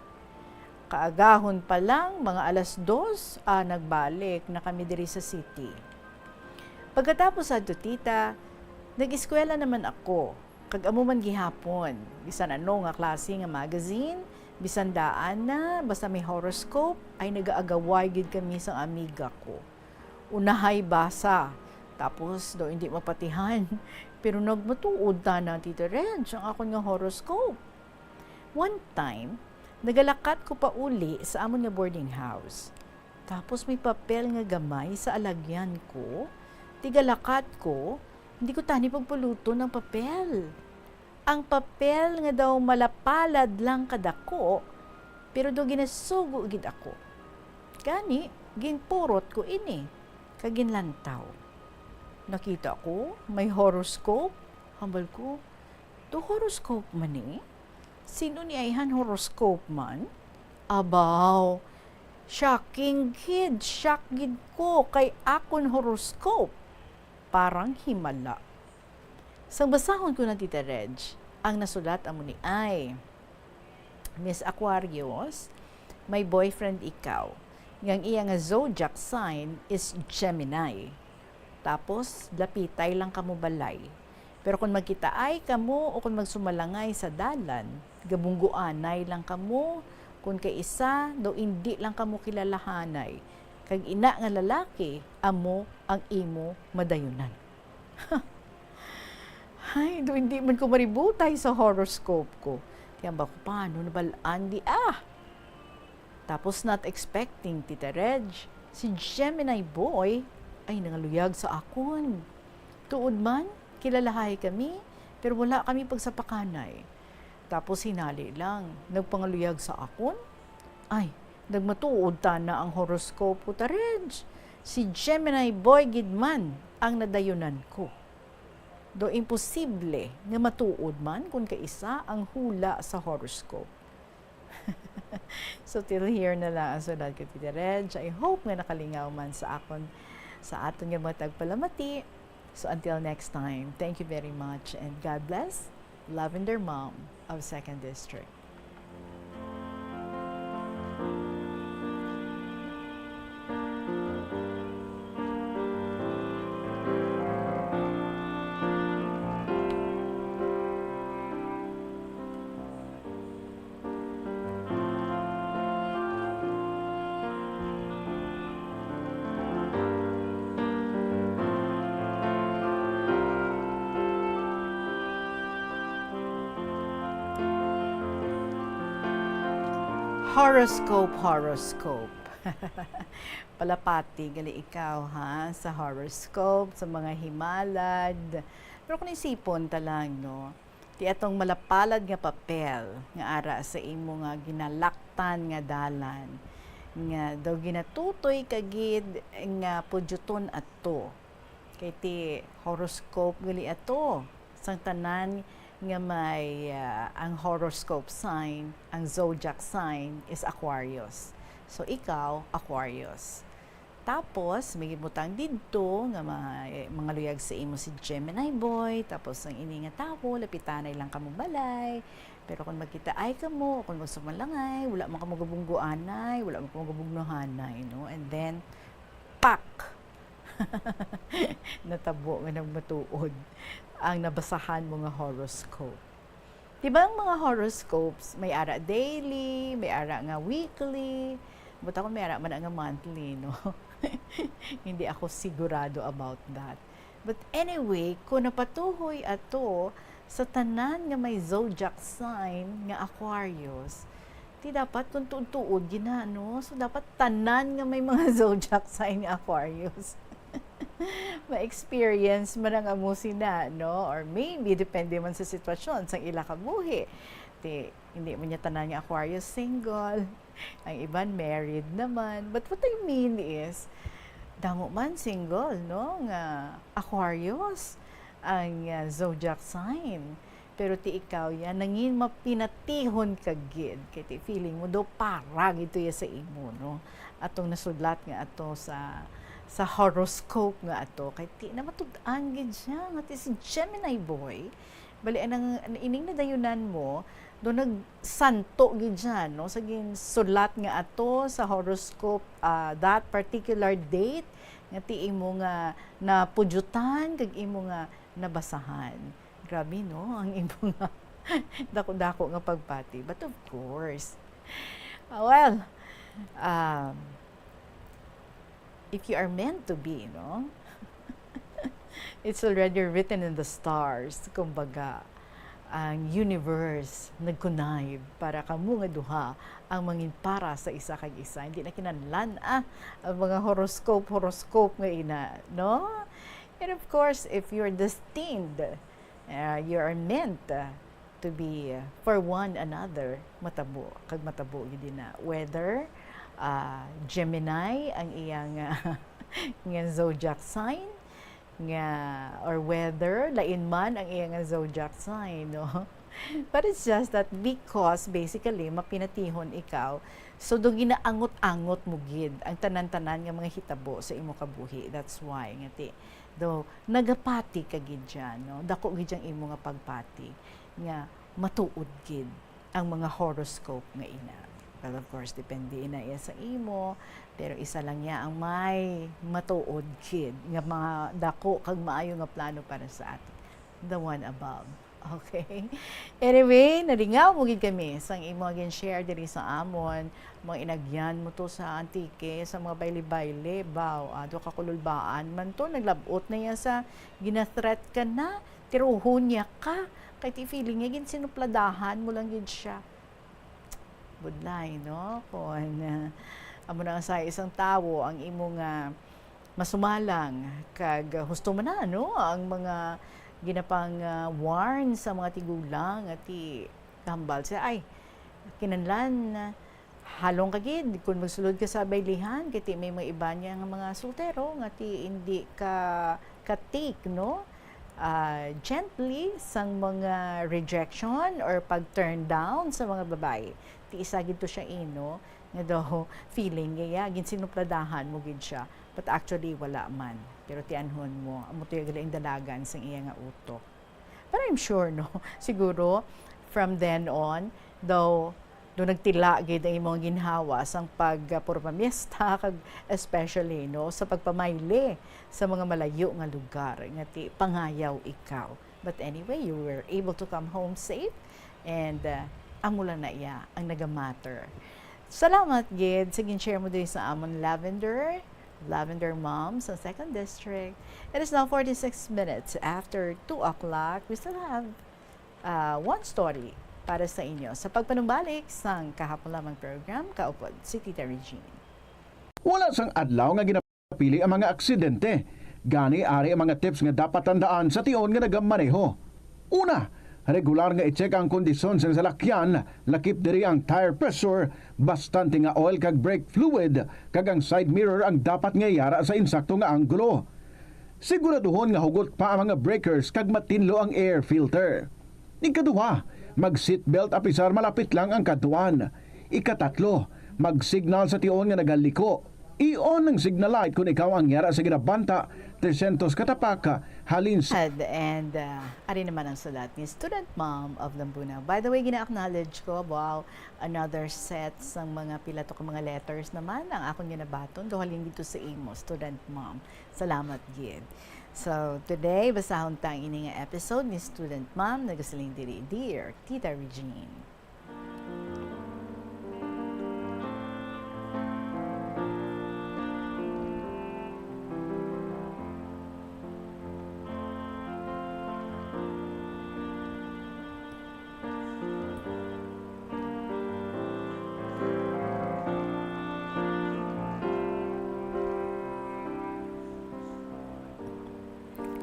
kaagahon pa lang, mga alas dos, ah, nagbalik na kami diri sa city. Pagkatapos adto, Tita, nag-eskwela naman ako. Kag amo man gihapon, bisan ano nga klase nga magazine, bisan daan na, basta may horoscope, ay nagaagaway gid kami sang amiga ko. Unahay basa, Tapos daw hindi mapatihan. Pero nagmatuod tana, Tita Reg, ang akon nga horoscope. One time, nagalakat ko pa uli sa amon nga boarding house. Tapos may papel nga gamay sa alagyan ko. Tigalakat ko, hindi ko tani pagpuluton ang papel. Ang papel nga daw malapalad lang kadako, pero daw ginasugo gid ako. Gani, ginpurot ko ini, kag ginlantaw. Nakita ko, may horoscope. Hambal ko, "To horoscope man ni? Sino ni ayhan horoscope man?" Abaw, shocking gid, shock gid ko kay akon horoscope. Parang himala. Sang basahon ko na, Tita Reg, ang nasulat amo ni ay, "Miss Aquarius, may boyfriend ikaw, nga ang iya nga zodiac sign is Gemini. Tapos, lapitay lang kamo balay. Pero kung magkitaay kamo o kung magsumalangay sa dalan, gabungguanay lang kamo, kung kaisa, daw indi lang kamo kilalahanay. Kag ina nga lalaki, amo ang imo madayunan." Ay, do hindi man ko maributay sa horoscope ko. Kaya ba ko, paano nabalaan di ah? Tapos, not expecting, Tita Reg, si Gemini boy ay nangaluyag sa akon. Tuod man, kilalahay kami, pero wala kami pagsapakanay. Tapos hinali lang, nagpangaluyag sa akon? Ay, nagmatuod tana ang horoscope ko, Tita Reg. Si Gemini boy gid man ang nadayunan ko. Do imposible nga matuod man kung kaisa ang hula sa horoscope. So, till here na lang ang sulat ko, Tita Reg. I hope nga nakalingaw man sa akon, sa aton nga mga tagpalamati. So, until next time, thank you very much and God bless. Lavender Mom of Second District. Horoscope, horoscope. Palapati gali ikaw, ha, sa horoscope, sa mga himalad. Pero kung isipon ta lang, no, ti atong malapalad nga papel nga ara sa imo nga ginalaktan nga dalan, nga daw ginatutoy ka gid nga pudyuton ato. Kay ti horoscope gali ato sang tanan nga may, ah, ang horoscope sign, ang zodiac sign is Aquarius. So, ikaw, Aquarius. Tapos, may butang didto nga ma-, eh, mangaluyag sa imo si Gemini boy, tapos ang ini nga tawo, lapitanay lang kamo balay. Pero kung magkitaay kamo, o kung magsumalangay, wala man kamo gabungguanay, wala man kamo gabugnuhanay, no? And then, pak! Natabo nga nagmatuod ang nabasahan mo nga horoscope. Di ba ang mga horoscopes, may ara daily, may ara nga weekly, but ako may ara man nga monthly, no? Hindi ako sigurado about that. But anyway, kung napatuhoy ato sa tanan nga may zodiac sign nga Aquarius, ti dapat kung tuod-tuod gina, no? So, dapat tanan nga may mga zodiac sign nga Aquarius. Ma-experience man ang amo sina, no? Or maybe, depende man sa sitwasyon, sang ila kabuhi. Ti, hindi man niya tanan nga Aquarius single. Ang iban married naman. But what I mean is, damo man single, no? Nga Aquarius ang, ah, zodiac sign. Pero ti ikaw ya, nangin mapinatihon ka gid. Kay ti feeling mo daw para gid to ya sa imo, no? Atong nasudlat nga ato sa, sa horoscope nga ato. Kay ti namatud-an gid siya nga ti si Gemini boy. Bali, anang, ining nadayunan mo, do nagsanto gid siya, no? Sa ginsulat nga ato sa horoscope, ah, that particular date, nga ti imo nga napudyutan, kag imo nga nabasahan. Grabe, no? Ang imo nga dako-dako nga pagpati. But of course, ah, well, um, if you are meant to be, no? It's already written in the stars. Kumbaga, ang universe nag-connive para kamo nga duha ang mangin para sa isa kag isa. Hindi na kinahanglan, ah, ang mga horoscope, horoscope nga ina, no? And of course, if you're destined, uh, you are meant, uh, to be, uh, for one another, matabo, kag matabo gyud na. Whether, uh, Gemini ang iyang, uh, nga zodiac sign, nga, or whether lain man ang iyang zodiac sign, no? But it's just that because basically mapinatihon ikaw, so do ginaangot-angot mo gid ang tanan-tanan nga mga hitabo sa imo kabuhi. That's why nga ti, do nagapati ka gid dyan, no? Dako gid ang imo nga pagpati nga matuod gid ang mga horoscope nga ina. Well, of course, depende na iya sa imo, pero isa lang niya ang may matuod gid nga mga dako kag maayo nga plano para sa ato. The one above. Okay? Anyway, nalingaw mo gid kami sang imo gin-share diri sa amon. Mga inagyan mo to sa Antique, sa mga bayle-bayle, baw, ado ka kululbaan man to, naglab-ot na iya sa gina-threat ka na, tiruhon niya ka, kay ti feeling niya ginsinupladahan mo lang gid siya. Budlay, no? Kung, ah, amo na sa isang tawo ang imo nga masumalang kag husto man na, no? Ang mga ginapang, ah, warn sa mga tigulang, ati hambal siya, ay, kinahanglan, ah, halong ka gid, kung magsulod ka sa baylihan, kay ti may mga iba niya nga mga soltero nga ti hindi ka, ka-take, no? Ah, gently sang mga rejection or pag-turn down sa mga babae. Ti isa gid to siya, eh, no? Nga daw feeling niya, ginsinupladahan mo gid siya. But actually, wala man. Pero tianhon mo, amo to yung dalagan sang iya nga utok. But I'm sure, no? Siguro, from then on, daw, do nagtila gid ang imong ginhawa sang pag, ah, puro pamiesta, kag especially, no, sa pagpamayli sa mga malayo nga lugar, nga ti pangayaw ikaw. But anyway, you were able to come home safe, and, ah, amo lang na iya ang nagamatter. Salamat gid sa gin-share mo diri sa amon, Lavender. Lavender Mom sa Second District. It is now forty-six minutes after two o'clock. We still have, uh, one story para sa inyo sa pagpanumbalik sang kahapon lamang program, kaupod si Tita Regine. Wala sang adlaw nga ginapili ang mga aksidente. Gani, ari ang mga tips nga dapat tandaan sa tion nga nagamaneho. Una, regular nga i-check ang kondisyon sa salakyan, lakip diri ang tire pressure, bastante nga oil kag brake fluid, kag ang side mirror ang dapat nga yara sa insakto nga anggulo. Siguraduhon nga hugot pa ang mga breakers kag matinlo ang air filter. Ikaduha, mag-seatbelt apisar malapit lang ang kadtuan. Ikatatlo, mag-signal sa tion nga nagaliko. I-on ang signal light kon ikaw ang yara sa ginabanta trescientos ka tapak halin sa And, and, uh, ari naman ang sulat ni Student Mom of Lambunao. By the way, gina-acknowledge ko, wow, another set sang mga pila to ka mga letters naman ang akon ginabaton. Duha lang dito sa imo, Student Mom. Salamat gid. So, today, basahon ta ang ini nga episode ni Student Mom. Nagasiling diri, "Dear Tita Regine."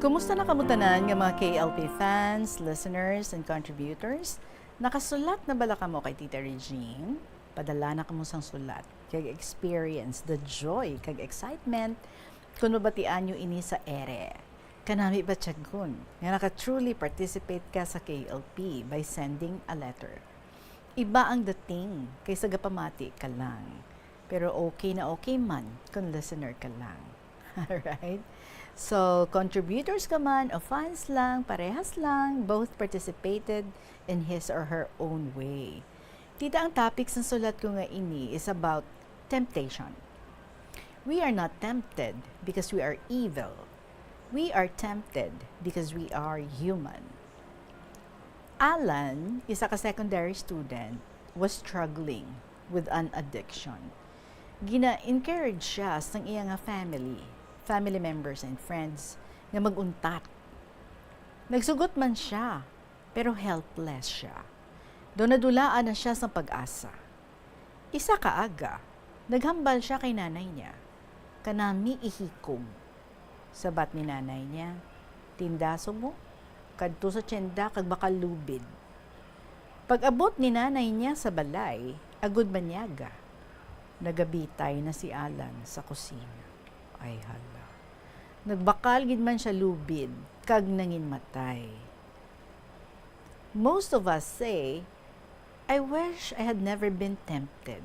Kumusta na kamo tanan nga mga K L P fans, listeners, and contributors? Nakasulat na bala kamo kay Tita Regine? Padala na kamo sang sulat kag experience the joy kag excitement kon mabatian nyo ini sa ere. Kanami ba tiyanggon nga naka-truly participate ka sa K L P by sending a letter? Iba ang dating kaysa gapamati ka lang. Pero okay na okay man kung listener ka lang. Alright? So, contributors ka man o fans lang, parehas lang, both participated in his or her own way. Tita, ang topic sa sulat ko nga ini is about temptation. We are not tempted because we are evil. We are tempted because we are human. Alan, isa ka secondary student, was struggling with an addiction. Gina-encourage siya sang iya nga family, family members and friends, nga mag-untat. Nagsugot man sia, pero helpless sia. Daw nadulaan na sia sang pag-asa. Isa ka aga, naghambal sia kay nanay niya, "Kanami ihikom." Sabat ni nanay niya, "Tindaso mo, kadto sa tienda kag bakal lubid." Pag-abot ni nanay niya sa balay, agud manyaga, nagabitay na si Alan sa kusina. Ay hala. Nagbakal gid man sia lubid kag nanginmatay. Most of us say, "I wish I had never been tempted.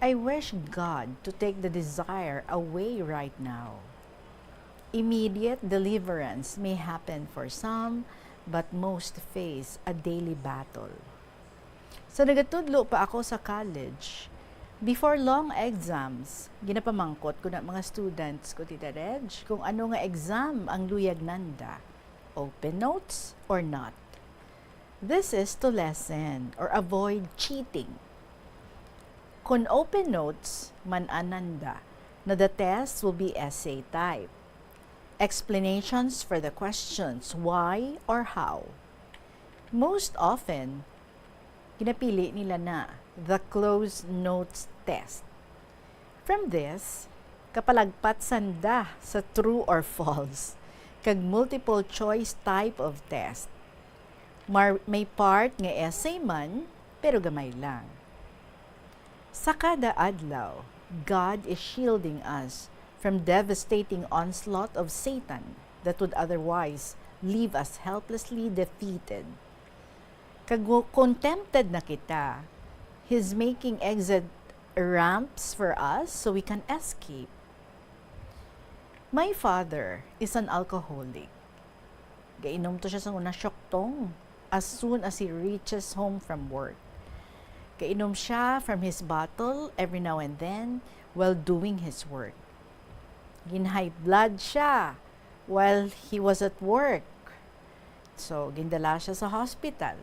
I wish God to take the desire away right now." Immediate deliverance may happen for some, but most face a daily battle. Sa nagatudlo pa ako sa college, before long exams, ginapamangkot ko na mga students ko, Tita Reg, kung ano nga exam ang luyag nanda, open notes or not. This is to lessen or avoid cheating. Kon open notes, man-an nanda na the test will be essay type. Explanations for the questions why or how. Most often, ginapili nila na the closed notes test. From this, kapalagpat sanda sa true or false kag multiple choice type of test. Mar-, may part nga essay man, pero gamay lang. Sa kada adlaw, God is shielding us from devastating onslaught of Satan that would otherwise leave us helplessly defeated. Kag kung tempted na kita, He's making exit ramps for us so we can escape. My father is an alcoholic. Gainom to siya sa una, siuktong, as soon as he reaches home from work. Gainom siya from his bottle every now and then while doing his work. Gin-high blood siya while he was at work. So, gindala siya sa hospital.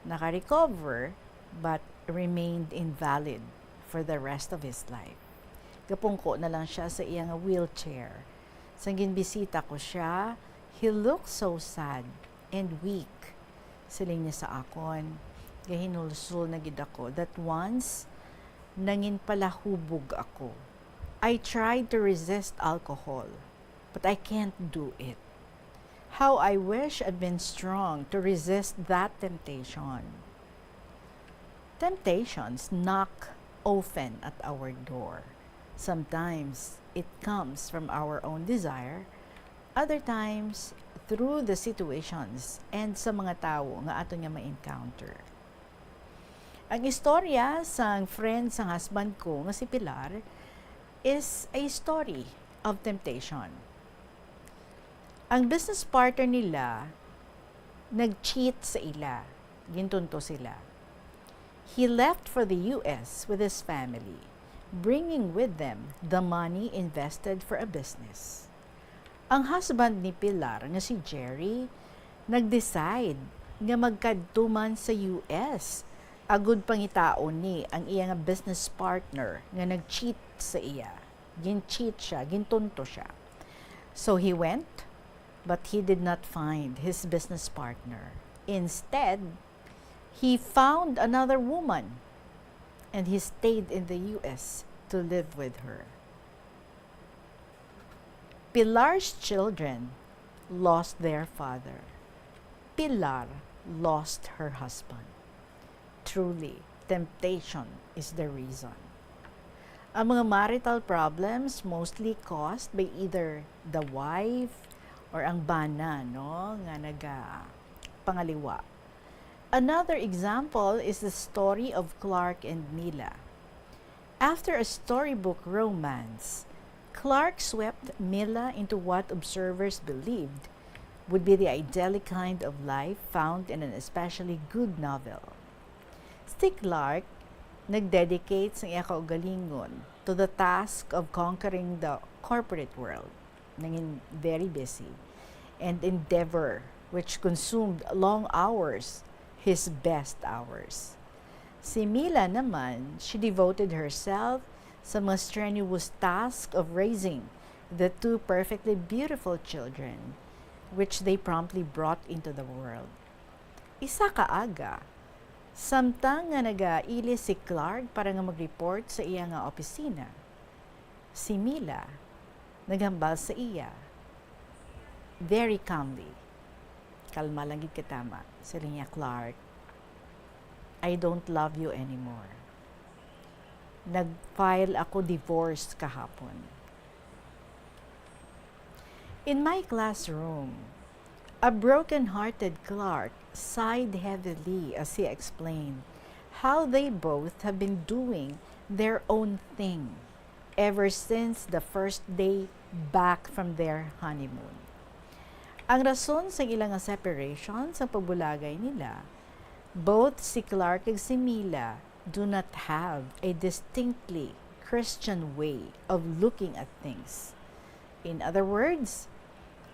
Naka-recover, but remained invalid for the rest of his life. Gapungko na lang siya sa iya nga wheelchair. Sang ginbisita ko siya, he looked so sad and weak. Siling niya sa akon, gahinulsol na gid ako that once nanginpalahubog ako. I tried to resist alcohol, but I can't do it. How I wish I'd been strong to resist that temptation. Temptations knock often at our door. Sometimes it comes from our own desire, other times through the situations and sa mga tawo nga aton nga ma-encounter. Ang istorya sang friend sang husband ko nga si Pilar is a story of temptation. Ang business partner nila nag-cheat sa ila. Gintunto sila. He left for the U S with his family, bringing with them the money invested for a business. Ang husband ni Pilar nga si Jerry nag-decide nga magkadto man sa U S agud pangitaon ni ang iya nga business partner nga nag-cheat sa iya. Gin-cheat siya, gintunto siya. So he went, but he did not find his business partner. Instead, he found another woman, and he stayed in the U S to live with her. Pilar's children lost their father. Pilar lost her husband. Truly, temptation is the reason. Ang mga marital problems mostly caused by either the wife or ang bana, no, nga nagapangaliwa. Another example is the story of Clark and Mila. After a storybook romance, Clark swept Mila into what observers believed would be the idyllic kind of life found in an especially good novel. Si Clark nag-dedicate sang iya kaugalingon to the task of conquering the corporate world. Nangin very busy and endeavor which consumed long hours, his best hours. Si Mila naman, she devoted herself sa mga strenuous task of raising the two perfectly beautiful children, which they promptly brought into the world. Isa ka aga, samtang nga nagailis si Clark para nga mag-report sa iya nga opisina, si Mila naghambal sa iya, very calmly, "Kalma lang gid ka, tama," siling niya, "Clark, I don't love you anymore. Nag-file ako divorce kahapon." In my classroom, a broken-hearted Clark sighed heavily as he explained how they both have been doing their own thing ever since the first day back from their honeymoon. Ang rason sa ila nga separation sa pagbulagay nila, both si Clark kag si Mila do not have a distinctly Christian way of looking at things. In other words,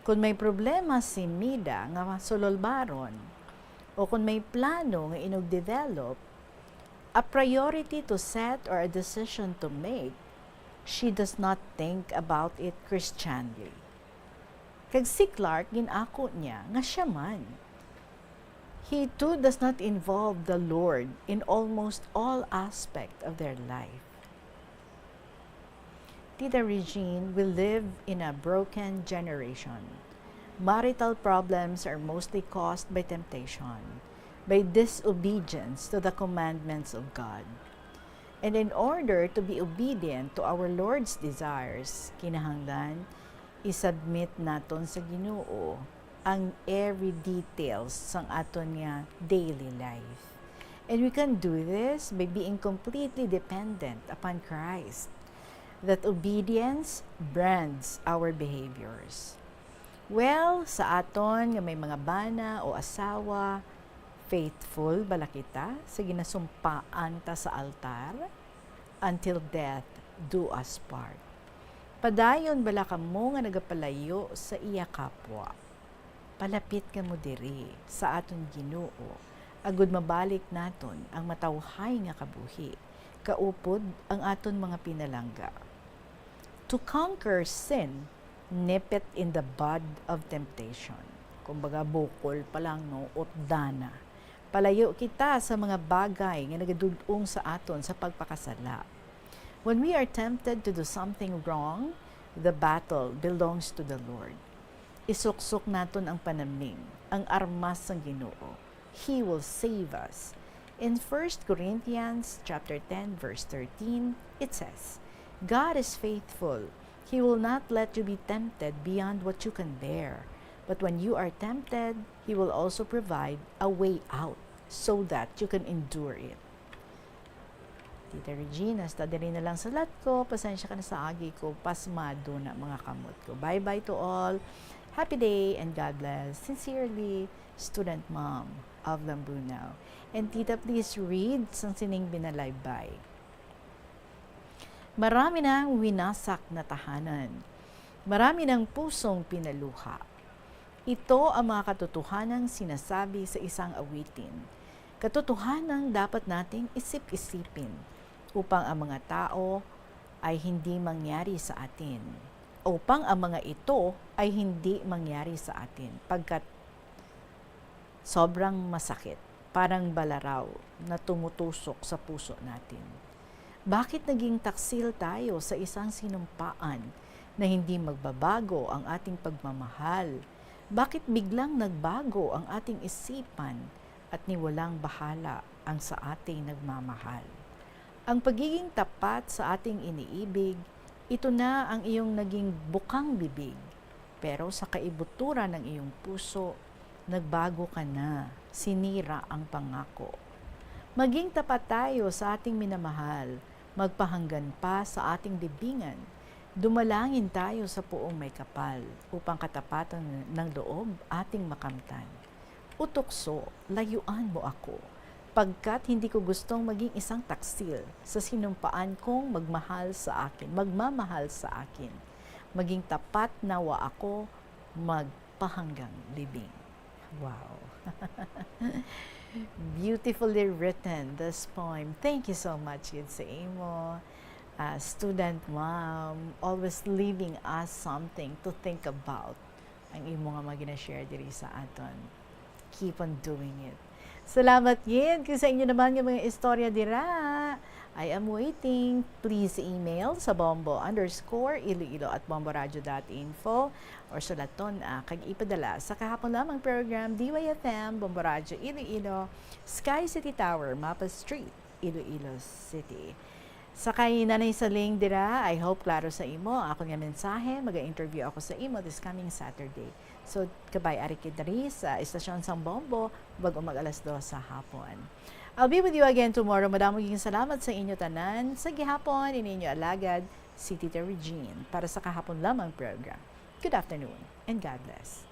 kung may problema si Mila nga masulolbaron o kung may plano nga inug-develop, a priority to set or a decision to make, she does not think about it Christianly. Kag si Clark, gin-ako niya nga siya man. He too does not involve the Lord in almost all aspect of their life. Tita Regine, we live in a broken generation. Marital problems are mostly caused by temptation, by disobedience to the commandments of God. And in order to be obedient to our Lord's desires, kinahanglan i-submit naton sa Ginoo ang every details sang aton nga daily life. And we can do this by being completely dependent upon Christ, that obedience brands our behaviors. Well, sa aton nga may mga bana o asawa, faithful bala kita sa ginasumpaan ta sa altar? "Until death do us part." Padayon bala kamo nga nagapalayo sa iya kapwa? Palapit kamo diri sa aton Ginoo, agud mabalik naton ang matawhay nga kabuhi, kaupod ang aton mga pinalangga. To conquer sin, nip it in the bud of temptation. Kumbaga, bukol pa lang, no, utda na. Palayo kita sa mga bagay nga nagadul-ong sa aton sa pagpakasala. When we are tempted to do something wrong, the battle belongs to the Lord. Isuksok naton ang panamling, ang armas sang Ginoo. He will save us. In First Corinthians chapter ten, verse thirteen, it says, "God is faithful. He will not let you be tempted beyond what you can bear. But when you are tempted, He will also provide a way out so that you can endure it." Tita Regina, hasta diri na lang sulat ko. Pasensya ka na sa agi ko. Pasmado na mga kamot ko. Bye-bye to all. Happy day and God bless. Sincerely, student mom of Lambunao. And Tita, please read sang sining binalaybay. Marami nang winasak na tahanan. Marami nang pusong pinaluha. Ito ang mga katotohanang sinasabi sa isang awitin. Katotohanang dapat nating isip-isipin upang ang mga tao ay hindi mangyari sa atin. Upang ang mga ito ay hindi mangyari sa atin, pagkat sobrang masakit, parang balaraw na tumutusok sa puso natin. Bakit naging taksil tayo sa isang sinumpaan na hindi magbabago ang ating pagmamahal? Bakit biglang nagbago ang ating isipan at niwalang bahala ang sa ating nagmamahal? Ang pagiging tapat sa ating iniibig, ito na ang iyong naging bukang bibig, pero sa kaibuturan ng iyong puso, nagbago ka na, sinira ang pangako. Maging tapat tayo sa ating minamahal, magpahanggan pa sa ating libingan. Dumalangin tayo sa Poong Maikapal upang katapatan ng loob ating makamtan. O tukso, layuan mo ako, pagkat hindi ko gustong maging isang taksil sa sinumpaan kong magmahal sa akin, magmamahal sa akin. Maging tapat nawa ako, magpahanggang libing. Wow. Beautifully written, this poem. Thank you so much, gid sa imo. Ah, student mom, always leaving us something to think about. Ang imo nga mga gina-share diri sa aton. Keep on doing it. Salamat gid. Kung sa inyo naman nga mga istorya dira, I am waiting. Please email sa bombo underscore iloilo at bomboradio dot info or sulaton, ah, kag ipadala sa kahapon lamang program, D Y F M, Bombo Radyo Iloilo, Sky City Tower, Mapa Street, Iloilo City. Sa kay Nanay Saling dira, I hope klaro sa imo akon nga mensahe. Maga-interview ako sa imo this coming Saturday. So, kabay ari kay diri sa Estasyon sang Bombo, bag-o mag alas dos sa hapon. I'll be with you again tomorrow. Madamo gid salamat sa inyo tanan. Sa gihapon, ini inyo alagad, si Tita Regine, para sa kahapon lamang program. Good afternoon and God bless.